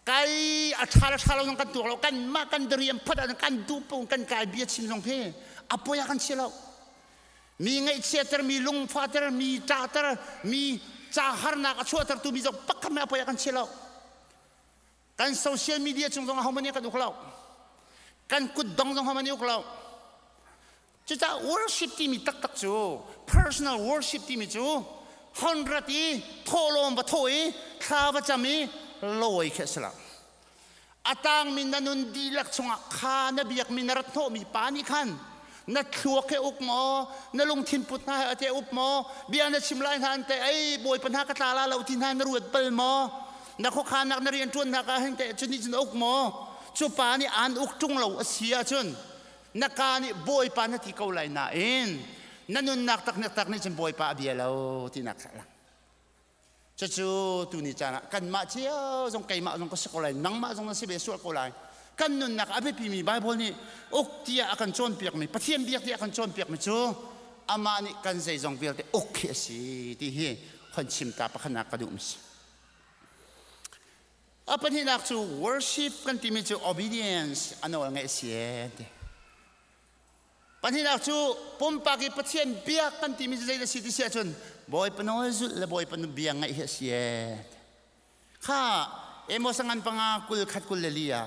kai a ṭha le ṭha lo zong kan tuak lo kan mah kan dariam phat ah kan duh paoh kan kai bia chim zong hi a poi ah kan si lo mi ngaihchiater mi lungfahter mi ṭahter mi ca harnak a chuahtertu mi zong pakhat a poi ah kan si lo kan social media chung zong ahohmanh nih kan uk lo kan kutdong zong ahohmanh nih uk lo. Cucaah worship timi taktak cu personal worship timi cu honrat i thawhlawm va thawh i thla va cam i lawi khi a si lo. A tangmi na nun dihlak chungah kha na biakmi na rat hnawhmi pa nih khan na thluak he uk maw na lungthin put hna he ate up maw bia na chim lai hna an te ei bawipa hna ka tla la lo ti hna na ruat bal maw na khuakhannak na rianṭuannak ah hin te cu nih cun uk maw cu pa nih aan uk ṭung lo a si ahcun na ka nih Bawipa na ti ko lai nain na nunnak tak tak nih cun Bawipa a bia lo tinak kha lang. Cucu tuni caan ah kanmah cio zong keimah zong ka si ko lai nangmah zong na si ve sual ko lai. Kan nunnak a biapimi Bible nih uk tiah a kan cawnpiakmi Pathian biak tiah a kan cawnpiakmi cu amah nih kan zeizong vialte uk khi a si ti hi hon chim ta pakhatnak ka duh mi si. A pahnihnak cu worship kan timi cu obedience a nawl ngaih si ee ti. Pahnihnak cu pumpak i Pathian biak kan timi cu zei si ti si ahcun Bawipa nawl zulh le Bawipa bia ngaih hi a si ee. Kha Amos ngan panga kul khat kul le li ah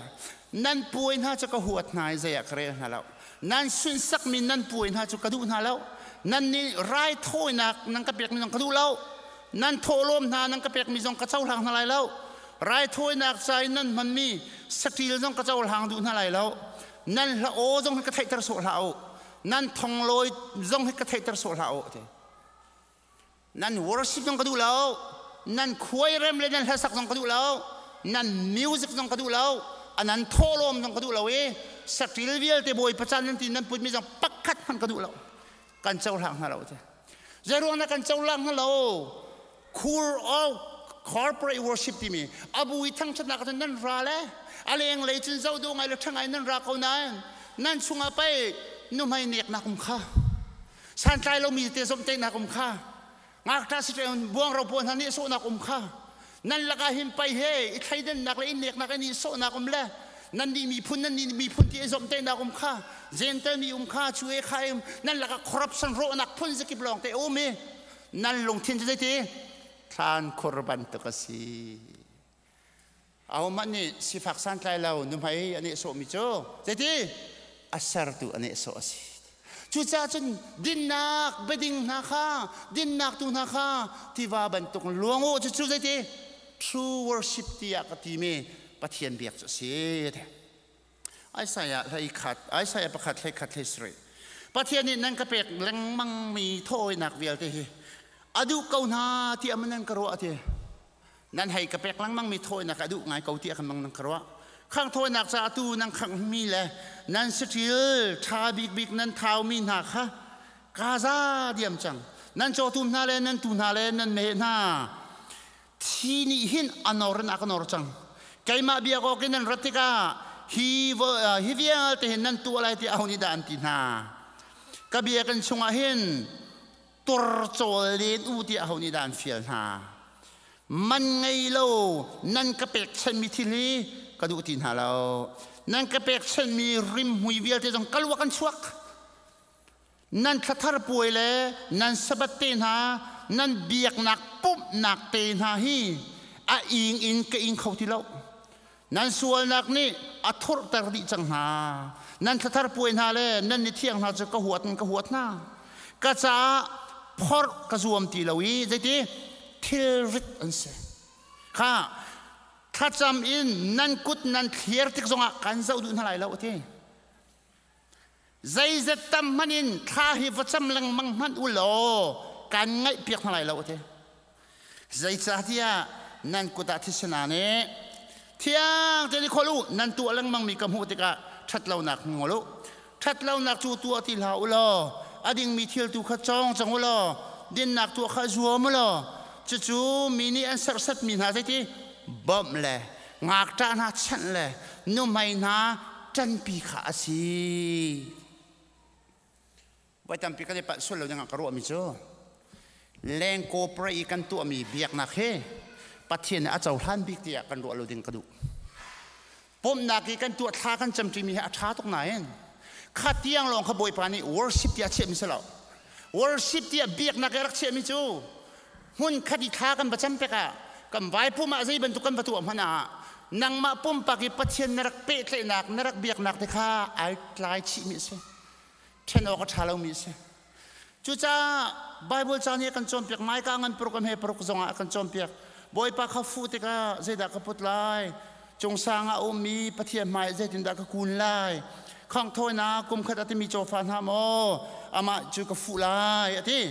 nan puai hna cu ka huat hna i zei ah ka rel hna lo. Nan sunhsakmi nan puai hna cu ka duh hna lo. Nan nih raithawinak nan ka pekmi zong ka duh lo. Nan thawhlawm hna nan ka pekmi zong ka cohlang hna lai lo. Raithawinak ca in nan hmanmi saṭil zong ka cohlang duh hna lai lo. Nan hla aw zong hi ka theihter sawh hlah u. Nan thonglawi zong hi ka theihter sawh hlah u. Ti. Nan worship zong ka duh lo. Nan khuairem le nan hlasak zong ka duh lo. Nan music zong ka duh lo. Nan thawhlawm zong ka duh lo i saṭil vialte Bawipa caan nan ti nan putmi zong pakhat hmanh ka duh lo. Kan cohlang hna lo. Ti. Zeiruang dah kan cohlang hna lo? Khur of corporate worship timi abu i thangṭhatnak ahcun nan ra le a lenglei cun zoh dawh ngai le ṭha ngai nan ra ko nain nan chungah pei Nuhmei neknak um kha. Santlai lomi te zomhtaihnak um kha. Ngakṭah si buangro pawl hna nih sawhnak um kha. Nan lakah hin pai he i thleidannak le i neknak in i sawhnak um le nan nih miphun nan nih miphun ti i zomhtaihnak um kha Gentle mi um kha chu e kha um nan lakah corruption rawhnak phun zakip lawng te um i nan lungthin cu zeiti thlan khur bantuk a si. Ahohmanh nih sifak santlai lo nuhmei a nehsawhmi cu zeiti a sertu a nehsawh a si. Cucaah cun dinnak biading hna kha dinnak tu hna kha tiva bantuk luang u cucu zeiti true worship tiah ka timi Pathian biak cu a si. Isaiah hlei khat Isaiah pakhat hlei khat hlei sarih Pathian nih nan ka pek lengmangmi thawinak vialte hi a duh ko hna tiah maw nan ka ruah ti nan hei ka pek lengmangmi thawinak a duh ngai ko tiah kan mang nan ka ruah khang thawinak caah tu nan khanghmi le nan saṭil ṭha bikbik nan thaumi hna kha ka za diam cang nan cawtum hna le nan tu hna le nan meh hna thi nih hin a nor in a ka nor cang keimah biak awk in nan rat tikah hi hi vialte hin nan tuah lai tiah aho nih dah an ti hna ka biakinn chungah hin tur cawl len u tiah aho nih dah an fial hna man ngei lo nan ka pekchanmi thil hi ka duh ti hna lo nan ka pekchanmi rimhmui vialte zong ka luak an chuak nan thlathar puai le nan sabbath te hna nan biaknak pumhnak te hna hi a ing in ka ing kho ti lo nan sualnak nih a thurter dih cang hna nan thlathar puai hna le nan ni thiang hna cu ka huat in ka huat hna ka caah phorh ka zuam ti lo i zeiti thilrit an si kha thlacam in nan kut nan thlir tik zongah kan zoh duh hna lai lo ti Zeizat tam hmanh in thla hi va cam lengmang hmanh u law kan ngaihpiak hna lai lo a ti. Zeicahtiah nan kut ah thisen aa nih thiang tein i kholh u nan tuah lengmangmi ka hmuh tikah ṭhatlonak ngol u. Ṭhatlonak cu tuah ti hlah u law a dingmi thil tu kha cawng cang u law dinnak tuah kha zuam u law cucu mi nih an serhsatmi hna zeiti bawmh le ngakṭah hna chanh le nuhmei hna ṭanpi kha a si. Voi tampi kan i palh sual lo dingah ka ruahmi cu lengkaw pray i kan tuahmi biaknak hi Pathian nih a cohlan bik tiah kan ruah lo ding ka duh. Pumhnak i kan tuah thla kan camṭimi hi a ṭha tuk nain kha tiang lawng kha Bawipa nih worship tiah a chiahmi si lo. Worship tiah biaknak i a rak chiahmi cu hmun khat i thla kan va cam pek ah kan vai pum ah zei bantuk kan va tuah hmanh ah nangmah pumpak i Pathian na rak pehtlaihnak na rak biaknak te kha ai tlai chihmi a si ṭhen awk a ṭha lomi a si cucaah Bible ca nih a kan cawnpiak Maika ngan paruk a hme paruk zongah a kan cawnpiak Bawipa kha fuh tikah zeidah ka put lai cungsang ah a ummi Pathian hmai zeitindah ka kun lai khangh thawinak kum khat a timi cawfa hna maw amah cu ka fuh lai a ti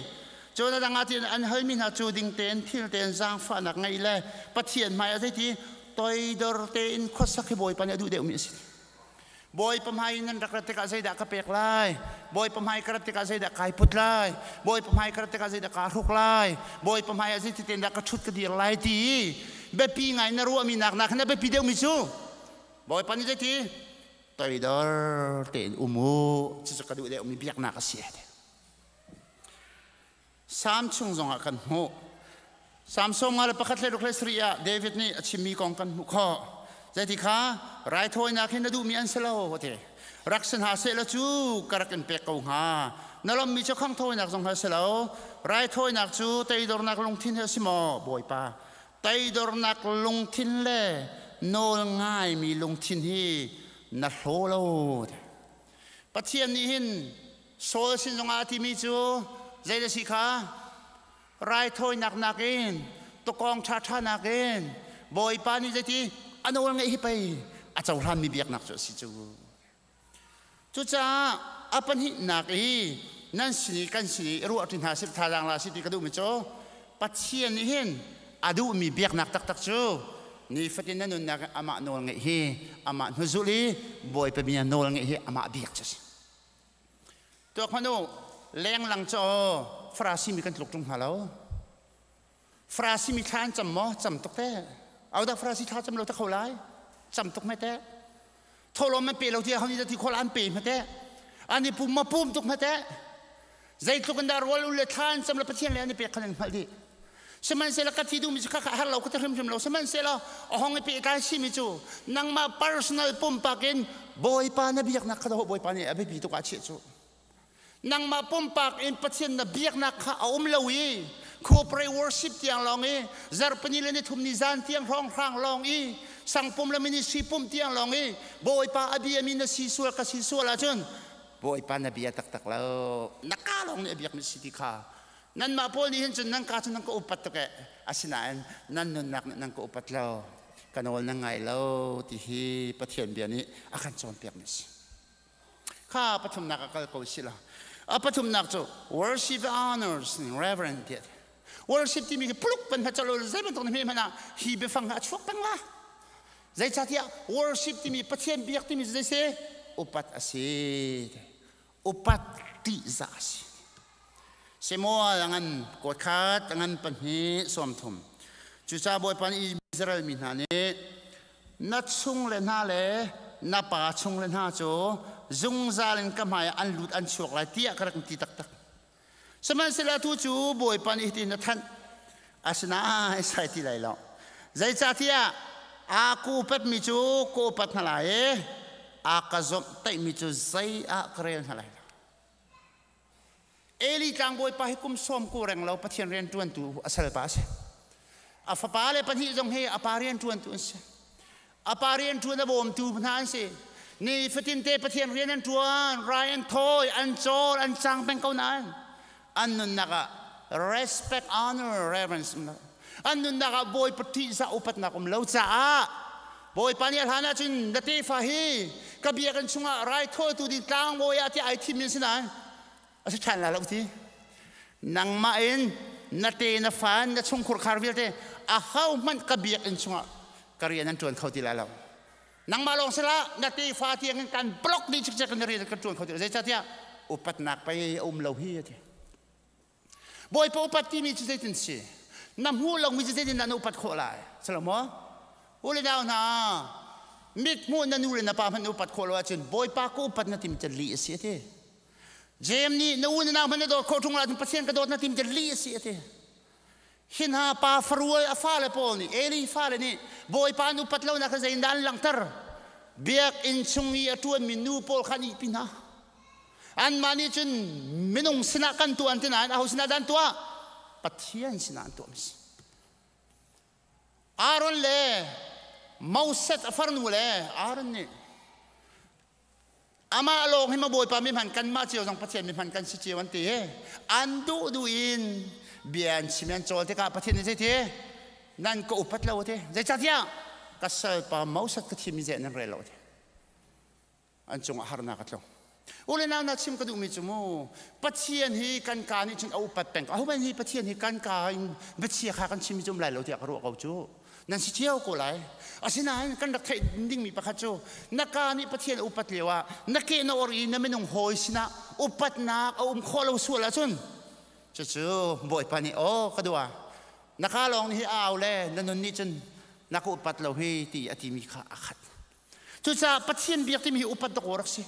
Cun a dang ah tiin an halmi hna cu ding tein thil tein zaangfahnak ngeih le Pathian hmai ah zeiti toidor tein khuasak hi Bawipa nih a duh deuhmi a si. Bawipa hmai in nan rak rat tikah zeidah ka pek lai? Bawipa hmai ka rat tikah zeidah kai put lai? Bawipa hmai ka rat tikah zeidah kaa hruk lai? Bawipa hmai ah zeiti tein dah ka ṭhut ka dir lai ti biapi ngai na ruahmi nak nak hin a biapi deuhmi cu Bawipa nih zeiti toidor tein um u cucu ka duh deuhmi biaknak a si. Salm chung zongah kan hmuh. Salm 51 le ruk le sarih ah David nih a chimmi kong kan hmuh khawh. Zeiti kha raithawinak hin na duhmi an si lo a ti. Rak si hna seh law cu ka rak in pek ko hnga. Na lawmmi cu khangthawinak zong ha si lo. Raithawinak cu teidornak lungthin he a si maw, Bawipa? Teidornak lungthin le nawl ngaimi lungthin hi na hlaw lo. Pathian nih hin Saul sin zongah a timi cu zei na si kha raithawinak nakin tukawng ṭhaṭha nakin Bawipa nih zeiti a nawl ngeih hi pei a cohlanmi biaknak cu a si cu. Cucaah a pahnihnak i nan sin i kan sin i ruah ṭi hna sih thazaang la si ti ka duhmi cu Pathian nih hin a duhmi biaknak taktak cu nifatin na nunnak in amah nawl ngeih hi amah hnuzulh i Bawipa bia nawl ngeih hi amah biak cu a si. Tuak hmanh u, lenglang cu Farasi mi kan tluk ṭung hna lo. Farasi mi thla an cam maw? Cam tuk te. Audah Farasi thla cam lo te kho lai? Cam tuk hme te. Thawhlawm an pe lo tiah ho nih dah ti khawh an pe hme te. An i pum ma pum tuk hmate. Zeitluk in dah rual ul le thla an cam le Pathian le an i pek khan an hngalh dih. Sihmanhsehlaw ka thi duhmi cu khakha har lo ka ti hrimhrim lo. Sihmanhsehlaw a hong i pehtlai simi cu nangmah personal pumpak in Bawipa na biaknak kha Bawipa nih a biapi tuk ah chiah cu. Nangmah pumpak in Pathian na biaknak kha a um lo i corporate worship tiang lawng i zarhpini le nithum ni zan tiang hrawnghrang lawng i sangpum le ministry pum tiang lawng i Bawipa a biami na si sual ka si sual ahcun Bawipa na bia taktak lo na ka lawng nih a biakmi si ti kha nanmah pawl nih hin cun nan ka cu nan ka upat tuk eh asinain nan nunnak nih nan ka upat lo ka nawl nan ngai lo ti hi Pathian bia nih a kan cawnpiakmi a si kha pathumnak a kal ko si la a pathumnak cu worship honors reverend tiah worship timi hi puluk pan hna chalo zei bantuk na hme hmanh ah hi biafang a chuak peng la zeicahtiah worship timi Pathian biak timi zei si upat a si upat ṭihzah a si Samuel a ngan kawtkhat a ngan pahnih 30 cucaah Bawipa nih Israel mi hna nih na chung le hna le na pa chung le hna cu zungzal in ka hmai ah an lut an chuak lai tiah ka rak ti taktak sihmanhsehlaw atu cu Bawipa nih hitin a thanh asinain sai ti lai lo zeicahtiah aa ku upatmi cu ka upat hna lai i a ka zawmhtaihmi cu zei ah ka rel hna lai lo Eli tlangbawipa hi kum sawm ku reng lo Pathian rian ṭuantu a salpa a si. A fapa le pahnih zong hi a pa rian ṭuantu an si. A pa rian ṭuan a bawmtu hna an si. Ni fatin te Pathian rian an ṭuan, rai an thawi, an cawl, an cang peng ko nain an nunnak ah respect, honor, reverence um lo. An nunnak ah Bawipa ṭihzah upatnak um lo caah Bawipa nih a hlan ahcun na tefa hi ka biakinn chungah raithawitu ding tlangbawi ah tiah ai thimmi an si nain a si ṭhan lai lo ti. Nangmah in na te na fa na chungkhur khar vialte ahohmanh ka biakinn chungah ka rian an ṭuan kho ti lai lo. Nangmah lawng sila na tefa tiangin kan block dih cikcek in na rian kan ṭuan kho ti lo. Zeicahtiah upatnak pei a um lo hi a ti. Bawipa upat timi cu zeitin si? Na hmuh lomi cu zeitin dah na upat khawh lai? Salo maw? U le nau hna, mit hmuh na nu le na pa hmanh na upat khawh lo ahcun Bawipa ka upat na tim cu lih a si a ti. Jeim nih na u na nau hmanh na dawt khawh ṭung lo ahcun Pathian ka dawt na tim cu lih a si a ti. Hi hna pa farual a fale pawl nih Eli fale nih Bawipa an upat lonak kha zeitindah an langhter? Biakinn chung i a ṭuanmi nu pawl kha an ihpi hna. Anmah nih cun minung sinah kan tuah an ti nain aho sinah dah an tuah? Pathian sinah an tuahmi si. Aaron le Moses a farnu le Aaron nih amah lawng hi ma Bawipa mi hman kanmah cio zong Pathian mi hman kan si cio an ti. An duh duh in bia an chim an cawl tikah Pathian nih zeiti nan ka upat lo ti. Zeicahtiah ka salpa Moses ka thimmi zei nan rel lo ti. An cungah harnak a tlung. U le nau na chim ka duhmi cu mu Pathian hi kan ka nih cun a upat peng ko. Ahohmanh hi Pathian hi kan ka in biachia kha kan chimmi cu um lai lo tiah ka ruah ko cu. Nan si cio ko lai. Asinain kan rak theih dingmi pakhat cu na ka nih Pathian a upat lio ah na ke na or i na minung hawi sinah upatnak a um khawh lo sual ahcun cucu Bawipa nih aw ka dua na ka lawng nih hi a au le na nun nih cun na ka upat lo hi ti a timi kha a khat. Cucaah Pathian biak timi hi upat dawk rak si.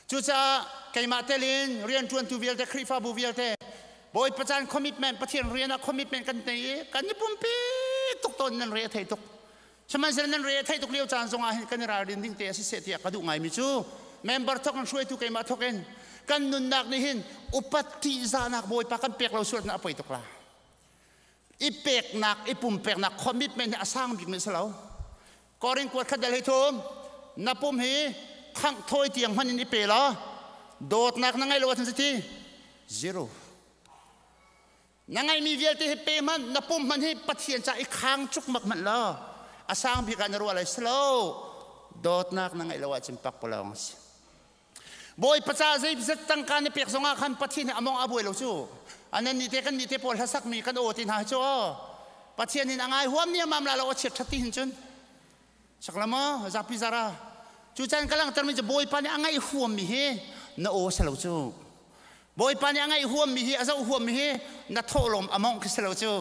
Cucaah keimah telin rianṭuantu vialte, Khrihfabu vialte, Bawipa caan commitment, Pathian rian ah commitment kan nei i kan i pumpi tuk tawn nan re a thei tuk. Sihmanhsehlaw nan re a thei tuk lio caan zongah hin kan i ralrin ding te a si seh tiah ka duh ngaimi cu member thawk in hruaitu keimah thawk in kan nunnak nih hin upat ṭihzahnak Bawipa kan pek lo sual a poi tuk la. I peknak, i pumpeknak commitment hi a sang bikmi a si lo. Korin kuat khat dal hei thum na pum hi khangh thawi tiang hman in i pe law dawtnak na ngeih lo ahcun ti zero na ngeihmi vialte hi pe hmanh na pum hmanh hi Pathian ca i khang cuk mak hmanh law a sang bik ah na ruah lai si lo dawtnak na ngeih lo ahcun pakpalawng a si Bawipa ca zeizat tangka na pek zongah khan Pathian hi a mong a buai lo cu. Anan nih te kan nih te pawl hlasak mi kan aw ti hna cu Pathian in a ngai huam ni amam la lo a chiat that ti hin cun. Saklamo zapi zara. Cu caan ka langter mi cu Bawipa nih a ngaih huam mi hi na aw si lo cu. Bawipa nih a ngaih huam mi hi a zoh huam mi hi na thawhlawm a mong khi si lo cu.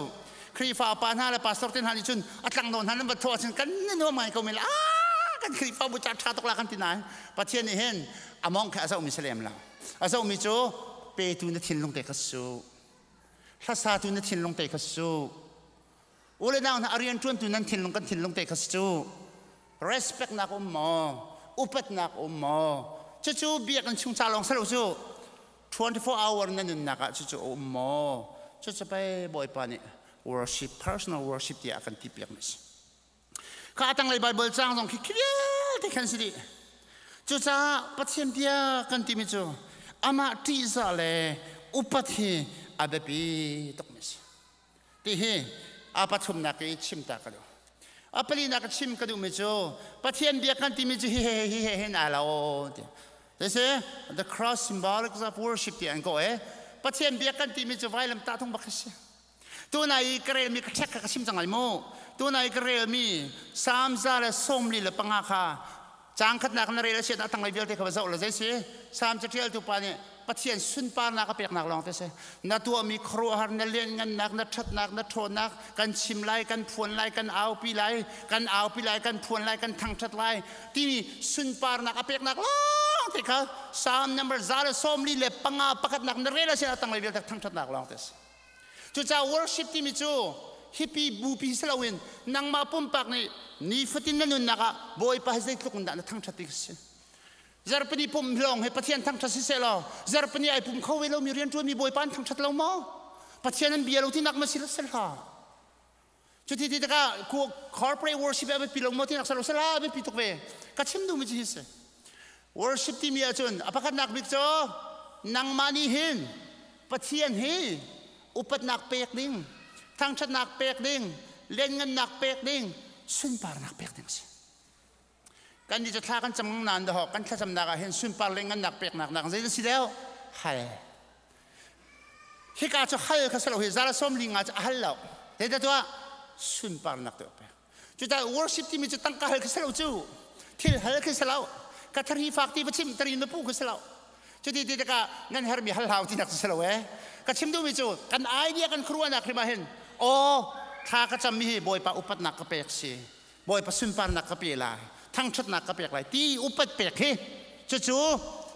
Khrihfa pa hna le pastor te hna nih cun a tlang nawn hna nan va thawh ahcun kan ni nuam ngai ko mi la. Kan Khrihfabu ca ṭha tuk la kan ti nain Pathian nih hin a mong khe a zohmi si lem lo. A zohmi cu petu na thinlung te kha su. Hlasatu na thinlung te kha su. U le nau hna a rian ṭuantu nan thinlung kan thinlung te kha su. Respect nak um maw? Upatnak um maw? Cucu biakinn chung ca lawng si lo cu. 24 hour na nunnak ah cucu a um maw? Cucu pei Bawipa nih worship, personal worship tiah a kan ti piak mi si. Kha a tanglei Bible caang zong khi vialte khan si dih. Cucaah Pathian bia kan timi cu amah ṭihzah le upat hi a biapi tukmi si. Ti hi a pathumnak i chim ta ka duh. A palinak ka chim ka duhmi cu Pathian bia kan timi cu hi he hi he hin ai lo ti. This is the cross symbolic of worship ti an ko e. Pathian bia kan timi cu vailam tahtung bak si. Tunai i ka relmi ka check kha ka chim cang lai mu. Tunai i ka relmi Psalm 145 kha caang khatnak na rel a si a tanglei vialte kha va zoh la zei si Psalm caṭialtu pa nih Pathian sunparnak a peknak lawng te si. Na tuahmi khuaruahhar na lianhngannak na ṭhatnak na ṭhawnnak kan chim lai kan phuan lai kan aupi lai kan aupi lai kan phuan lai kan thangṭhat lai timi sunparnak a peknak lawng te kha Psalm number 145 pakhatnak na rel a si a tanglei vialte thangṭhatnak lawng te si. Cucaah worship timi cu hipi bupi si loin nangmah pumpak nih nifatin na nunnak ah Bawipa hi zeitluk in dah na thangṭhat ti si. Zarhpini pum lawng hi Pathian thangṭhat si seh law zarhpini ai pum kho ve lomi rianṭuanmi Bawipa an thangṭhat lo maw? Pathian an bia lo tinak ma si la sel hlah. Cuti ti tikah corporate worship a biapi lo maw tinak salo sala a biapi tuk ve. Ka chim duhmi cu hi si. Worship timi ahcun a pakhatnak bik cu nangmah nih hin Pathian hi upatnak pek ding, thangṭhatnak pek ding, lianngannak pek ding, sunparnak pek ding a si. Kan nih cu thla kan cam nain dahawk kan thlacamnak ah hin sunpar le ngannak peknak nak zei si deuh hal. Hika cu hal kha si lo hi zara 45 cu a hal lo. Zeidah tuah sunparnak tuah pek. Cucaah worship timi cu tangka hal khi si lo cu. Thil hal khi si lo. Ka thari fak ti va chim tari na pu khi si lo. Cuti ti tikah nan hermi hal hau ti nak si lo eh. Ka chim duhmi cu kan idea kan khuaruahnak hrim ah hin aw thla ka cammi hi Bawipa upatnak ka pek si. Bawipa sunparnak ka pe lai. Thangṭhatnak ka pek lai ti upat pek hi cucu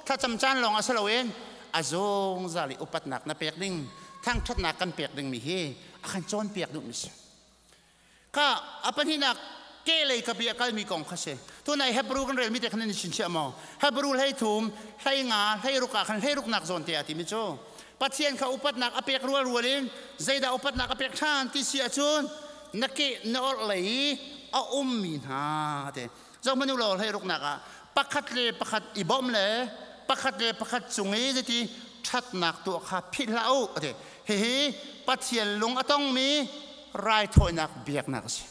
thlacam caan lawng ah si loin a zungzal i upatnak na pek ding thangṭhatnak kan pek dingmi hi a kan cawnpiak duhmi si. Kha a pahnihnak kehlei ka bia kalmi kong kha si. Tunai Hebrew kan relmi te khan nan chinchiah maw? Hebrew 13, 15, 16 ah khan hleiruknak zawn te ah timi cu Pathian kha upatnak a pek rual rual in zeidah upatnak a pek ṭhan ti si ahcun na ke na orh lei i a ummi hna te. Zohmanh u law hleiruknak ah pakhat le pakhat i bawmh le pakhat le pakhat cung i zeiti ṭhatnak tuah kha philh hlah u ati. Hihi Pathian lung a tongmi raithawinak biaknak a si.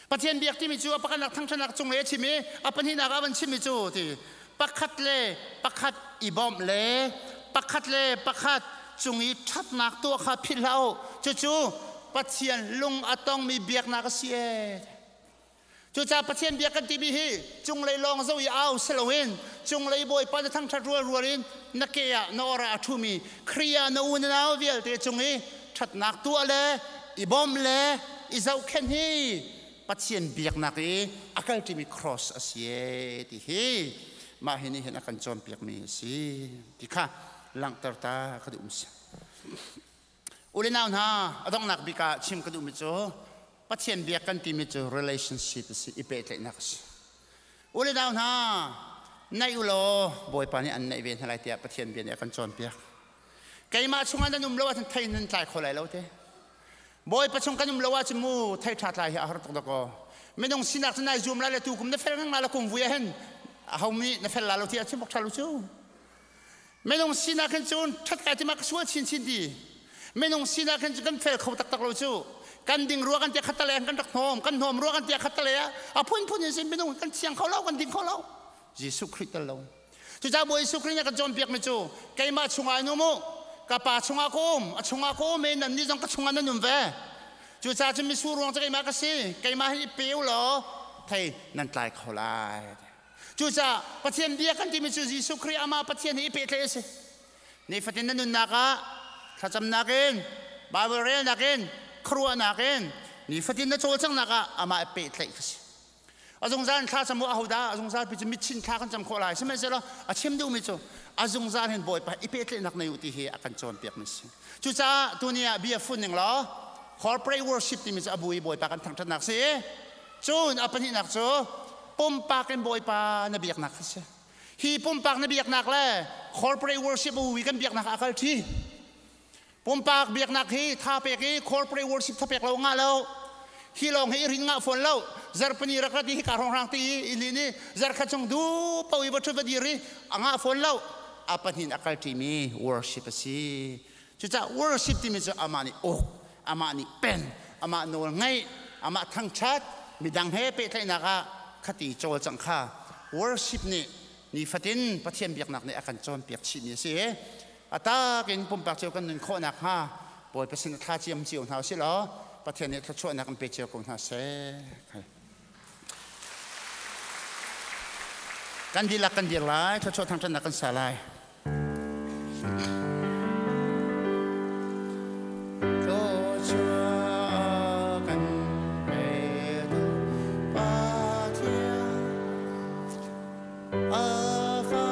Pathian biak timi cu a pakhatnak thangṭhatnak cung le a chim i a pahnihnak ah a van chimmi cu ti pakhat le pakhat i bawmh le pakhat le pakhat cung i ṭhatnak tuah kha philh hlah u. Cucu Pathian lung a tongmi biaknak a si ee. Cucaah Pathian bia kan timi hi cunglei lawng zoh i au si loin cunglei Bawipa na thangṭhat rual rual in na ke ah na or ah a ṭhumi Khrih ah na u na nau vialte cung i ṭhatnak tuah le i bawmh le i zohkhenh hi Pathian biaknak i a kalṭimi cross a si ee ti hi mah hi nih hin a kan cawnpiakmi a si ti kha langhter ta ka duh si. U le nau hna, a donghnak bik ah chim ka duhmi cu Pathian biak kan timi cu relationship a si, i pehtlaihnak a si. U le nau hna, naih u law Bawipa nih an naih ve hna lai tiah Pathian bia nih a kan cawnpiak. Keimah chungah nan um lo ahcun thei nan tlai kho lai lo te. Bawipa chung kan um lo ahcun mu thei ṭha tlai hi a har tuk dakaw. Minung sinak cu nai zum lai le tu kum na fel ngang la kum vui ah hin aho nih na fel la lo ti ah chim bok ṭha lo cu. Minung sinak hin cun ṭhat kai ti ma ka sual chinchin ti. Minung sinak hin cun kan fel kho taktak lo cu. Kan ding rua kan tia khat tale kan rak hnawm, kan hnawm rua kan tia khat tale a phunphun in sin minung kan thiang kho lo, kan ding kho lo. Jesuh Khrih tel lo. Cucaah Bawi Jesuh Khrih nih kan cawnpiak mi cu keimah chungah in um u, ka pa chungah ka um, a chungah ka um i nannih zong ka chungah nan um ve. Cucaah cun misur ruang cu keimah ka si, keimah hi i pe u law thei nan tlai kho lai. Cucaah Pathian bia kan timi cu Jesuh Khrih amah Pathian he i pehtlaih a si. Nifatin na nunnak ah thlacamnak in, Bible relnak in, khuaruahnak in, nifatin na cawlcanghnak ah amah i pehtlaih kha si. A zungzal in thla cam u ahodah a zungzal pi cu mitchin thla kan cam khawh lai. Sihmanhsehlaw a chim duhmi cu a zungzal hin Bawipa i pehtlaihnak nei u ti hi a kan cawnpiak mi si. Cucaah tuni ah bia fun ning law corporate worship timi cu a bu i Bawipa kan thangṭhatnak si. Cun a pahnihnak cu pumpak in Bawipa na biaknak kha si. Hi pumpak na biaknak le corporate worship u i kan biaknak ah a kal ṭhi. Pumpak biaknak hi tha pek i corporate worship tha pek lo ngah lo. Hi lawng hi i rin ngah fawn lo. Zarpani rak rat i hika hrawnghrang ti i i lin i zarkhat chung du po i va ṭhut va dir i a ngah fawn lo. A pahnih a kal ṭimi worship a si. Cucaah worship timi cu amah nih uk, amah nih pen, amah nawl ngaih, amah thangṭhat, midang he pehtlaihnak ah khati cawlcangh kha worship nih nifatin Pathian biaknak nih a kan cawnpiak chihmi a si. A tak in pumpak cio kan nun khawh nakhnga Bawipa sin thla ciam cio hna usih law Pathian nih thluachuahnak in pe cio ko hna seh. Kan dihlak kan dir lai, thluachuah thangṭhatnak kan sa lai. Thluachuah kan petu Pathian A fa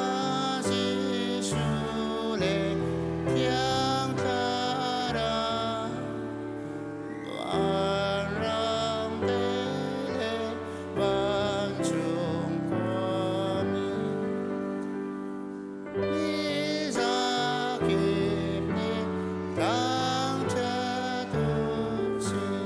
Jesuh le Thiang Thlarau vanrang te le vancung khuami mi zakip nih thangṭhat u sih.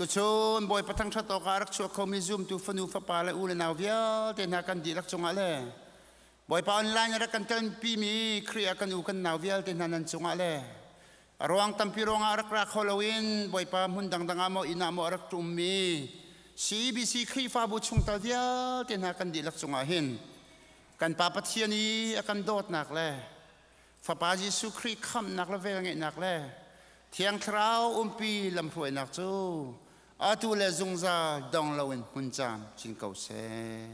Tuchun Bawipa thangṭhat awkah a rak chuak khomi zumtu fanu fapa le u le nau vialte hna kan dihlak cungah le Bawipa online a rak kan telpimi Khrih ah kan u kan nau vialte hna nan cungah le a ruang tampi ruangah a rak ra kho loin Bawipa hmun dangdang ah maw inn ah maw a rak ṭummi CBC Khrihfabu chungtel vialte hna kan dihlak cungah hin kan Pa Pathian i a kan dawtnak le Fapa Jesuh Khrih khamhnak le velngeihnak le Thiang Thlarau umpi lamhruainak cu atu le zungzal dong loin hmun cam chin ko seh.